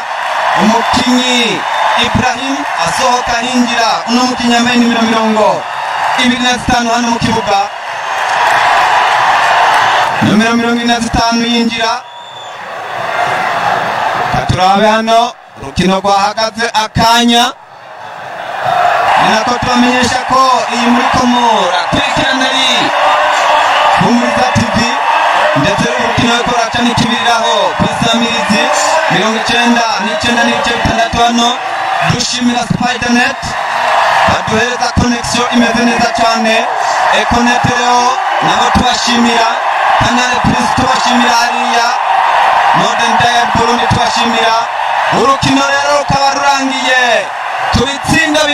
Umukinyi Ibrahim asohoka hinjira uno mukinyi yambaye nimero 25 hano mu kibuga, nomero 25 yinjira. Turabe hano urukino rwahagaze akanya, ni nako tubamenyesha ko iyi muri komora kurikirana ari Humuriza TV, ndetse urukino ruriko ruraca n'ikibiriraho kw'isamirizi 99.6 hano. Dushimira Spidernet baduhereza connection imeze neza cyane, Econet rero nabo tubashimira, Canal Plus tubashimira, hariya Modern Dial Burundi tubashimira. Urukino rero rukaba rurangiye ku bitsindo 4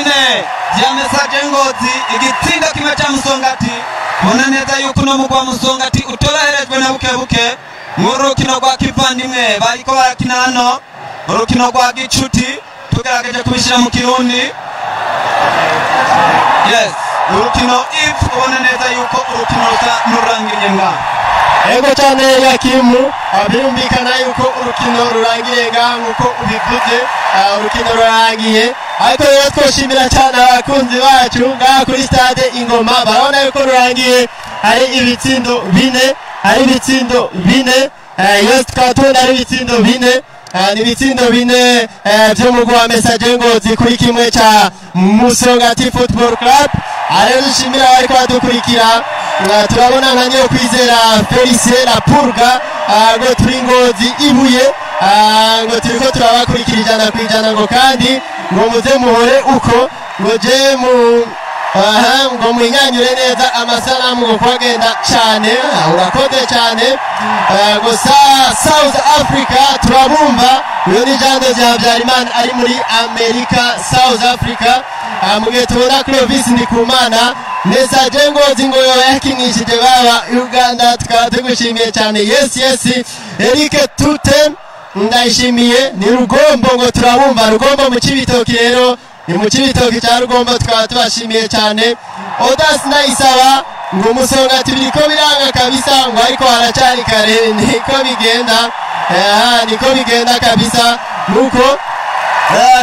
vya Messager Ngozi, igitsindo kimwe ca Musongati. Bona neza yuko uno mugwi wa Musongati utoroherejwe na buke buke muri rukino rwa kivandimwe bariko barakina hano, urukino rwa gicuti tugerageje kubishyira mu Kirundi. Yes, urukino if ubona neza yuko urukino rusa n'ururangiriye ngaha. Ego cyane Yakimu, birumvikana yuko urukino rurangiye ngaha nkuko ubivuze, urukino rurangiye. Ariko rero twoshimira cyane abakunzi bacu ngaha kuri stade Ingoma, barabona yuko rurangiye hari ibitsindo 4, hari ibitsindo 4. Yes, tukaba tubona ari ibitsindo 4. Ni ibitsindo 4 vy'umugwi wa Messager Ngozi kuri kimwe ca Musongati Football Club. Rero dushimira abariko badukurikira. Turabona nka niyo kwizera Felicien La Purga ngo turi Ngozi ibuye, ngo turiko turabakurikira 100% ngo kandi ngo muze muhore uko ngo je mu ngo mwinyanyure neza amasanamu ngo kwagenda cyane. Urakoze cyane. Gusa South Africa turabumva, uyo ni Jean de Habyarimana ari muri Amerika, South Africa. Mugihe tubona Clovis Ndikumana Messager Ngozi ngo yakinishije baba Uganda, tukaba tugushimiye cyane. Yes yes, Eric Tute ndayishimiye ni Rugombo ngo turabumva, Rugombo mu Cibitoki rero ni mu Cibitoki cya Rugombo, tukaba tubashimiye cyane. Odas Ndayisaba ngo Musongati biriko biranga kabisa, ngo ariko haracari kare, niko bigenda, niko bigenda kabisa. Nuko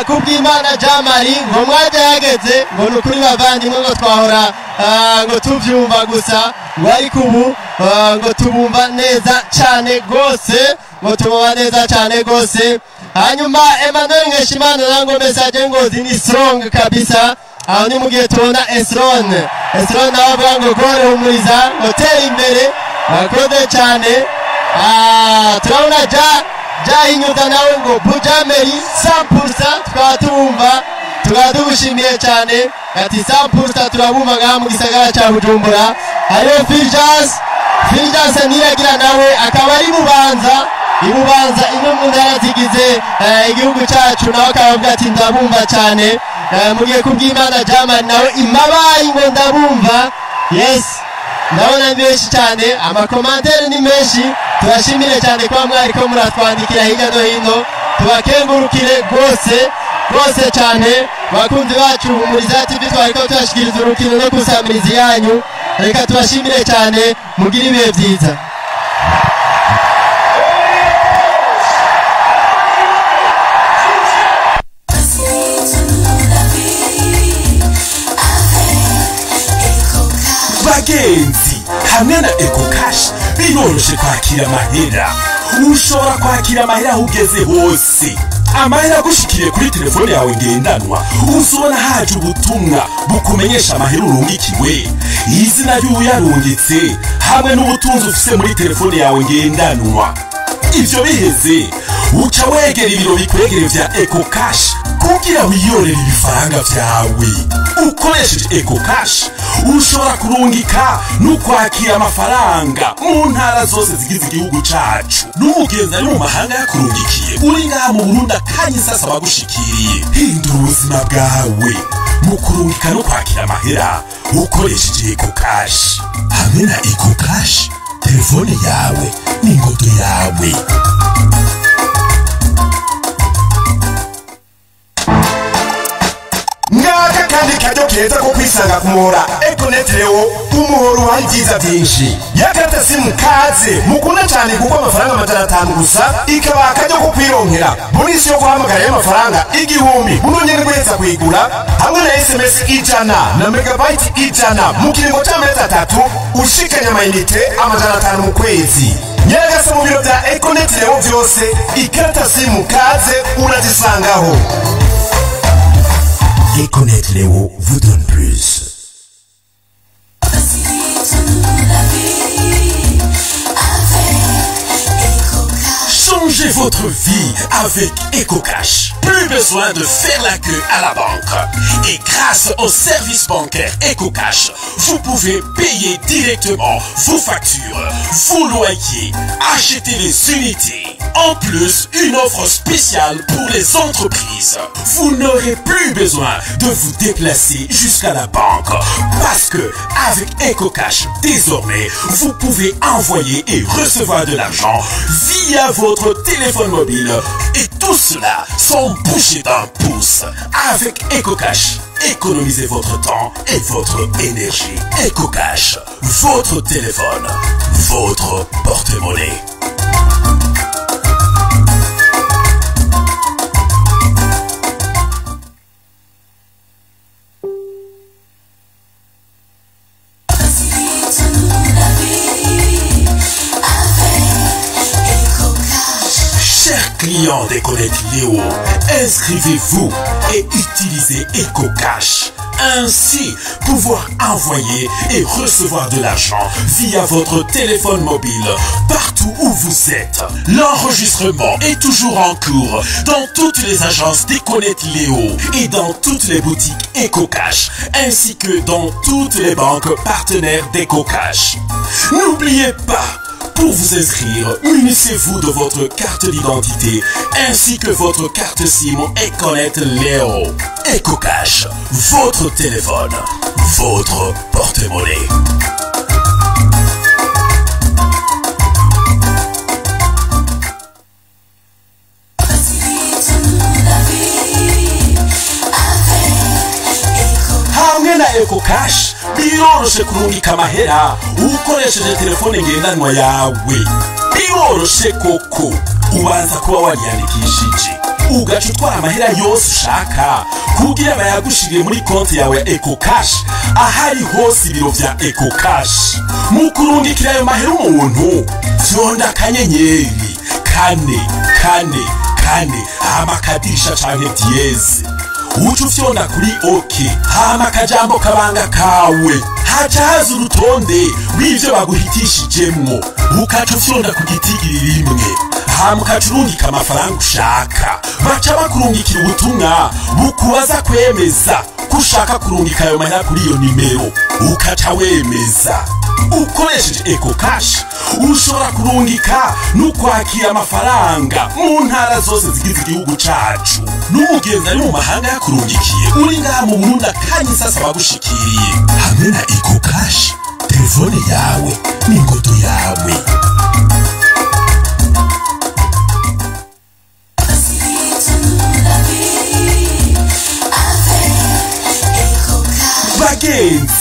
Kubwimana Jamari ngo mwaje yageze, ngo nukuri bavandimwe ngo twahora ngo tuvyumva gusa, ngo ariko ubu ngo tubumva neza cyane gose, ngo tubumva neza cyane gose. Hanyuma Emmanuel Nkeshimana ngo Messager Ngozi ni strong kabisa. Aho ni mugihe tubona Esron nawe avuga ngo gore Humuriza ngo tera imbere, bakoze cyane. Turabona Jahinyuza nawe ngo Bujameri 100%, tukaba tubumva, tukaba tugushimiye cyane. Ati 100% turabumva ngaha mu gisagara ca Bujumbura. Hariho Fulgence Niragira nawe akaba ari Bubanza, ibubanza imwe mu ntara zigize igihugu cyacu, nawe akaba avuga ati ndabumva cyane. Mugiye Kubwimana Jamani nawe imabayi ngo ndabumva. Yes, ndabona ni benshi cyane, amakomantere ni menshi. Tubashimire cyane kuba mwariko muratwandikira hirya no hino, tubakengurukire rwose rwose cyane. Bakunzi bacu Humuriza TV twariko tubashikiriza urukino no kusamiriza yanyu. Reka tubashimire cyane, mugire ibihe byiza. Bagenzi, hamwe na EcoCash biroroshye kwakira amahera. Ushobora kwakira amahera aho ugeze hose. Amahera agushikiriye kuri telefone yawe ngendanwa, uzobona haje ubutumwa bukumenyesha amahera urungikiwe, izina ry'uwuyarungitse Hamwe n'ubutunzi ufise muri telefone yawe ngendanwa. Ivyo biheze, uca wegera ibiro bikwegere vya EcoCash kugira wiyorere ibifaranga vyawe. Ukoresheje EcoCash ushobora kurungika no kwakira amafaranga mu ntara zose zigize igihugu cacu. N'umugenzi ari mu mahanga yakurungikiye, uri ngaha mu Burundi akanya sasa bagushikiriye. Hindura ubuzima bwawe mu kurungika no kwakira amahera ukoresheje EcoCash. Hamwe na EcoCash, telefone yawe n'ingodo yawe. Ngaka kandi karyo keza ko kwisanga ku muhora Econet Leo, umuhoro ubaha ibyiza byinshi. Yakarata simu kaze mukunda cyane kuko amafaranga 500 gusa ikaba akaryo ko kwironkera bonus yo guhamagara y'amafaranga 1000 buno nyene guheza kuyigura, hamwe na SMS 100 na megabyte 100 mu kiringo c'amezi 3 ushikanye amayinite 500 mu kwezi. Nyaragasa mu biro bya Econet Leo vyose ikarata simu kaze urazisangaho. Econet Léo vous donne plus. Changez votre vie avec EcoCash. Plus besoin de faire la queue à la banque. Et grâce au service bancaire EcoCash, vous pouvez payer directement vos factures, vos loyers, acheter les unités. En plus, une offre spéciale pour les entreprises. Vous n'aurez plus besoin de vous déplacer jusqu'à la banque. Parce que avec EcoCash, désormais, vous pouvez envoyer et recevoir de l'argent via votre téléphone mobile. Et tout cela sans bouger d'un pouce. Avec EcoCash, économisez votre temps et votre énergie. EcoCash, votre téléphone, votre porte-monnaie. Clients d'Econet Léo, inscrivez-vous et utilisez EcoCash. Ainsi, pouvoir envoyer et recevoir de l'argent via votre téléphone mobile partout où vous êtes. L'enregistrement est toujours en cours dans toutes les agences d'Econet Léo et dans toutes les boutiques EcoCash, ainsi que dans toutes les banques partenaires d'EcoCash. N'oubliez pas, pour vous inscrire, munissez-vous de votre carte d'identité ainsi que votre carte SIM Econet Léo. EcoCash, votre téléphone, votre porte-monnaie. Hamwe na EcoCash biroroshe kurungika amahera ukoresheje telefone ngendanwa yawe. Biroroshe koko, ubanza kuba wariyandikishije ugaca utwara amahera yose ushaka kugira bayagushirire muri konti yawe ya EcoCash ahari hose ibiro vya EcoCash. Mu kurungikira ayo mahera umuntu, fyonda akanyenyeri 4 4 4 hama akadirisha canke diyeze, uca ufyonda kuri OK, hama akajambo kabanga kawe, haca haza urutonde rw'ivyo baguhitishijemwo, ukaca ufyonda ku gitigiri rimwe, hama ukaca urungika amafaranga ushaka. Baca bakurungikira ubutumwa bukubaza kwemeza ko ushaka kurungika ayo mahera kuri iyo nimero, ukaca wemeza. Ukoresheje EcoCash ushobora kurungika no kwakira amafaranga mu ntara zose zigize igihugu cacu. N'umugenzi ari mu mahanga yakurungikiye, uri ngaha mu Burundi akanya sasa bagushikiriye. Hamwe na EcoCash, telefone yawe n'ingodo yawe. Bagenzi,